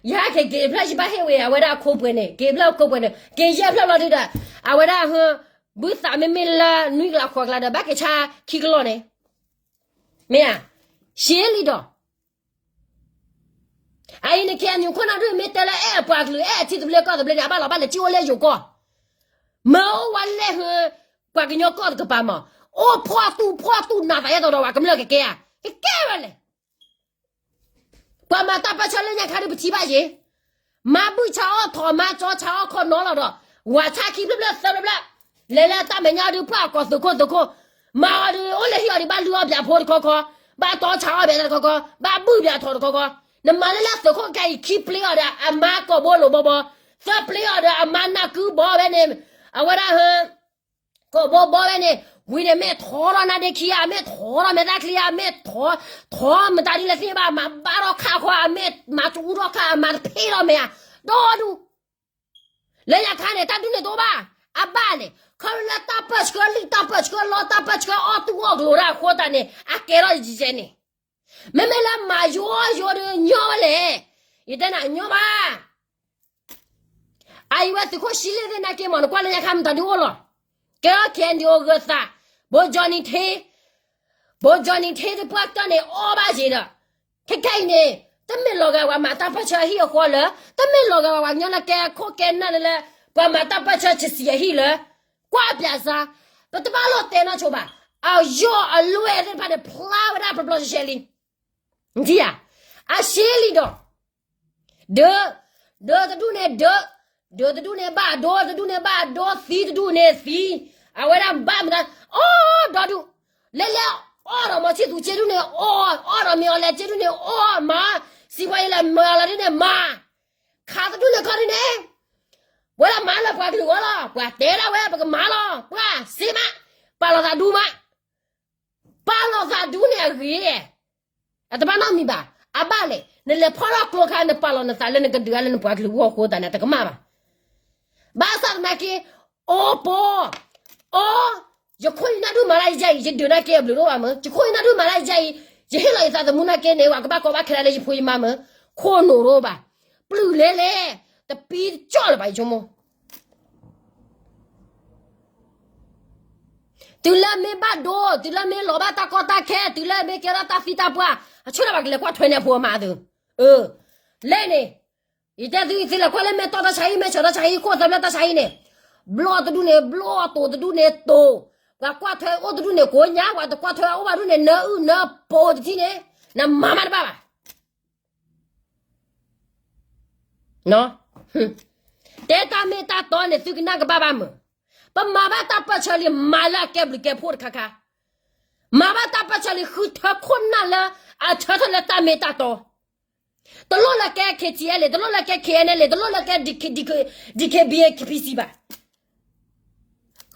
ယဟဲက့ၤက့ၤတဖျၢၣ်ယဘၣ်ဟ့ၣ်ဝဲ အဝဲဒၣ်အခိပှဲၤန့ၣ် က့ၤဖျၢၣ်ခိပှဲၤန့ၣ် က့ၤယဲၢ်ဖျၢၣ်လီၤဒုဒီး အဝဲဒၣ်ဟၢ ဘုသးမ့မ့ၢ်လၢနွံကလးဃိးကလးဒီး ဘၣ်က့ၤဆါခံကလီၢ်န့ၣ် မ့ၢ်ဧါ, ရှဲလံဒီး အအံၤန့ၣ် KNU ခိၣ်နၢ်ဒုမ့ၢ်တဲလၢအဲၣ်အပှၤကလုာ် အဲၣ်အထံသဘျ့ကီၢ်သဘျ့န့ၣ် အဘၣ်လီၤဘၣ်လဲၤကၠံၣ်အိၣ်လၢယိၤကီၢ်, မၤအိၣ်ဝဲလဲၣ်ဟၢ ပှၤကညီကီၢ်တကပၤမး, အိၣ်ဖှီၣ်သူၣ်ဖှီၣ်သူၣ်နးသးအဲၣ်ဒိးဒီးဝဲ ကမျၢၢ်ကကဲဧါ, ကကဲဝဲလဲၣ်. ပှၤမၤတၢ်ပၢၢ်ဆၢလၢညါခါဒုပထံၣ်ဘၣ်ယ့ၣ်, မၤဘူၣ်ဆါအီၣ်ထီၣ် မၤကၠီဆါအီၣ်ခီနီလီၤဒီး ဝၤဆါခံဖျၢၣ်ဖျၢၣ်သၢဖျၢၣ်ဖျၢၣ်, လဲၤလၢတၢ်မဲာ်ညါဒု ပှၢ်အကိးသုးခိၣ်သုးခိၣ်, မၤအီၤဒု အိၣ်လၢဟံၣ်အီၤဒု ဘၣ်လုၢ်အီၣ်ပၠးဖိတခီခီ, ဘၣ်တီဆါအီၣ်ပၠးတခီခီ, ဘၣ်ဘူၣ်ပၠးထီၣ်တခီခီ, နမၤလၢလၢသုးခိၣ်ခဲအံၤ ခံပျ့အီၤဒီး အမါကိာ်ဘိလိာ်ဘီဘီ, သၢပျ့အီၤဒီး အမါနၢ်ကုဘီဝဲန့ၣ်, အဝဲဒၣ်ဟၢ ကိာ်ဘိဘီဝဲန့ၣ်, ဝံၤန့ၣ် မ့ၢ်ထီထီၣ်နါဒ့ခံဧါ, မ့ၢ်ထီထီၣ်မဲာ်သၣ်ချံဧါ, မ့ၢ်ထီထီၣ်မတၤဒ်လဲၣ်သ့ၣ်ညါဘၣ်, မၤဘၣ်ထီၣ်ခးဃီ, အမ့ၢ်မၤတူထီၣ်ခး, အမၤတဖ့ထီၣ်မဲာ်ဧါ, ဒီဒူၣ်, လၢညါခါန့ၣ် တၢ်ဒုးန့ၣ်တအိၣ်ဘၣ်, အဘၣ်လဲၣ်, ခီဖျိလၢတၢ်ပၢၢ်ဆှၢလံာ် တၢ်ပၢၢ်ဆှၢလီ တၢ်ပၢၢ်ဆှၢအီၣ်တူၢ်အီၣ်ကျိၤတၢ်အဃိသတးန့ၣ် အကဲထီၣ်ယဲန့ၣ်, မ့မ့ၢ်လၢမၤယိယိဒုးညီဝဲလဲၣ်, ယတဲနၤညီဘၣ် အအံၤဝဲသုးခိၣ်ရှံလ့ၣ်သ့ၣ်နာ်က့မး နကွၢ်လၢညါခါမတၤဒုးအိၣ်လီၤ, ကဲထီၣ် KNDO ဂၢၤသး, ဘိကၠီနံၤထ့, ဘိကၠီနံၤထ့တပှၢ်ကတၢၢ်န့ၣ် အီၣ်ဘၣ်ယ့ၤဒီး, ခဲခဲအံၤန့ၣ် တမ့ၢ်လီၤဂာ်ဝဲမၤတၢ်ပၢၢ်ဆၢအဟံၣ်အဃီလၢ, တမ့ၢ်လီၤဂာ်ဝဲပှၤကညီလၢကဲခိၣ်ကဲနၢ်လၢ ပှၤမၤတၢ်ပၢၢ်ဆၢဆံးဆံးအဟံၣ်လၢ, ကွၢ်ပၠးစါ, ပတဘၣ်လိၣ်တဲနီၢ်ဆိဘၣ်, အယီၢ်အလွဲၢ်သ့ၣ်တဖၣ်န့ၣ် ဖျါဝဲဒၣ်ပျီပျီရှဲရှဲလံ, နထံၣ်ဧါ, အရှဲလံဒီး ဒၢ, ဒၢတဒူၣ်န့ၣ်ဒၢ, ဒၢတဒူၣ်န့ၣ်ဘၣ်ဒိ, တဒူၣ်န့ၣ်ဘၣ်ဒိ, သံတဒူၣ်န့ၣ်သံ, အဝဲဒၣ်ဘၣ်မတၤ, အီၣ်ဒီဒူၣ်, လဲၤလဲၤအီၣ်ဒီးမီၤဆံၣ်သူစ့ဒူၣ်န့ၣ်အီၣ်, အီၣ်ဒီးမ့ၢ်အီၤလဲၤစ့ဒူၣ်န့ၣ်အီၣ်မး, စံးပှၤအံၤလဲၤမၤအီၤလီၤဒ်န့ၣ်မၤ, ခးတဒူၣ်န့ၣ်ခီဒ်န့ၣ်, ဝဲဒၣ်မၤလၢပှၤကလုာ်အဂီၢ်လီၤ, ပှၤတဲဒၣ်ဝဲပကမၤလီၤ, ပှၤစ့မး, ပာ်လီၤသးဒူမး ပာ်လီၤသးဒူန့ၣ်အဂ့ၤ, အတဘၣ်နီတမံၤဘၣ်, အဘၣ်လဲၣ်, နလဲၤဖီၣ်ထီၣ်ကျိခါ နပာ်လီၤနသးလၢနကဒုးဂၤလၢနပှၤကလုာ်အဂီၢ်အဃိသတးန့ၣ် တကမၣ်ဘၣ်, ဘၣ်ဆၣ်သနာ်က့, အိၣ်ပီ, အိၣ်, ယခိၣ်ယနၢ်ဒုးမၤလၢယယဲအံၤ ယဒုးနာ်က့အဘျုးတအိၣ်ဘၣ်မၢ, ယခိၣ်ယနၢ်ဒုးမၤလၢယယဲအံၤ, ယဟ့ၣ်လီၤယသးသမူနာ်က့န့ၣ် ပှၤကဘၣ်ကီဘၣ်ခဲဒၣ်လၢယဖိယမါမၢ, ခိၣ်နူာ်တအိၣ်ဘၣ်, ပျုၢ်လဲလဲၣ်, တပံတကၠီၣ်လၢၤဘၣ် ယဆိကမိၣ် တုၤလၢမ့ၢ်ဘၣ်ဒိ, တုၤလၢမ့ၢ်လီၤဘၣ်တၢ်ကီတၢ်ခဲ, တုၤလၢမ့ၢ်ကဲထီၣ်တၢ်သံတၢ်ပှၢ်, အဆိကတၢၢ်ဘၣ်ကလဲၤကွၢ်ထွဲန့ၣ်အဖိအမါသု, အၢ, လဲၣ်န့ၣ်, ယတဲသုသုလဲၤကွၢ်လၢမဲၢ်တီၢ်တၢ်ဆါဟံၣ်, မဲၢ်ဆီးတၢ်ဆါဟံၣ်, ခိၣ်သၢဖျၢၣ်တၢ်ဆါဟံၣ်န့ၣ်, ဘျီၣ်တဒူၣ်န့ၣ်ဘျီၣ်, တိၤတဒူၣ်န့ၣ်တိၤ, ပှၤကွၢ်ထွဲအိၣ်တဒူၣ်န့ၣ်ကိးညါ, ပှၤတကွၢ်ထွဲအိၣ်ဘၣ်ဒူၣ်န့ၣ် နၢအုၣ်နၢပိၤတထံၣ်န့ၣ်, နမၤမးတဘၣ်ဘၣ် တဲတၢ်မ့ၢ်တၢ်တီန့ၣ် သုကနၣ်ကဘၣ်ဘၣ်မုာ်, ပမၤဘၣ်တၢ်ပၢၢ်ဆၢလံ မၤလၢအကဲဘျုးကဲဖှိၣ်တခါခါ, မၤဘၣ်တၢ်ပၢၢ်ဆၢလံ ဃုထၢခိၣ်နၢ်လၢအဆၢထၢၣ်လၢတၢ်မ့ၢ်တၢ်တီ, တလိၣ်လၢကဲ KTLA, တလိၣ်လၢကဲ KNLA, တလိၣ်လၢကဲ DKBA KPC ဘၣ်,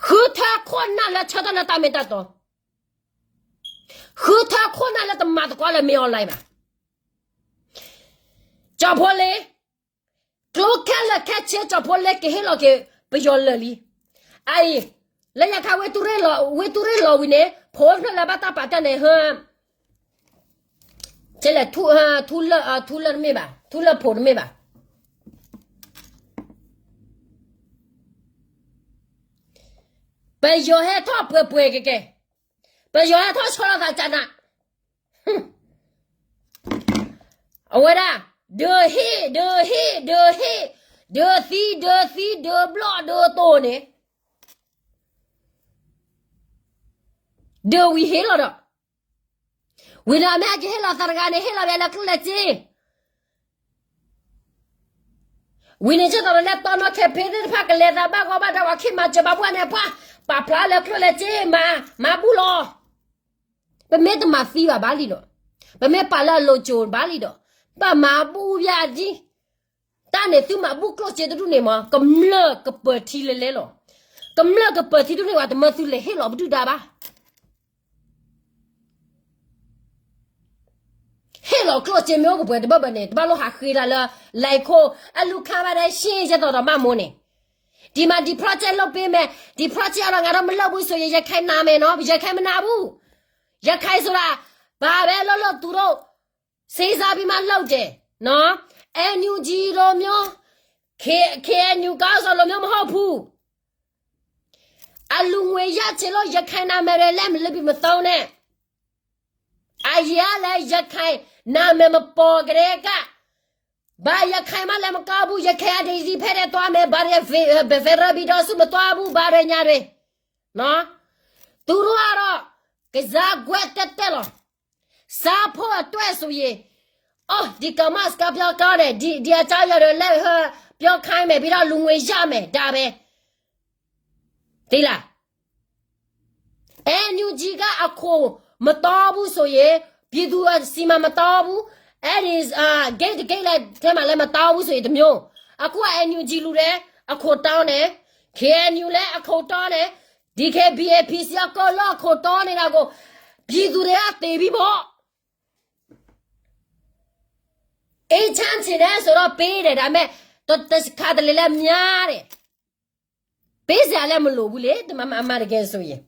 ဃုထၢခိၣ်နၢ်လၢဆၢထၢၣ်လၢတၢ်မ့ၢ်တၢ်တီ, ဃုထၢခိၣ်နၢ်လၢတမၤသကိးလၢမ့ၢ် online ဘၣ် ကၠီၣ်ဖိလ့, ကျိခဲလၢာ်ခဲဆ့ ကၠီၣ်ဖိလ့ကဟ့ၣ်လီၤက့ၤပယီၤလၢာ်လံ, အအံၤ, လၢညါခါ ဝ့ၢ်တူၢ်ရ့ၣ်လီၤဝံၤန့ၣ် ဖိတဖျၢၣ်လၢဘၣ်တၢ်ပာ်တၢ်န့ၣ် ဟၢ, လဲၣ်, ထူလၢၢ်တမ့ၢ်ဘၣ်, ထူလၢၢ်ဖိတမ့ၢ်ဘၣ်, ပယီၤဟဲထီၣ်ပှဲၤပှဲၤကဲကဲ, ပယီၤဟဲထီၣ်ဆီလီၤသးကနး အဝဲဒၣ်, ဒုးဟ့ၣ်, ဒုးဟ့ၣ်, ဒုးဟ့ၣ်, ဒုးသံ, ဒုးသံ, ဒုးဘျီၣ်, ဒုးတိၤန့ၣ်, ဒုးဝံၤဟ့ၣ်လီၤဒီး, ဝံၤဒီးမ့ၢ်ဟဲက့ၤဟ့ၣ်လီၤသးတဂၤန့ၣ် ဟ့ၣ်လီၤဝဲလၢကျိၣ်လၢစ့ ဝံၤန့ၣ် ကသိးဒီးလၢတီနီၢ်ခဲဖ့သ့ၣ်တဖၣ် ကလဲၤသးဘၣ်ဂီၢ်ဘၣ်ဒါ ပှၤခ့မၤစၢၤဘၣ်ပှၢ်န့ၣ် ပှၤပာ်ဖျါလၢကျိၣ်လၢစ့မၤ, မၤဘူၣ်လီၤ. ပမ့ၢ်တမၤသံဘၣ်ဘၣ်လံဒီး, ပမ့ၢ်ပာ်လၢအလိၤကၠိဘၣ်လံဒီး, ဘၣ်မၤဘူၣ်ယၤဒ်, တၢ်န့ၣ်သုမၤဘူၣ်ကျိၣ်စ့တဒူၣ်န့ၣ်မး ကမျၢၢ်ကပၢၤထံလဲၤလဲၤလီၤ. ကမျၢၢ်ကပၢၤထံတဒူၣ်န့ၣ် ပှၤတမၢသုလဲၤဟ့ၣ်လီၤပဒုၣ်ဒါဘၣ် ဟ့ၣ်လီၤကျိၣ်စ့မ့ၢ်အိၣ်ကပှဲၤတဘၢၣ်ဘၢၣ်န့ၣ် တဘၣ်လိၣ်ဟးဃ့တၢ်လၢ လဲၤခိၣ် အလူၤခါဘၣ်ဒဲရှ့ ယဲသိးဒီးဘၣ်မိၢ်န့ၣ်, ဒ်မး ဒီး project လုပ်ပေးမယ်, ဒီး project အီၤဒီး ငါတော့မလုပ်ဘူးဆိုရင် ရခိုင်နာမယ်နော်, ရခိုင်မနာဘူး, ရခိုင်ဆိုတာ ဘာပဲလုပ်လုပ် သူတို့ စဉ်းစားပြီးမှလုပ်တယ်နော်, NUG လိုမျိုး, K- KNU ခေါင်းဆောင်လိုမျိုးမဟုတ်ဘူး. အလူငွေရချေလို့ ရခိုင်နာမည်တွေလည်း မလုပ်ပြီးမသုံးနဲ့. အရင်ကလည်း ရခိုင်နာမည်မပေါ်ကတည်းက ဘာရခိုင်မှလည်းမကောင်းဘူး, ရခိုင်က ဒီစီဖက်ထဲသွားမယ်, ဘာရ ဖက်- ဖက်ဒရယ်ပြည်ထောင်စု မသွားဘူး, ဘာတွေညာတွေ. နော်, သူတို့ကတော့ ကစားကွက်တက်တက်လီၤ. စားဖို့အတွက်ဆိုရင်, အိုး, ဒီကောင်မ စကားပြောကောင်းတယ်, ဒီ- ဒီအကြောင်းအရာတွေလည်း ဟို, ပြောခိုင်းမယ်, ပြီးတော့ လူငွေရမယ်, ဒါပဲ. သိလား? NUG ကအခွန်မတောင်းဘူးဆိုရင်, ပြည်သူ့ဆီမှာမတောင်းဘူး, အဲ့ဒီ, အာ, gate တ gate လည်းထဲမှာလည်းမတောင်းဘူးဆိုရင်တစ်မျိုး, အခုက NUG လူတယ်, အခွန်တောင်းတယ်, KNU လည်းအခွန်တောင်းတယ်, DKBA PC အကုန်လုံးအခွန်တောင်းနေတာကို ပြည်သူတွေကသိပြီပေါ့. အေးချမ်းချင်တယ်ဆိုတော့ပေးတယ်, ဒါပေမဲ့ တ- တ- တခါတလေလဲများတယ်. ပေးစရာလည်းမလိုဘူးလေ, တမ- အမှန်တကယ်ဆိုရင်.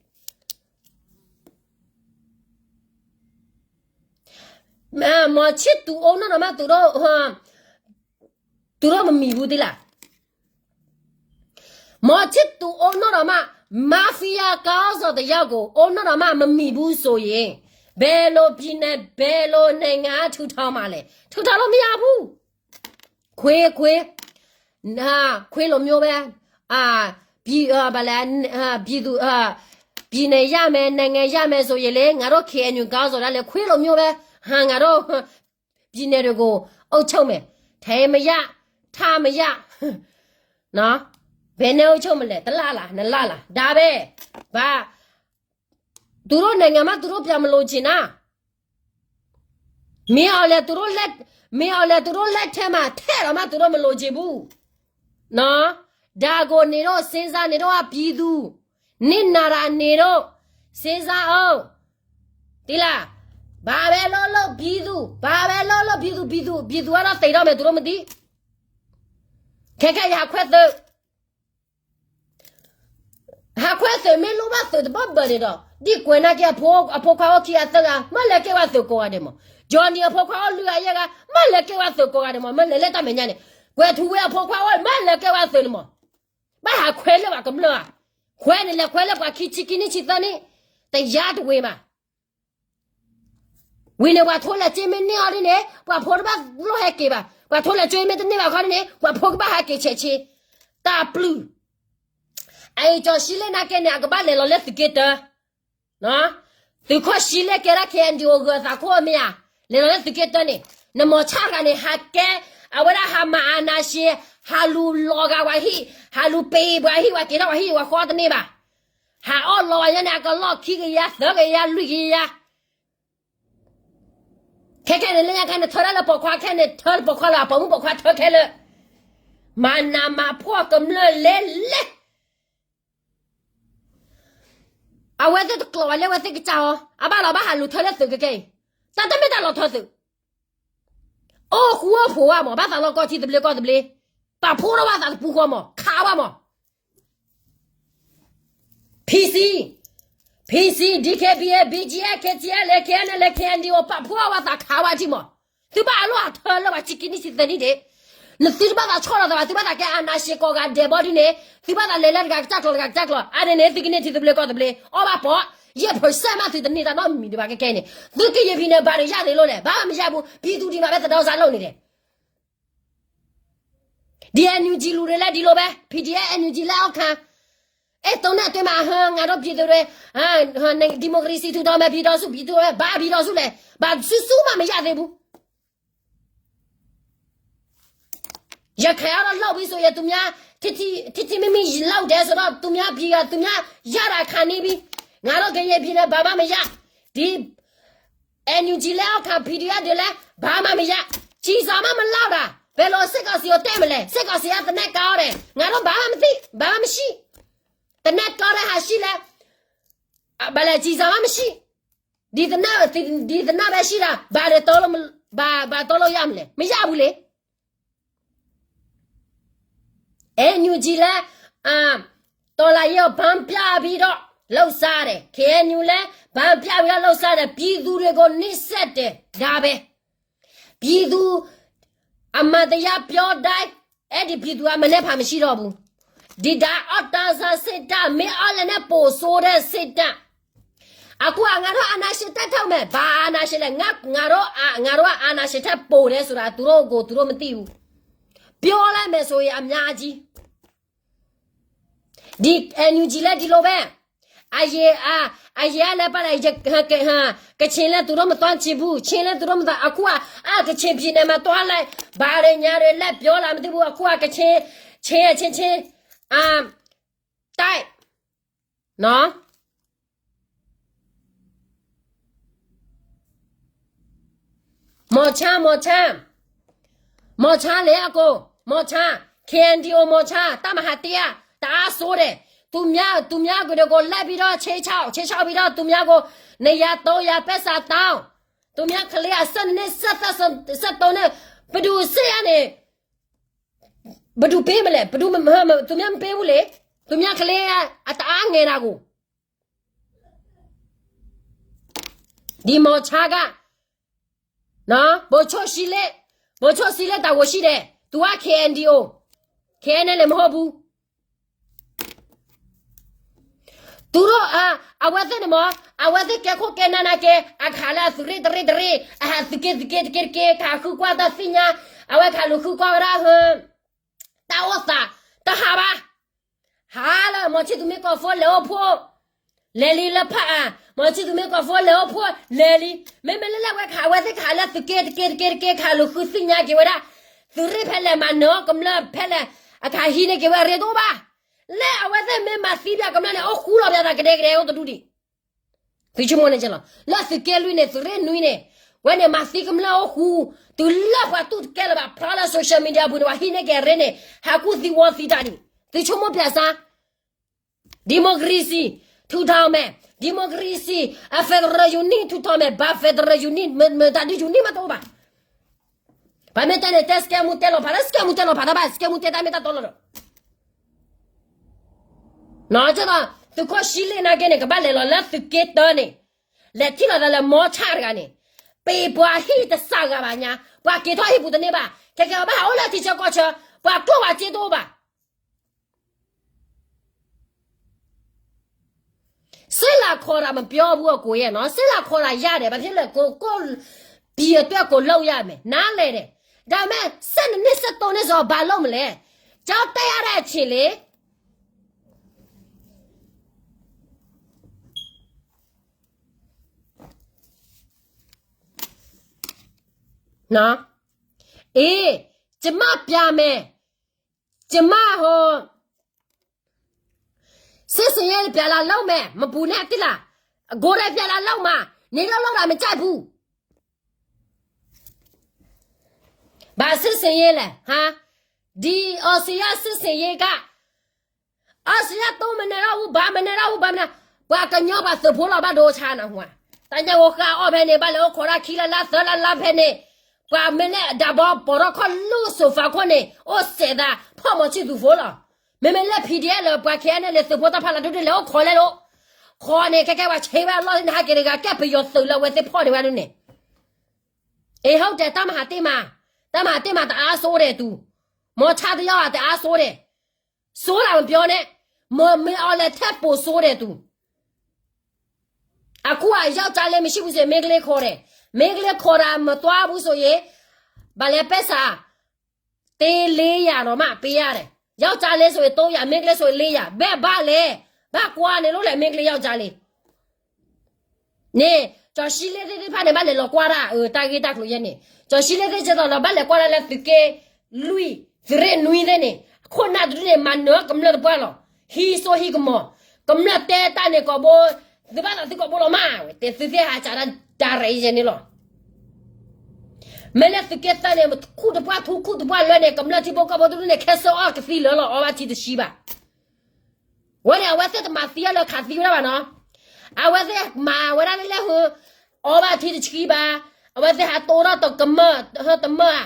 မ- မောင်ချစ်သူ အိုး နောက်တော့မှ သူတို့, ဟို, သူတို့မမီဘူးသီးလား. မောင်ချစ်သူ အိုး နောက်တော့မှ mafia ခေါင်းဆောင်တစ်ယောက်ကို အိုး နောက်တော့မှ မမီဘူးဆိုရင် ဘယ်လိုပြည်နယ်, ဘယ်လိုနိုင်ငံထူထောင်မှာလဲ. ထူထောင်လို့မရဘူး. ခွေး, ခွေး, ခွေးလိုမျိုးပဲ. အာ, ပြည်- အာ, ဘာလဲ, အာ, ပြည်သူ- အာ, ပြည်နယ်ရမယ်, နိုင်ငံရမယ်ဆိုရင်လေ, ငါတို့ KNU ခေါင်းဆောင်လည်း ခွေးလိုမျိုးပဲ. ဟာ, ငါတို့ ပြည်နယ်တွေကို အုပ်ချုပ်မယ်. ထိုင်မရ, ထမရ, နော်, ဘယ်နဲ့ အုပ်ချုပ်မလဲ, တစ်လလား, နှစ်လလား, ဒါပဲ. ဘာ- သူတို့နိုင်ငံမှ သူတို့ပြန်မလိုချင်တာ. မင်းအောင်လှိုင် သူတို့လက်- မင်းအောင်လှိုင် သူတို့လက်ထဲမှာ ထည့်တော့မှ သူတို့မလိုချင်ဘူး. နော်, ဒါကို နေတော့ စဉ်းစားနေတော့ ပြည်သူ, နစ်နာတာ နေတော့ စဉ်းစားအောင်. သိလား? ဘာပဲလုပ်လုပ် ပြည်သူ, ဘာပဲလုပ်လုပ် ပြည်သူ, ပြည်သူ, ပြည်သူကတော့ သေတော့မယ်, သူတို့မသိ. ခဲခဲ ယဟးခွဲသုး, ဟးခွဲသုး မ့ၢ်လိၣ်ဘၣ်သုးတဘၣ်ဘၣ်န့ၣ်ဒီး, ဒ်ကွဲးနာ်က့ အဖိ- အဖိခွါအိၣ်ခံဂၤသၢဂၤ, မ့ၢ်လဲၤကဲဝဲသုးကိးဂၤဒဲးမး. ယီၤနံၤ အဖိခွါအိၣ်လွံၢ်ဂၤယဲၢ်ဂၤ, မ့ၢ်လဲၤကဲဝဲသုးကိးဂၤဒဲးမး. မ့ၢ်လဲၤလၢတၢ်မဲာ်ညါန့ၣ်, ကွဲးထူဝ့အဖိခွါအိၣ်, မ့ၢ်လဲၤကဲဝဲသုးန့ၣ်မး. ဘၣ်ဟးခွဲလၢပှၤကမျၢၢ်ဧါ. ခွဲန့ၣ် လဲၤခွဲလၢပှၤခံဆံခံနံၣ်ဆံသၢနံၣ်, တယါတဝ့ၤဘၣ်. ဝံၤန့ၣ် ပှၤထိလဲၤက့မ့ၢ်န့ၢ်အီၤဒ်န့ၣ်, ပှၤဖိတဘၣ်လိၣ်ဟဲက့ၤဘၣ်. ပှၤထိလဲၤက့မ့ၢ်တန့ၢ်ဘၣ်ခီဒ်န့ၣ်, ပှၤဖိကဘၣ်ဟဲက့ၤဆဲးဆ့, တၢ်ပျုၢ်. အအံၤ ကၠီၤရှံလ့ၣ်နာ်က့န့ၣ် အကဘၣ်လဲၤလီၤလၢသုးက့တၢ, သုးခိၣ်ရှံလ့ၣ်ကဲဒၣ် KNDO ဂၢၤသးခိၣ်မ့ၢ်ဧါ, လဲၤလီၤလၢသုးက့တၢန့ၣ်, နမီၤဆၣ်တဂၤန့ၣ် ဟးကဲ, အဝဲဒၣ်ဟးမၤအနၤရှ့, ဟးလူၤလီၤဂာ်ပှၤဟံၣ်, ဟးလူၤပ့ၤပှၤဟံၣ်, ပှၤက့ၤထီၣ်ပှၤဟံၣ် ပှၤဃီတန့ၢ်ဘၣ်. ဟးအီၣ်လီၤဝဲညါန့ၣ် အကလီၢ်ခံကယၤ သၢကယၤ လွံၢ်ကယၤ. ခဲခဲန့ၣ် လၢညါခဲန့ၣ် ထၢဒၣ်လၢပိာ်ခွါခဲန့ၣ် ထၢပိာ်ခွါလၢအပိာ်မုၣ်ပိာ်ခွါထၢခဲလၢာ်, မၤနးမၤဖှီၣ်ကမျၢၢ်လဲၣ်လဲၣ်. အဝဲသ့ၣ်တကျိၤဘၣ်လၢအဝဲသ့ၣ်ကစၢ်အီၤ, အဘၣ်လီၤဘၣ်ဟးလူၤထၢလၢသုးကကဲအံၤ, တၢ်တမ့ၢ်တၢ်လီၤထၢသုး, အိၣ်ဃူအိၣ်ဖိးဝဲမး, ဘၣ်သးလီၢ်ကီၢ်ထံသဘျ့ကီၢ်သဘျ့, ပာ်ဖှိၣ်ထီၣ်ဘၣ်သးတပူၤဃီမး, ခးဘၣ်မး. PC, PC, DKBA, BGF, KTLA, KNLA, KNDO ပာ်ဖှိၣ်ဘၣ်သးခးဝဲထံမး, သုဘၣ်အလီၢ်အထၢလၢပှၤဆံခံနံၣ်ဆံသၢနံၣ်ဒ့ၣ်, နသုတဘၣ်သးဆီၣ်လီၤသးဘၣ်, သုဘၣ်သးကဲအနၤရှ့ကိးဂၤဒဲးဘီဒ်န့ၣ်, သုဘၣ်သးလဲၤလၢတဂၤကစၢ်ကျိၤတဂၤကစၢ်ကျိၤ, အါန့ၣ်န့ၣ် သုကန့ၢ်ထံသဘျ့ကီၢ်သဘျ့, အီၣ်ဘၣ်ပိာ်, ယဲၢ် percent မးသုတန့ၢ်တၢ်နီတမံၤဒံးဘၣ်ကဲကဲန့ၣ်, သုကရင်ပြည်နယ် ဘာတွေရတယ်လို့လဲ, ဘာမှမရဘူး, ပြည်သူတွေမှာပဲ သဒါစားလုပ်နေတယ်. ဒီ NUG လူတွေလည်းဒီလိုပဲ, PDF NUG လက်အောက်ခံ, အဲ သုံးနှစ်အတွင်းမှာ ဟို ငါတို့ပြည်သူတွေ ဟို ဒီမိုကရေစီထူထောင်မယ်, ပြည်ထောင်စု ပြည်သူ့ ဘာပြည်ထောင်စုလဲ, ဘာစုစုမှမရသေးဘူး. ရခိုင်ကတော့ လောက်ပြီဆိုရင် သူများ ထိထိ ထိထိမိမိ လောက်တယ်ဆိုတော့ သူများပြည်က သူများရတာခံနေပြီ. ငါတို့ ကရင်ပြည်နယ် ဘာမှမရ. ဒီ NUG လက်အောက်ခံ PDF တွေလည်း ဘာမှမရ. ကျည်ဆံမှ မလောက်တာ. ဘယ်လို စစ်ကောင်စီကို တက်မလဲ? စစ်ကောင်စီက သေနတ်ကောင်းတယ်. ငါတို့ ဘာမှမသိ, ဘာမှမရှိ. သေနတ်ကောင်းတဲ့ဟာရှိလဲ, ဘာလဲ, ကျည်ဆံမှ မရှိ. ဒီသေနတ်, ဒီသေနတ်ပဲရှိတာ, ဘာတွေသုံးလို့, ဘာ, ဘာသုံးလို့ရမလဲ? မရဘူးလေ. NUG လည်း အာ, တော်လှန်ရေးကို ဗန်းပြပြီးတော့ လုပ်စားတယ်. KNU လည်း ဗန်းပြပြီးတော့ လုပ်စားတယ်. ပြည်သူတွေကို နှိပ်စက်တယ်. ဒါပဲ. ပြည်သူ, အမှန်တရားပြောတိုင်း အဲဒီပြည်သူက မနက်ဖြန်မရှိတော့ဘူး. ဒီဒါ အတန်ဆာစစ်တပ် မင်းအောင်လှိုင်နဲ့ ဗိုလ်စိုးတဲ့စစ်တပ်. အခုက ငါတို့အာဏာရှင်တက်ထုတ်မယ်. ဘာအာဏာရှင်လဲ. ငါ, ငါတို့အာ, ငါတို့က အာဏာရှင်ထက်ပိုတယ်ဆိုတာ သူတို့ကို သူတို့မသိဘူး. ပြောလိုက်မယ်ဆိုရင် အများကြီး. ဒီ NUG လည်း ဒီလိုပဲ. အရင်, အ, အရင်ကလည်း ပါလာ, က, က, ကချင်လည်း သူတို့မသွားချင်ဘူး. ချင်းလည်း သူတို့မသွား. အခုက, အ, ကချင်ပြည်နယ်မှာ သွားလိုက်, ဘာတွေညာတွေ လက်ပြောလာမသိဘူး. အခုက ကချင်, ချင်း, ချင်း, ချင်း, အ, တိုက်, နော်. မောင်ချမ်း, မောင်ချမ်း, မောင်ချမ်းလေ အကို, မောင်ချမ်း, KNDO မောင်ချမ်း, တပ်မဟာတစ်က တအားဆိုးတယ်. သူများ, သူများကို လိုက်ပြီးတော့ ခြိမ်းခြောက်, ခြိမ်းခြောက်ပြီးတော့ သူများကို နှစ်ရာ, သုံးရာ ပိုက်ဆံတောင်း. သူများကလေးက ဆယ့်နှစ်နှစ်, ဆယ့်သုံးနှစ်, ဘယ်သူစစ်ရလဲ. ဘယ်သူပေးမလဲ. ဘယ်သူမ, သူများမပေးဘူးလေ. သူများကလေးက အတအားငယ်တာကို. ဒီမောင်ချမ်းက, နော်, ဗိုလ်ချုပ်ရှီလဲ, ဗိုလ်ချုပ်ရှီလဲ တာဝန်ရှိတယ်. သူက KNDO, KNLA မဟုတ်ဘူး. သူတို့, အ, အဝဲသ့ၣ်န့ၣ်မ့ၢ်, အဝဲသ့ၣ်ကဲခိၣ်ကဲနၢ်နၢ်က့, အခါလၢအသုးရ့ၣ်တရ့ၣ်တရ့ၣ်, အဟးသုးက့သုးက့တက့တက့, ခးဃုကွၢ်တၢ်သ့ၣ်ညါ, အဝဲခးလိာ်ဃုကွၢ်ဝဲဒၣ်, တၢ်အိၣ်သး, တဟးဘၣ်. ဟးလၢ မောင်ချစ်သူ မ့ၢ်ကီၢ်ဖိလဲၤအိၣ်ဖှိၣ်, လဲၤလံလၢဖးအါ, မောင်ချစ်သူ မ့ၢ်ကီၢ်ဖိလဲၤအိၣ်ဖှိၣ်, လဲၤလံ. မ့မ့ၢ်လၢလၢဝဲခး အဝဲသ့ၣ်ခးလၢသုးက့တက့တက့တက့ ခးလိာ်ဃုသ့ၣ်ညါက့ၤဝဲဒၣ်, သုးရ့ၣ်ဖဲလဲၣ် မၤနၢၤကမျၢၢ်ဖဲလဲၣ်, အခးဟံးန့ၢ်က့ၤဝဲအရ့တအိၣ်ဘၣ်. လၢအဝဲသ့ၣ်မ့ၢ်မၤသံပှၤကမျၢၢ်န့ၣ် အိၣ်ဃူလီၤပှၤသးကဒဲကဒဲအိၣ်တဒူၣ်ဒံး. သုဆိကမိၣ်န့ၣ်လီၤ. လၢသုးက့လွံၢ်န့ၣ်, သုးရ့ၣ်နွံန့ၣ်, ဝဲန့ၣ်မၤသံကမျၢၢ်အိၣ်ဃူ, တုၤလၢပှၤတူၢ်တကဲလၢၤဘၣ်, ဖျါလၢ social media ပူၤန့ၣ် ပှၤဟံးန့ၢ်က့ၤအရ့န့ၣ်, ဟးကူၣ်သံဝီသံတၢ်ဒံး. သုဆိကမိၣ်ပျဲစါ, democracy ထူထောင်မယ်, democracy, အ federal unit ထူထောင်မယ်, ဘၣ် federal unit မတၤဒု unit မ့ၢ်တအိၣ်ဘၣ်. ပှၤမ့ၢ်တဲန့ၣ် တဲစကဲမူတဲလီၤဖး, လၢစကဲမူတဲလီၤဖးတၢ်ဘၣ်, စကဲမူတဲတၢ်မ့ၢ်တၢ်တီလီၤဒီး သုးခိၣ်ရှီလဲနာ်က့န့ၣ် ကဘၣ်လဲၤလီၤလၢသုးက့တၢန့ၣ်, လဲၤထံၣ်လီၤသးလၢမီၤဆၣ်တဂၤန့ၣ်, ပှၤဟံၣ်တစှၤဂၤဘၣ်ညါ, ပှၤက့ၤထီၣ်ဟံၣ်ပူၤတန့ၢ်ဘၣ်, ခဲကဲဘၣ်ဟးအိၣ်လၢထံဆၢကီၢ်ဆၢ, ပှၤကျိၣ်ပှၤစ့တအိၣ်ဘၣ်. စစ်လာခေါ်တာ မပြောဘူးအကိုရဲ့နော်, စစ်လာခေါ်တာ ရတယ်, ဘာဖြစ်လဲ, ကိုယ့်, ကိုယ့်ပြည်အတွက် ကိုယ်လုပ်ရမယ်, နားလည်တယ်. ဒါပေမဲ့ ဆယ့်နှစ်နှစ်, ဆယ့်သုံးနှစ်ဆိုတော့ ဘာလုပ်မလဲ. ကျောင်းတက်ရတဲ့အချိန်လေ. နော်, အေး, ကျမပြမယ်, ကျမဟို စစ်ဆင်ရေးပြလာလုပ်မယ်, မပူနဲ့တိလား, ကိုယ်တိုင်ပြလာလုပ်မှာ, နင်တို့လုပ်တာမကြိုက်ဘူး. ဘာစစ်ဆင်ရေးလဲ, ဟါ, ဒီ အီစထြေးလျ စစ်ဆင်ရေးက, အီစထြေးလျ သိမနုၤတော့ဘူး, ဘၣ်မနုၤတော့ဘူး, ဘၣ်မနုၤ, ပှၤကညီပှၤသုးဖိလီၤ ဘၣ်ဒိဆါနၢ်ဟူဧါ, တၢ်ညါဝဲဃာ်အီၣ်ဖဲန့ၣ်, ဘၣ်လဲၤအိၣ်ခိးတၢ်ခံလါလါသၢလါလါဖဲန့ၣ်, ပှၤမ့ၢ်လဲၤဒၣ်ဘီပိာ်ထီၣ်ခီၣ်လူၢ်စိၤဖးခိၣ်န့ၣ်, အိၣ်စဲးသး ဖီၣ်မီၤဆံၣ်သူးဖိလီၤ. မ့မ့ၢ်လၢ ဖံဒဲလၢ ပှၤခဲအံၤန့ၣ်လဲၤသုးဖိတၢ်ဖးလၢဒိၣ်ဒိၣ်လဲၤအိၣ်ခိးလဲၣ်လိၤ, ခိးန့ၣ် ခဲကဲပှၤဆံးဝဲအလီၢ်န့ၣ် ဟဲက့ၤတဂၤ ကဲပယီၤသုးလၢအဝဲသ့ၣ်ဖီၣ်န့ၢ်ဝဲဒၣ်န့ၣ်. အ့ ဟုတ်တယ်, တပ်မဟာတစ်မှာ, တပ်မဟာတစ်မှာ တအားဆိုးတယ်သူ, မော်ချတယောက်ဟာ တအားဆိုးတယ်. ဆိုးတာမပြောနဲ့, မင်းအောင်လှိုင်ထက်ပိုဆိုးတယ်သူ. အခုက ယောက်ျားလေးမရှိဘူးဆိုရင် မိန်းကလေးခေါ်တယ်, မိန်းကလေးခေါ်တာမသွားဘူးဆိုရင်, ဘာလဲ ပိုက်ဆံ တင်းလေးရာတော့မှ ပေးရတယ်, ယောက်ျားလေးဆိုရင် သုံးရာ, မိန်းကလေးဆိုရင် လေးရာ, ဘယ်ဘာလဲ, ဘာကွာနေလို့လဲ မိန်းကလေးယောက်ျားလေး. န့ၣ်, ကျော်ရှီလဲသ့ၣ်တဖၣ်န့ၣ် ဘၣ်လဲၤလီၤကွၢ်တၢ်, အၢ တၢ်ဂ့ၢ်တၢ်ကျိၤယဲန့ၣ်, ကျော်ရှီလဲသ့ၣ်ကဲသိးလီၤ ဘၣ်လဲၤကွၢ်တၢ်လၢသုးက့လွံၢ်, သုးရ့ၣ်နွံသ့ၣ်န့ၣ်, ခိၣ်နၢ်တဒုန့ၣ် မၤနၢၤကမျၢၢ်တပှၢ်လီၤ, ဟံးစိဟံးကမီၤ, ကမျၢၢ်တဲတၢ်န့ၣ် ကိာ်ဘိ, သုဘၣ်သးသုကိာ်ဘိလီၤမးဝဲ, တဲသုသ့ၣ်ဟးစးတၢ်ဒၣ်ရဲၣ်ယဲန့ၣ်လီၤ. မ့ၢ်လၢသုးက့သၢန့ၣ် ခူၣ်တပှၢ်ထူခူၣ်တပှၢ်လွဲန့ၣ် ကမျၢၢ်ထံဖိကီၢ်ဖိတဒုန့ၣ် ခဲစၢအီၣ်ကသံလၢာ်လီၤ, အီဘၣ်ထံတဆှံဘၣ်. ဝဲန့ၣ် အဝဲသ့ၣ်တမၤသံအီၤလၢခးသံဝဲဒၣ်ဘၣ်နီၤ, အဝဲသ့ၣ်မၤဝဲဒၣ်လၢဟူ, အီဘၣ်ထံတဆှံဘၣ်, အဝဲသ့ၣ်ဟးတိၢ်ထီၣ်တကမၢၢ်, တမၢၢ်ဧါ,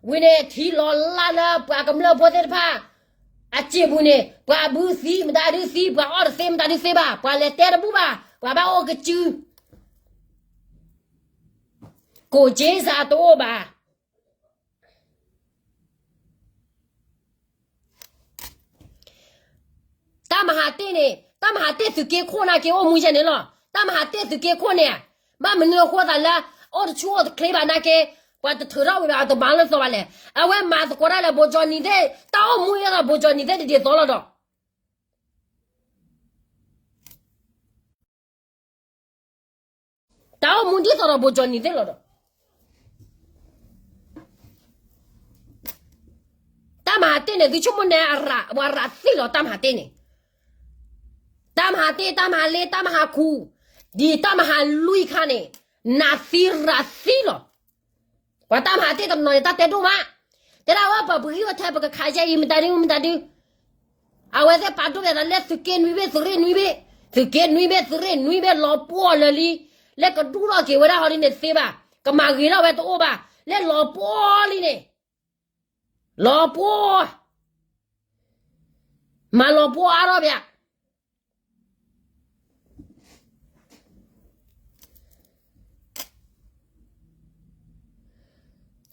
ဝံၤန့ၣ် ထံလီၤလၢလၢပှၤကမျၢၢ်ဖိသ့ၣ်တဖၣ် အစ့ၣ်ပူၤန့ၣ် ပှၤဘုသံမတၤဒုသံ, ပှၤအီၣ်တသ့မတၤဒုသ့ဘၣ်, ပှၤလဲၤတဲတဘူၣ်ဘၣ်, ပှၤဘၣ်အိၣ်ကစု, ကိုယ်ကျိုးစရာတအိၣ်ဘၣ်. တၢ်မၤဟးတ့ၢ်န့ၣ် တၢ်မၤဟးတ့ၢ်သုးက့ခိၣ်နာ်က့ အိၣ်မူယဲန့ၣ်လီၤ. တၢ်မၤဟးတ့ၢ်သုးက့ခိၣ်န့ၣ် ဘၣ်မနုၤအဃိသးလၢ အိၣ်တဆူၣ်အိၣ်တချ့ဘၣ်နာ်က့ ပှၤတထုးထီၣ်ဝံၤဘၣ် အတမၤလၢသီဘၣ်လဲၣ်. အဝဲမၤသကိးတၢ်လၢ ဘိကၠီနံၤသ့ၣ် တၢ်အိၣ်မူအသး ဘိကၠီနံၤသ့ၣ်တဒ်သိးလီၤဒီး တၢ်အိၣ်မူဒ်သိးဒီး ဘိကၠီနံၤသ့ၣ်လီၤဒီး တၢ်မၤဟးတ့ၢ်န့ၣ် သုဆိကမိၣ်န့ၣ် အရး ပှၤရးသံလီၤ တၢ်မၤဟးတ့ၢ်န့ၣ် တၢ်မၤဟးတ့ၢ် တၢ်မၤဟးလ့ တၢ်မၤဟးခူ, ဒ်တၢ်မၤဟးလွံၢ်ခါန့ၣ် နးသံရးသံလီၤ. ပှၤတၢ်မၤဟးတ့ၢ်တနီၤန့ၣ် တၢ်တဲဒိၣ်မး, တဲဒၣ်ဝဲပှၤပဂံၢ်အိၣ်ထဲပကခးယဲအံၤ မတၤဒု မတၤဒု, အဝဲသ့ၣ်ပာ်ဒိၣ်လဲၤသးလၢသုးက့နွံဘ့ၣ် သုးရ့ၣ်နွံဘ့ၣ်, သုးက့နွံဘ့ၣ် သုးရ့ၣ်နွံဘ့ၣ် လီၤပှီၢ်လၢာ်လံ, လၢကဒူၣ်ထီၣ်က့ၤဝဲဒၣ်ဟီဒ်န့ၣ်တသ့ဘၣ်, ကမၤဂ့ၤထီၣ်ဝဲတအိၣ်ဘၣ်, လၢလီၤပှီၢ်လံန့ၣ်, လီၤပှီၢ်, မၤလီၤပှီၢ်အါထီၣ်ဘၣ် အ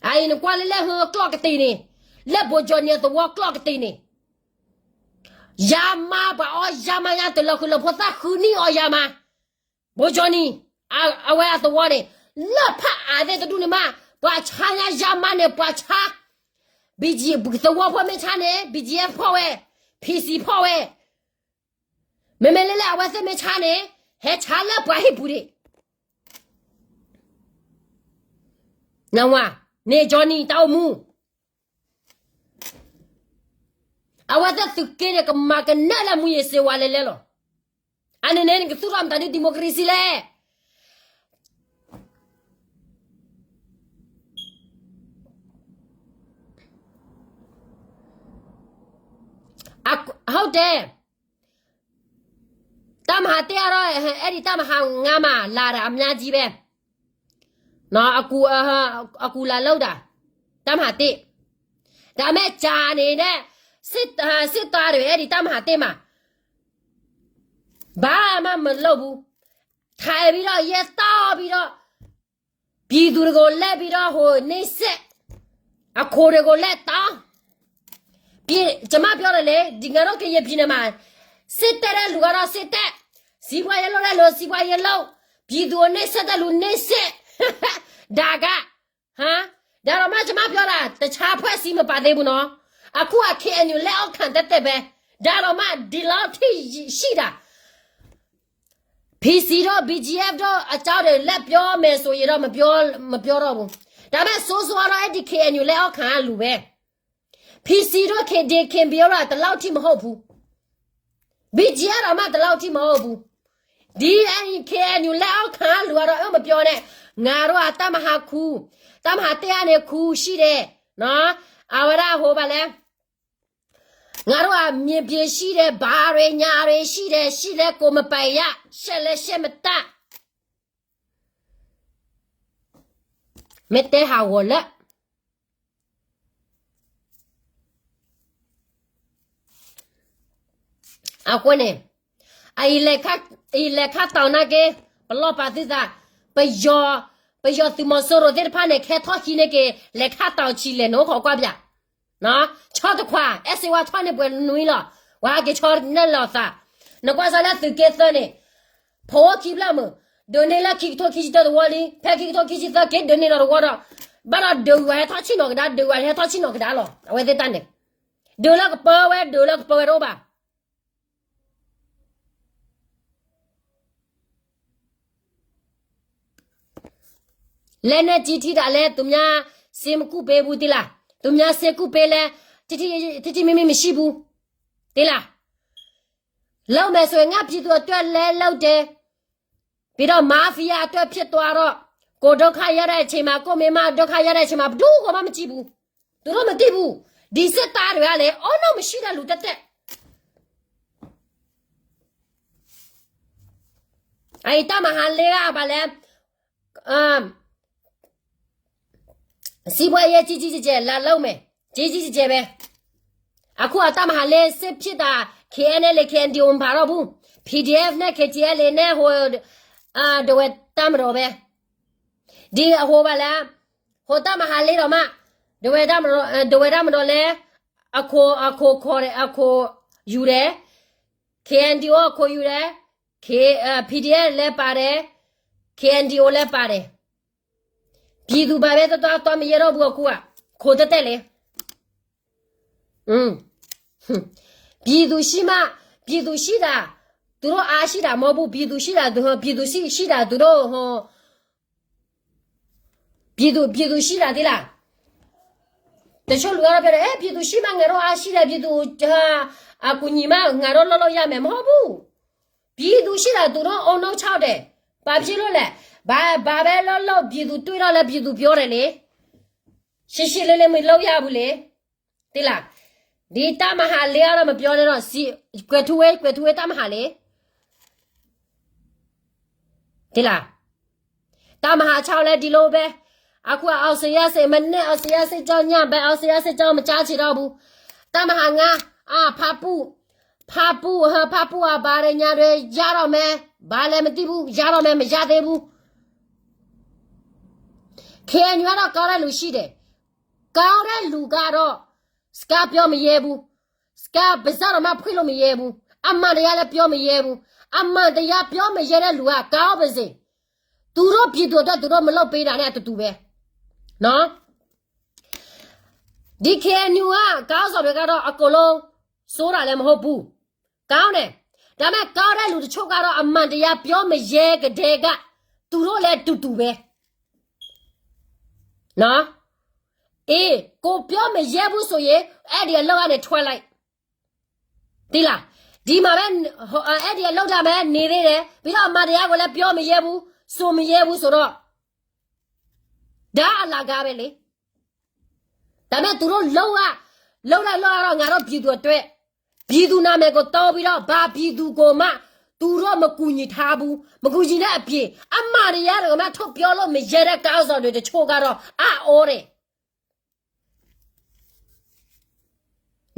အံၤ နကွၢ်လၢလၢဟၢကျီၢ်ကတ့ၢ်န့ၣ်, လၢဘိကၠီနံၤအသဝီကျီၢ်ကတ့ၢ်န့ၣ်, ယါမါပှၤအီယါမါညါ တလၢဃုာ်လၢဖိသၣ်ဃုနံၣ်အီယါမါ, ဘိကၠီနံၤ, အဝဲအသဝီန့ၣ်, လၢဖးအါသ့ၣ်တဒူၣ်န့ၣ်မး, ပှၤဆါညါယါမါန့ၣ် ပှၤဆါ, သဝီဖိမ့ၢ်ဆါန့ၣ် BGF ဖီၣ်ဝဲ, PC ဖီၣ်ဝဲ မ့မ့ၢ်လၢလၢအဝဲသ့ၣ်မ့ၢ်ဆါန့ၣ်, ဟဲဆါလၢပှၤဟံၣ်ပူၤဒံး, နဝၤ, န့ၣ်ကၠီနံၤတၢ်အိၣ်မူ, အဝဲသ့ၣ်သုးက့န့ၣ် ကမၤကနၣ်လၢမူယ့ၤစ့ဝါလဲၤလဲၤလီၤ, အန့ၣ်န့ၣ် နကသူၣ်ထီၣ်မတၤဒ် democracy လဲၣ် ဟုတ်တယ်, တၢ်မၤဟးတ့ၢ်အါထီၣ်, အဲၣ်ဒိးတၢ်မၤဟးငါမး လာတာအများကြီးပဲ, အကူလာလုပ်တာ, တၢ်မၤဟးတ့ၢ်, ဒါပေမဲ့ ကြာနေနဲ့, စစ်သားတွေ အဲၣ်ဒိးတၢ်မၤဟးတ့ၢ်မး, ဘာမှမလုပ်ဘူး, ထိုင်ပြီးတော့ ရဲတောင်းပြီးတော့ ပြည်သူတွေကို လှည့်ပြီးတော့ ဟို နှိပ်စက်, အခွန်တွေကို လှည့်တောင်း, ကျမပြောတယ်လေ, ဒီ ငါတို့ ကရင်ပြည်နယ်မှာ စစ်တက်တဲ့လူကတော့ စစ်တက်, စီးပွားရေးလုပ်တဲ့လူ စီးပွားရေးလုပ်, ပြည်သူကို နှိပ်စက်တဲ့လူ နှိပ်စက်, ဒါက ဟမ်, ဒါတော့မှ ကျမပြောတာ, တခြားအဖွဲ့အစည်း မပါသေးဘူးနော်, အခုက KNU လက်အောက်ခံ သက်သက်ပဲ, ဒါတော့မှ ဒီလောက်ထိရှိတာ, PC တို့ BGF တို့ အကြောင်းတွေ လက်ပြောမယ်ဆိုရင်တော့ မပြော, မပြောတော့ဘူး, ဒါပေမဲ့ စိုးစိုးကတော့ အဲ့ဒီ KNU လက်အောက်ခံကလူပဲ, PC တို့ KD KNPO တို့က ဒီလောက်ထိမဟုတ်ဘူး, BGF တောင်မှ ဒီလောက်ထိမဟုတ်ဘူး, ဒီ KNU လက်အောက်ခံကလူကတော့ အမပြောနဲ့, ငါတို့က တပ်မဟာ ခု, တပ်မဟာ တစ်ကနေ ခုရှိတယ်, နော်, အဝဲဒၣ် ဟို ဘာလဲ, ငါတို့က မြေပြင်ရှိတယ်, ဘာတွေညာတွေရှိတယ်, ရှိလဲကိုမပိုင်ရ, ရှက်လဲရှက်မတတ်, မ့ၢ်တဲဟးဂီၤလၢ အဃိန့ၣ်, အံၤလဲၤခါတီၤနာ်က့, ပလီၢ်ပာ်သုသး, ပယီၤ, ပယီၤသုးမီၤစိရိၤသ့ၣ်တဖၣ်န့ၣ် ခဲထီၣ်ခံန့ၢ်က့ၤ လဲၤခါတီၤဆံးလဲၣ်နီၤ ခိးကွၢ်ပၠး, ဆီတခွး အဲၣ်စ့ဝါထီၣ်န့ၢ်ပှဲၤနွံလီၤ, ပှၤဟဲက့ၤဆီန့ၢ်လီၤသး, နကွၢ်စ့ၢ်လၢသုးက့သၢန့ၣ်, ဖီဝီခံဖျၢၣ်မုၢ်, ဒုးန့ၢ်လၢခံကထိခံဆံတၢတဝီလံ, ဖဲခံကထိခံဆံသၢက့ၤဒုးန့ၢ်ဒီးတဝီဒီး, ဘၣ်ဒီးဒုးဝဲဟဲထီၣ်ဆံၣ်နီၤကဒါ, ဒုးဝဲဟဲထီၣ်ဆံၣ်နီၤကဒါလီၤ, အဝဲသ့ၣ်တၢ်န့ၣ်, ဒုးလၢကပၢဝဲ, ဒုးလၢကပၢဝဲတအိၣ်ဘၣ် လက်နက်ကြီးထိတာလဲ, သူများ ဆေးမကုပေးဘူးသ့လား, သူများ ဆေးကုပေးလဲ, ထိထိမိမိမရှိဘူးသ့လား, လုပ်မယ်ဆိုရင် ငါပြည်သူအတွက်လည်းလုပ်တယ်, ပြီးတော့ mafia အတွက်ဖြစ်သွားတော့, ကိုယ်ဒုက္ခရောက်တဲ့အချိန်မှာ, ကိုယ့်မိန်းမဒုက္ခရောက်တဲ့အချိန်မှာ ဘယ်သူမှမကြည့်ဘူး, သူတို့မသိဘူး, ဒီစစ်သားတွေကလည်း အောက်နောက်မရှိတဲ့လူတက်တက် အံၤ တပ်မဟာလေးက ဘာလဲ, စီးပွားရေး ကြီးကြီးကျယ်ကျယ် လာလုပ်မယ်, ကြီးကြီးကျယ်ကျယ်ပဲ, အခုအ တပ်မဟာလေး စစ်ဖြစ်တာ KNLA KNDO မပါတော့ဘူး, PDF နဲ့ KTLA နဲ့ ဟို, ဒဝဲတပ်မတော်ပဲ, ဒီဟို ဘာလဲ, ဟို တပ်မဟာလေး တောင်မှ, ဒဝဲတပ်မတော်လဲ, အခိၣ်, အခိၣ်ခိၣ်တယ်, အခိၣ်ယူတယ်, KNDO ခိၣ်ယူၤလဲၣ်, PDF လဲၤပာ်ဒဲး, KNDO လဲၤပာ်ဒဲး, ပြည်သူ့ဘၣ်ဘဲတတီတီမ့ၢ်ယဲထီၣ်ဘူးအကူဧါ, ခိၣ်တဲတဲလဲၣ်. ပြည်သူ့ရှိမှ, ပြည်သူ့ရှိတာ, သူတို့အားရှိတာမဟုတ်ဘူး, ပြည်သူ့ရှိတာ, သူ, ပြည်သူ့ရှိ, ရှိတာ, သူတို့, ဟို, ပြည်သူ့, ပြည်သူ့ရှိတာ သ့လား. တချို့လူကတော့ပြောတယ်, အဲ, ပြည်သူ့ရှိမှ ငါတို့အားရှိတယ်, ပြည်သူ့, အကူအညီမှ ငါတို့လုပ်လို့ရမယ်, မဟုတ်ဘူး. ပြည်သူ့ရှိတာ သူတို့အုံနောက်ချောက်တယ်. ဘာဖြစ်လို့လဲ. ဘာ, ဘာပဲလုပ်လုပ် ပြည်သူ့တွေ့တော့လည်း ပြည်သူ့ပြောတယ်လေ. ရှင်းရှင်းလင်းလင်း မလုပ်ရဘူးလေ. သ့လား. ဒီတပ်မဟာလေးကတော့ မပြောနဲ့တော့, ကွယ်ထူးဝေး, ကွယ်ထူးဝေး တပ်မဟာလေး. သ့လား. တပ်မဟာခြောက်လည်း ဒီလိုပဲ. အခုက အောင်ဇေယျစိန်, မနေ့ အောင်ဇေယျစိန်ကြောင့် ညဘက် အောင်ဇေယျစိန်ကြောင့် မကြားချင်တော့ဘူး. တပ်မဟာငါး, အာ, ဖားပူ, ဖားပူ, ဟဲ, ဖားပူအဘာတွေညာတွေ ရတော့မယ်, ဘာလဲမသိဘူး, ရတော့မယ်, မရသေးဘူး. KNU ကတော့ ကောင်းတဲ့လူရှိတယ်. ကောင်းတဲ့လူကတော့ စကားပြောမရဲဘူး. စကားပါးစပ်တောင်မှ ဖွင့်လို့မရဲဘူး. အမှန်တရားလည်း ပြောမရဲဘူး. အမှန်တရား ပြောမရဲတဲ့လူက ကောင်းပါစေ. သူတို့ပြည်သူအတွက် သူတို့မလုပ်ပေးတာနဲ့ အတူတူပဲ. နော်. ဒီ KNU က ခေါင်းဆောင်တွေကတော့ အကုန်လုံး ဆိုးတာလည်း မဟုတ်ဘူး. ကောင်းတယ်. ဒါပေမဲ့ ကောင်းတဲ့လူတချို့ကတော့ အမှန်တရား ပြောမရဲကတည်းက သူတို့လည်း တူတူပဲ. နော်. အေး, ကိုပြောမရဲဘူးဆိုရင် အဲ့ဒီအလုပ်ကနေ ထွက်လိုက်. သိလား. ဒီမှာပဲ, ဟို, အဲ့ဒီအလုပ်ဒါပဲ နေသေးတယ်. ပြီးတော့ အမှန်တရားကိုလည်း ပြောမရဲဘူး, ဆိုမရဲဘူးဆိုတော့, ဒါအလကားပဲလေ. ဒါပေမဲ့ သူတို့လုပ်ရ, လုပ်လိုက်လုပ်ရတော့ ငါတို့ပြည်သူအတွက်, ပြည်သူနာမည်ကိုသုံးပြီးတော့ ဘာပြည်သူကိုမှ သူတို့မကူညီထားဘူး. မကူညီတဲ့အပြင် အမှန်တရားတွေကိုမှ ထုတ်ပြောလို့မရဲတဲ့ ခေါင်းဆောင်တွေတချို့ကတော့ အံ့ဩတယ်.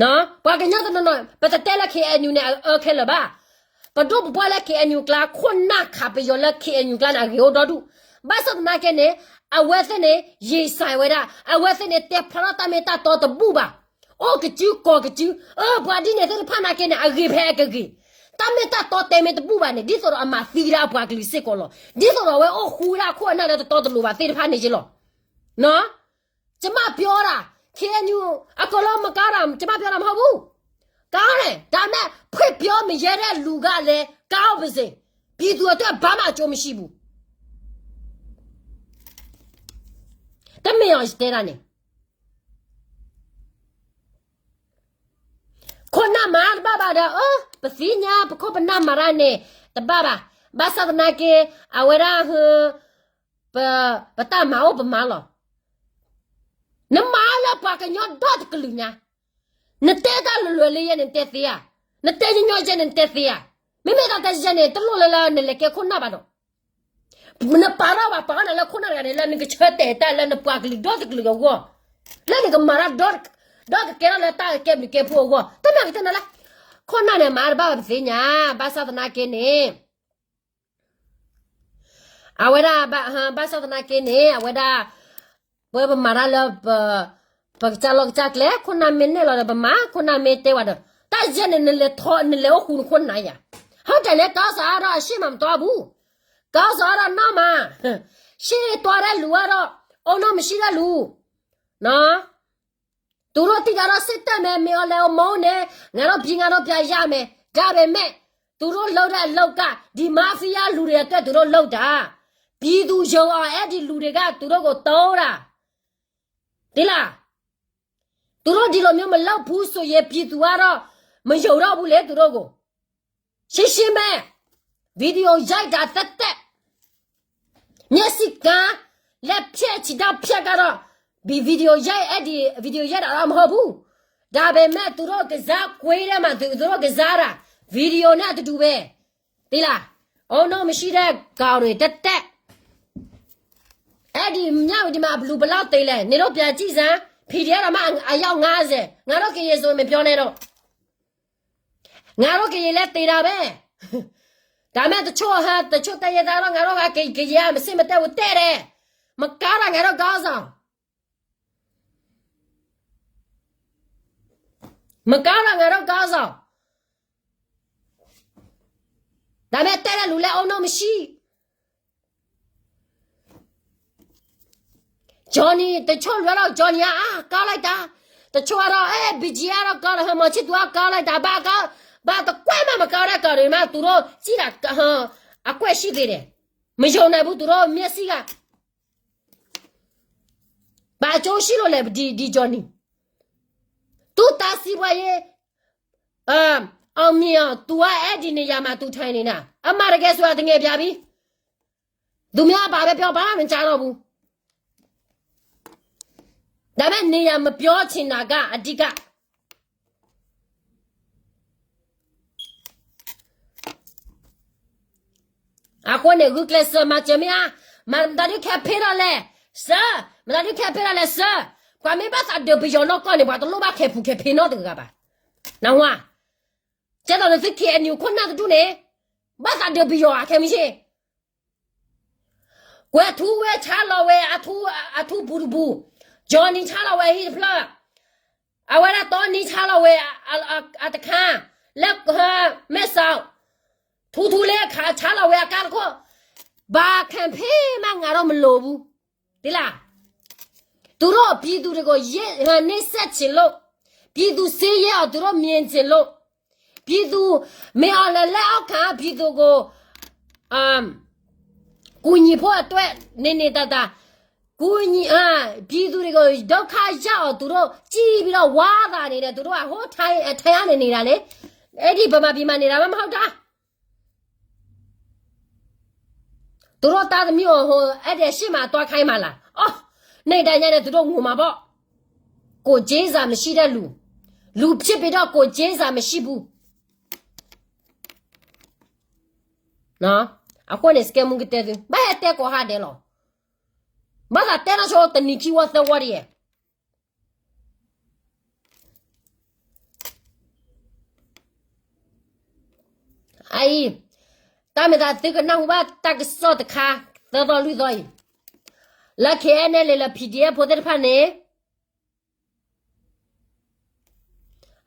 နော်, ပှၤကညီတနီၤနီၤ ပတတဲလၢ KNU န့ၣ် အအၢခဲလၢာ်ဘၣ်. ပဒိၣ်ပပှၢ်လၢ KNU ကျါ ခိၣ်နၢ်ခးပယီၤလၢ KNU ကျါန့ၣ် အဂ့ၤအိၣ်ဒီဒူၣ်. ဘၣ်ဆၣ်သနာ်က့န့ၣ် အဝဲသ့ၣ်န့ၣ် ရင်ဆိုင်ဝဲဒၣ်, အဝဲသ့ၣ်န့ၣ် တဲဖျါထီၣ်တၢ်မ့ၢ်တၢ်တီတဘူၣ်ဘၣ်. အိၣ်ကစုကိးကစု, အၢ ပှၤဒ်န့ၣ်သ့ၣ်တဖၣ်နာ်က့န့ၣ် အဂ့ၤဖဲအကဂ့ၤ. တၢ်မ့ၢ်တၢ်တီတဲမ့ၢ်တဘူၣ်ဘၣ်န့ၣ် ဒ်သိးဒီးအမၤသံဒၣ်ပှၤကလုာ်စ့ၢ်ကီးလီၤ. ဒ်သိးဒီးအဝဲအိၣ်ဃူဒၣ်ခိၣ်အနၢ်လၢတတီတလိၤဘၣ်သ့ၣ်တဖၣ်န့ၣ်က့လီၤ. နော်, ကျမပြောတာ, KNU အကုန်လုံးမကောင်းတာ, ကျမပြောတာမဟုတ်ဘူး. ကောင်းတယ်, ဒါပေမဲ့ ဖွင့်ပြောမရဲတဲ့လူကလည်း ကောင်းပါစေ. ပြည်သူအတွက် ဘာမှအကျိုးမရှိဘူး. တမ့ၢ်အီၤတဲတာန့ၣ် ခိၣ်နၢ်မၤတဘၣ်ဘၣ်ဒီး အၢ ပသ့ၣ်ညါ ပခိၣ်ပနၢ်မၤတၢ်န့ၣ် တဘၣ်ဘၣ်. ဘၣ်ဆၣ်သနာ်က့ အဝဲဒၣ်ဟၢ ပ, ပတၢ်မၤအိၣ်ပမၤလီၤ. နမၤလၢပှၤကညီဒီတကလုာ်ညါ, နတဲတၢ်လွယ်လွယ်လၢယဲန့ၣ် နတဲသ့ဧါ. နတဲညီညီယဲန့ၣ် နတဲသ့ဧါ. မ့မ့ၢ်တၢ်တဲယဲန့ၣ် တလိၣ်လၢလၢနလဲၤကဲခိၣ်နၢ်ဘၣ်ဒီး, နပာ်ထီၣ်ဘၣ် ပာ်ထီၣ်နၤလၢခိၣ်နၢ်တဂၤန့ၣ် လၢနကဆၢတဲာ်တၢ်လၢနပှၤကလုာ်ဒီတကလုာ်အဂီၢ်, လၢနကမၤတၢ်ဒီ, ဒီကကဲထီၣ်လၢတၢ်ကဲဘျုးကဲဖှိၣ်အဂီၢ်, တမ့ၢ်ကတဲနၤလၢ ခိၣ်နၢ်န့ၣ်မၤတဘၣ်ဘၣ်ပသ့ၣ်ညါ, ဘၣ်ဆၣ်သနာ်က့န့ၣ် အဝဲဒၣ်, ဘၣ်ဆၣ်သနာ်က့န့ၣ် အဝဲဒၣ်, ပဝဲပမၤတၢ်လၢပ, ပကစၢ်လီၢ်ကစၢ်ကျဲ, ခိၣ်နၢ်မ့ၢ်နဲၣ်လီၤဒီးပမၤ, ခိၣ်နၢ်မ့ၢ်တဲဝဲဒီး, တၢ်ယဲန့ၣ် နလဲၤထီ, နလဲၤအိၣ်ဃူနခိၣ်နၢ်ယၤ, ဟုတ်တယ်လေ, ခေါင်းဆောင်ကတော့ အရှေ့မှာမသွားဘူး, ခေါင်းဆောင်ကတော့ နောက်မှာ, ရှေ့သွားတဲ့လူကတော့ ဦးနှောက်မရှိတဲ့လူ, နော်. သူတို့သိတာတော့ စစ်တပ်မယ်, မင်းအောင်လှိုင်အမုန်းနဲ့ ငါတို့ပြည် ငါတို့ပြည်ရမယ်, ဒါပေမဲ့ သူတို့လုပ်တဲ့အလုပ်က ဒီ mafia လူတွေအတွက် သူတို့လုပ်တာ, ပြည်သူယုံအောင် အဲ့ဒီလူတွေက သူတို့ကိုသုံးတာ, သိလား. သူတို့ဒီလိုမျိုးမလုပ်ဘူးဆိုရင် ပြည်သူကတော့ မယုံတော့ဘူးလေ သူတို့ကို. ရှင်းရှင်းပဲ, video ရိုက်တာသက်သက်, မျက်စိကန်း, လက်ဖြတ် ခြေထောက်ဖြတ် ကတော့ ဒီ video ရိုက်, အဲ့ဒီ video ရိုက်တာတော့ မဟုတ်ဘူး. ဒါပေမဲ့ သူတို့ကစားကွင်းထဲမှာ သူ, သူတို့ကစားတာ, video နဲ့အတူတူပဲ, သိလား. ဦးနှောက်မရှိတဲ့ကောင်တွေ သက်သက်. အဲ့ဒီမြဝတီမှာ ဘယ်သူဘယ်လောက်သေလဲ, နင်တို့ပြန်ကြည့်စမ်း, PDF တောင်မှ အယောက်ငါးဆယ်, ငါတို့ကရင်ဆိုရင် မပြောနဲ့တော့. ငါတို့ကရင်လည်းသေတာပဲ. ဒါပေမဲ့ တချို့ဟ, တချို့တိုင်းရင်းသားတော့ ငါတို့က ကရင်က မစစ်မတက်ဘူး တဲ့တယ်. မကောင်းတာ ငါတို့ခေါင်းဆောင်, မကောင်းတာ ငါတို့ခေါင်းဆောင်. တၢ်မ့ၢ်တဲလၢလူၤလဲအီၣ်နီၢ်မဆံ Johnny တဆိလွဲလီၤ Johnny အါ ကါလီၤတၢ်, တဆိအါဒီး အဲ ဘံၣ်ကၠံအါဒီးကါလီၤ ဟဲမီၤဆံၣ်သူအါကါလီၤတၢ် ဘၣ်ကါ, ဘၣ်တကွဲးမးမကါဒီးကါဒ်မး သူတို့ကြည့်တာ, အကွဲးရှိသေးတယ်, မယုံနၤဘူး သူတို့မျက်စိက ဘၣ်ကၠိရှိလို့လဲၣ် ဒီ Johnny, သူ့တာစီးပွားရေး အောင်မြင်အောင် သူက အဲဒီနေရာမှာသူထိုင်နေတာ အမှန်တကယ်ဆိုတာ တငယ်ပြားပြီ, သူများဘာပဲပြော ဘာမှမကြားတော့ဘူး, ဒါပေမဲ့ နေရာမပြောချင်တာက အဓိက အဃိန့ၣ် ဂုာ်ကျဲးစၢးမၤစၢၤမ့ၢ်ဧါ, မတၤဒုးခဲဖ့ထီၣ်လဲၣ်, စၢ, မတၤဒုးခဲဖ့ထီၣ်လဲၣ် စၢ, ပှၤမ့ၢ်ဘၣ်သးဒုးပယီၤနီၢ်ကီၢ်န့ၣ် ပှၤတလိၣ်ဘၣ်ခဲပူၤခဲဖ့နီတဂၤဘၣ်, နၢ်ဟူဧါ, ကဲသိးနသု K N U ခိၣ်နၢ်တဒူၣ်န့ၣ်, ဘၣ်သးဒုးပယီၤဧါ ခဲမုၢ်ဆ့ၣ် ကွဲၤထူဝဲဆါလီၤဝဲ အထူပူၤတပူၤ, Johnny ဆါလီၤဝဲဟံၣ်တဖျၢၣ်, အဝဲဒၣ်တီနံဆါလီၤဝဲ အတခါ, လၢမဲၢ်စီၤ, ထူထူလ့ခးဆါလီၤဝဲအကါတခိၣ်, ဘၣ်ခဲဖ့မး ငါတော့မလိုဘူး, သ့လၢ်, သူတို့ပြည်သူတွေကို နှိပ်စက်ချင်လို့, ပြည်သူဆင်းရဲအောင် သူတို့မြင်ချင်လို့, ပြည်သူ မင်းအောင်လှိုင်လက်အောက်ခံ ပြည်သူကို ကူညီဖို့အတွက် နေနေသာသာ ကူညီ ပြည်သူတွေကို ဒုက္ခရောက်အောင် သူတို့ကြည့်ပြီးတော့ ဝါသာနေတယ် သူတို့က ဟိုထိုင် ထိုင်ရနေနေတာလေ, အဲ့ဒီဗမာပြည်မှာနေတာမှမဟုတ်တာ သူတို့သားသမီးကို ဟို အဲ့ဒီရှေ့မှာ သွားခိုင်းမှာလား, အော်, နေ့တိုင်းညနေ သူတို့ငိုမှာပေါ့, ကိုယ်ချင်းစာမရှိတဲ့လူ, လူဖြစ်ပြီးတော့ ကိုယ်ချင်းစာမရှိဘူး, အဃိန့ၣ် စကဲမူကတဲသု ဘၣ်ဟဲတဲကိးဟါဒဲးလီၤ, ဘၣ်သးတဲနီၢ်ဆိ တနံၤခံဝီသၢဝီတယဲၢ် အအံၤ, တၢ်မ့ၢ်သးသုကနၢ်ဟူဘၣ်တၢ်ကစီၣ်တခါ သၢသီလွံၢ်သီအံၤ, လၢ K N L A လၢ P D F ဖိသ့ၣ်တဖၣ်န့ၣ်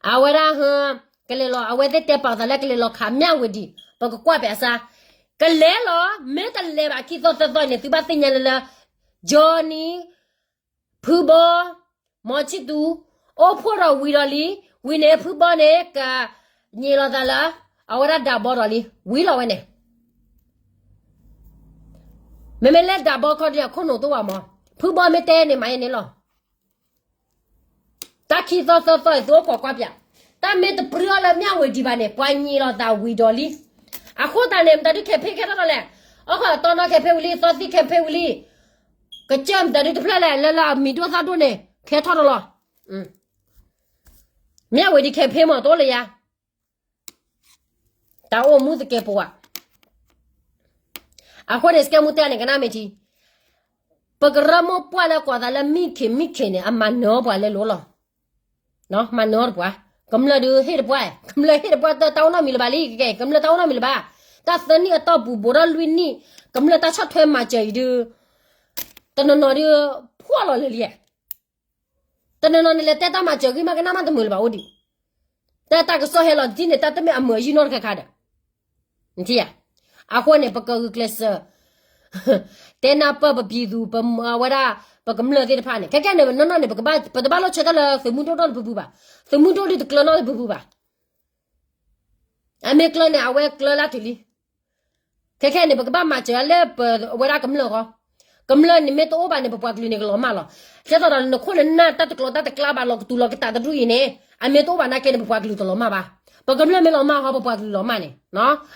အဝဲဒၣ် ကလဲၤလီၤ အဝဲသ့ၣ်တဲပာ်သးလၢကလဲၤလီၤခး မြဝတီ, ပကကွၢ်ဖဲအစါ, ကလဲၤလီၤ မ့ၢ်တလဲၤဘၣ်ခံသီသၢသီန့ၣ် သုဘၣ်သ့ၣ်ညါလၢလၢ Johnny ဖုဘီ, မီၤဆံၣ်သူ, အိၣ်ဖှိၣ်ဒီးဝံၤဒီးလံ, ဝံၤန့ၣ် ဖုဘီန့ၣ် ကညံးလီၤသးလၢ အဝဲဒၣ်ဒၣ်ဘီဒီးလံ, ဝံၤလီၤဝဲန့ၣ်, မ့မ့ၢ်လၢဒၣ်ဘီခီဒံး အခိၣ်နူာ်တအိၣ်ဘၣ်မး, ဖုဘီမ့ၢ်တဲန့ၣ် မၤယဲန့ၣ်လီၤ. တၢ်ခံသီသၢသီအံၤ သုအိၣ်ခိးကွၢ်ပၠး, တၢ်မ့ၢ်တပြၢလၢ မြဝတီ ဘၣ်န့ၣ် ပှၤညံးလီၤသးဝံၤဒီးလံ. အဃိသတးန့ၣ် မတၤဒုးခဲဖ့ခဲထီၣ်ဒီးလဲၣ်, အီၣ်ခီတီနီခဲဖ့ဝံၤလံ, သီသံခဲဖ့ဝံၤလံ, ကစၢၢ်မတၤဒုးတဖျၢၣ်လဲၣ် လၢလၢအမံၤဒိၣ်သၣ်ဒိၣ်န့ၣ် ခဲထီၣ်ဒီးလီၤ. မြဝတီ ခဲဖ့မး တအိၣ်လၢယၤ တၢ်အိၣ်မူသကဲးပဝး. အဃိန့ၣ် စကဲမူတဲန့ၣ် ကနၣ်မ့ၢ်ထံ, ပကရၢမိၢ်ပှၢ်လၢကွၢ်သးလၢမံခ့မံခ့န့ၣ် အမၤနၢၤပှၤလဲၤလိၤလီၤ. မၤနၢၤတပှၤ, ကမျၢၢ်ဒုးဟ့ၣ်တပှၢ်, ကမျၢၢ်ဟ့ၣ်တပှၢ် တၢ်အိၣ်နီတမံၤလၢၤဘၣ်လံ, ကဲ ကမျၢၢ်တၢ်အိၣ်နီတမံၤလၢၤဘၣ်. တၢ်သၢနံၣ်အတီၢ်ပူၤ ဘူးထီၣ်လွံၢ်နံၣ်, ကမျၢၢ်တၢ်ဆီၣ်ထွဲမၤစၢၤအံၤဒုး တနီၤနီၤဒုး ဖှီၣ်လီၤလၢာ်လံ. တနီၤနီၤန့ၣ် လဲၤတဲတၢ်မၤစၢၤဂ့ၤမး ကနၣ်မးတမုာ်လၢၤဘၣ်အိၣ်ဒံး. တၢ်တၢ်ကစီၣ်ဟဲလီၤတထံၣ်န့ၣ် တၢ်တမ့ၢ်အမုာ်အယုၢ်နီတခါခါဒီး, နထံၣ်ဧါ. အဃိန့ၣ် ပကဂုာ်ကျဲးစၢး တဲနၢ်ပၢၢ်ပပံၤသူ ပဝဲဒၣ် ပကမျၢၢ်သ့ၣ်တဖၣ်န့ၣ် ခဲကဲန့ၣ် နီၢ်နီၢ်န့ၣ် ပတဘၣ်လိၣ်ဆၢထၢၣ်လၢသုးမုၢ်ဒိၣ်နီတပူၤပူၤဘၣ်. သုးမုၢ်ဒိၣ်ဒုးတကျၢၤနီတပူၤပူၤဘၣ်. အမ့ၢ်ကျၢၤန့ၣ် အဝဲကျၢၤလၢတုၤလံ. ခဲခဲန့ၣ် ပကဘၣ်မၤစၢၤလၢပဝဲဒၣ်ကမျၢၢ်ဃီ, ကမျၢၢ်န့ၣ်မ့ၢ်တအိၣ်ဘၣ်န့ၣ် ပပှၤကလုာ်န့ၣ်ကလီၤမၢ်လီၤ. ဒ်သိးဒီးနခိၣ်နနၢ်တၢ်တကျိၤတၢ်တကျါဘၣ် လီၤကတူၤလီၤကတးတဒူၣ်အံၤန့ၣ် အမ့ၢ်တအိၣ်ဘၣ်နာ်က့န့ၣ် ပပှၤကလုာ်တလီၤမၢ်ဘၣ်. ပကမျၢၢ်မ့ၢ်လီၤမၢ်ဃီ ပပှၤကလုာ်လီၤမၢ်န့ၣ်.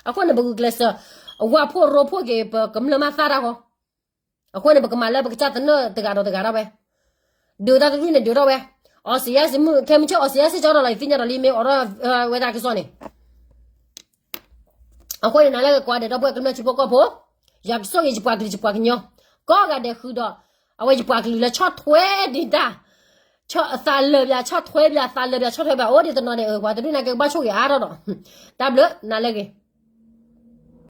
အဃိန့ၣ် ပဂုာ်ကျဲးစၢး အဝၢ်ဖှိၣ်ရိဖှိၣ်က့ၤ ပကမျၢၢ်မးသၣ်တၢ်ဃီ. အဃိန့ၣ် ပကမၤလၢပကစၢ်သနၢၣ်တဂၤဒီးတဂၤဒၣ်ဝဲ, ဒုးတၢ်တဒူၣ်န့ၣ် ဒုးထီၣ်ဝဲ, အီစံးယါစံးမုၢ် ခဲမုၢ်ဆ့ၣ် အီစံးယါစံးကၠီဒီးလီၤ ယသ့ၣ်ညါဒီးလံ မ့ၢ်အိးထီၣ်ဝဲဒၣ်ကစီၣ်န့ၣ်. အဃိန့ၣ် နၤလၢကကွၢ်ဒီး ဒီပုၢ်ဝဲၢ်ကမျၢၢ်ထံဖိကီၢ်ဖိ, ယွၤကဆိၣ်ဂ့ၤယပှၤကလုာ်ယပှၤကညီ, ကိးဂၤဒဲးဃုာ်ဒီး အဝဲယပှၤကလုာ်လၢဆီၣ်ထွဲဒံးတၢ်, သးလၢာ်ဘၣ်ဆီၣ်ထွဲဘၣ် သးလၢာ်ဘၣ်ဆီၣ်ထွဲဘၣ် အိၣ်ဒံးတနီၤန့ၣ် ပှၤတဒူၣ်န့ၣ်က့ၤကဘၣ်ဆိၣ်ဂ့ၤအါထီၣ်ဒီး, တၢ်ဘျုး နၤလၢဂ့ၤ.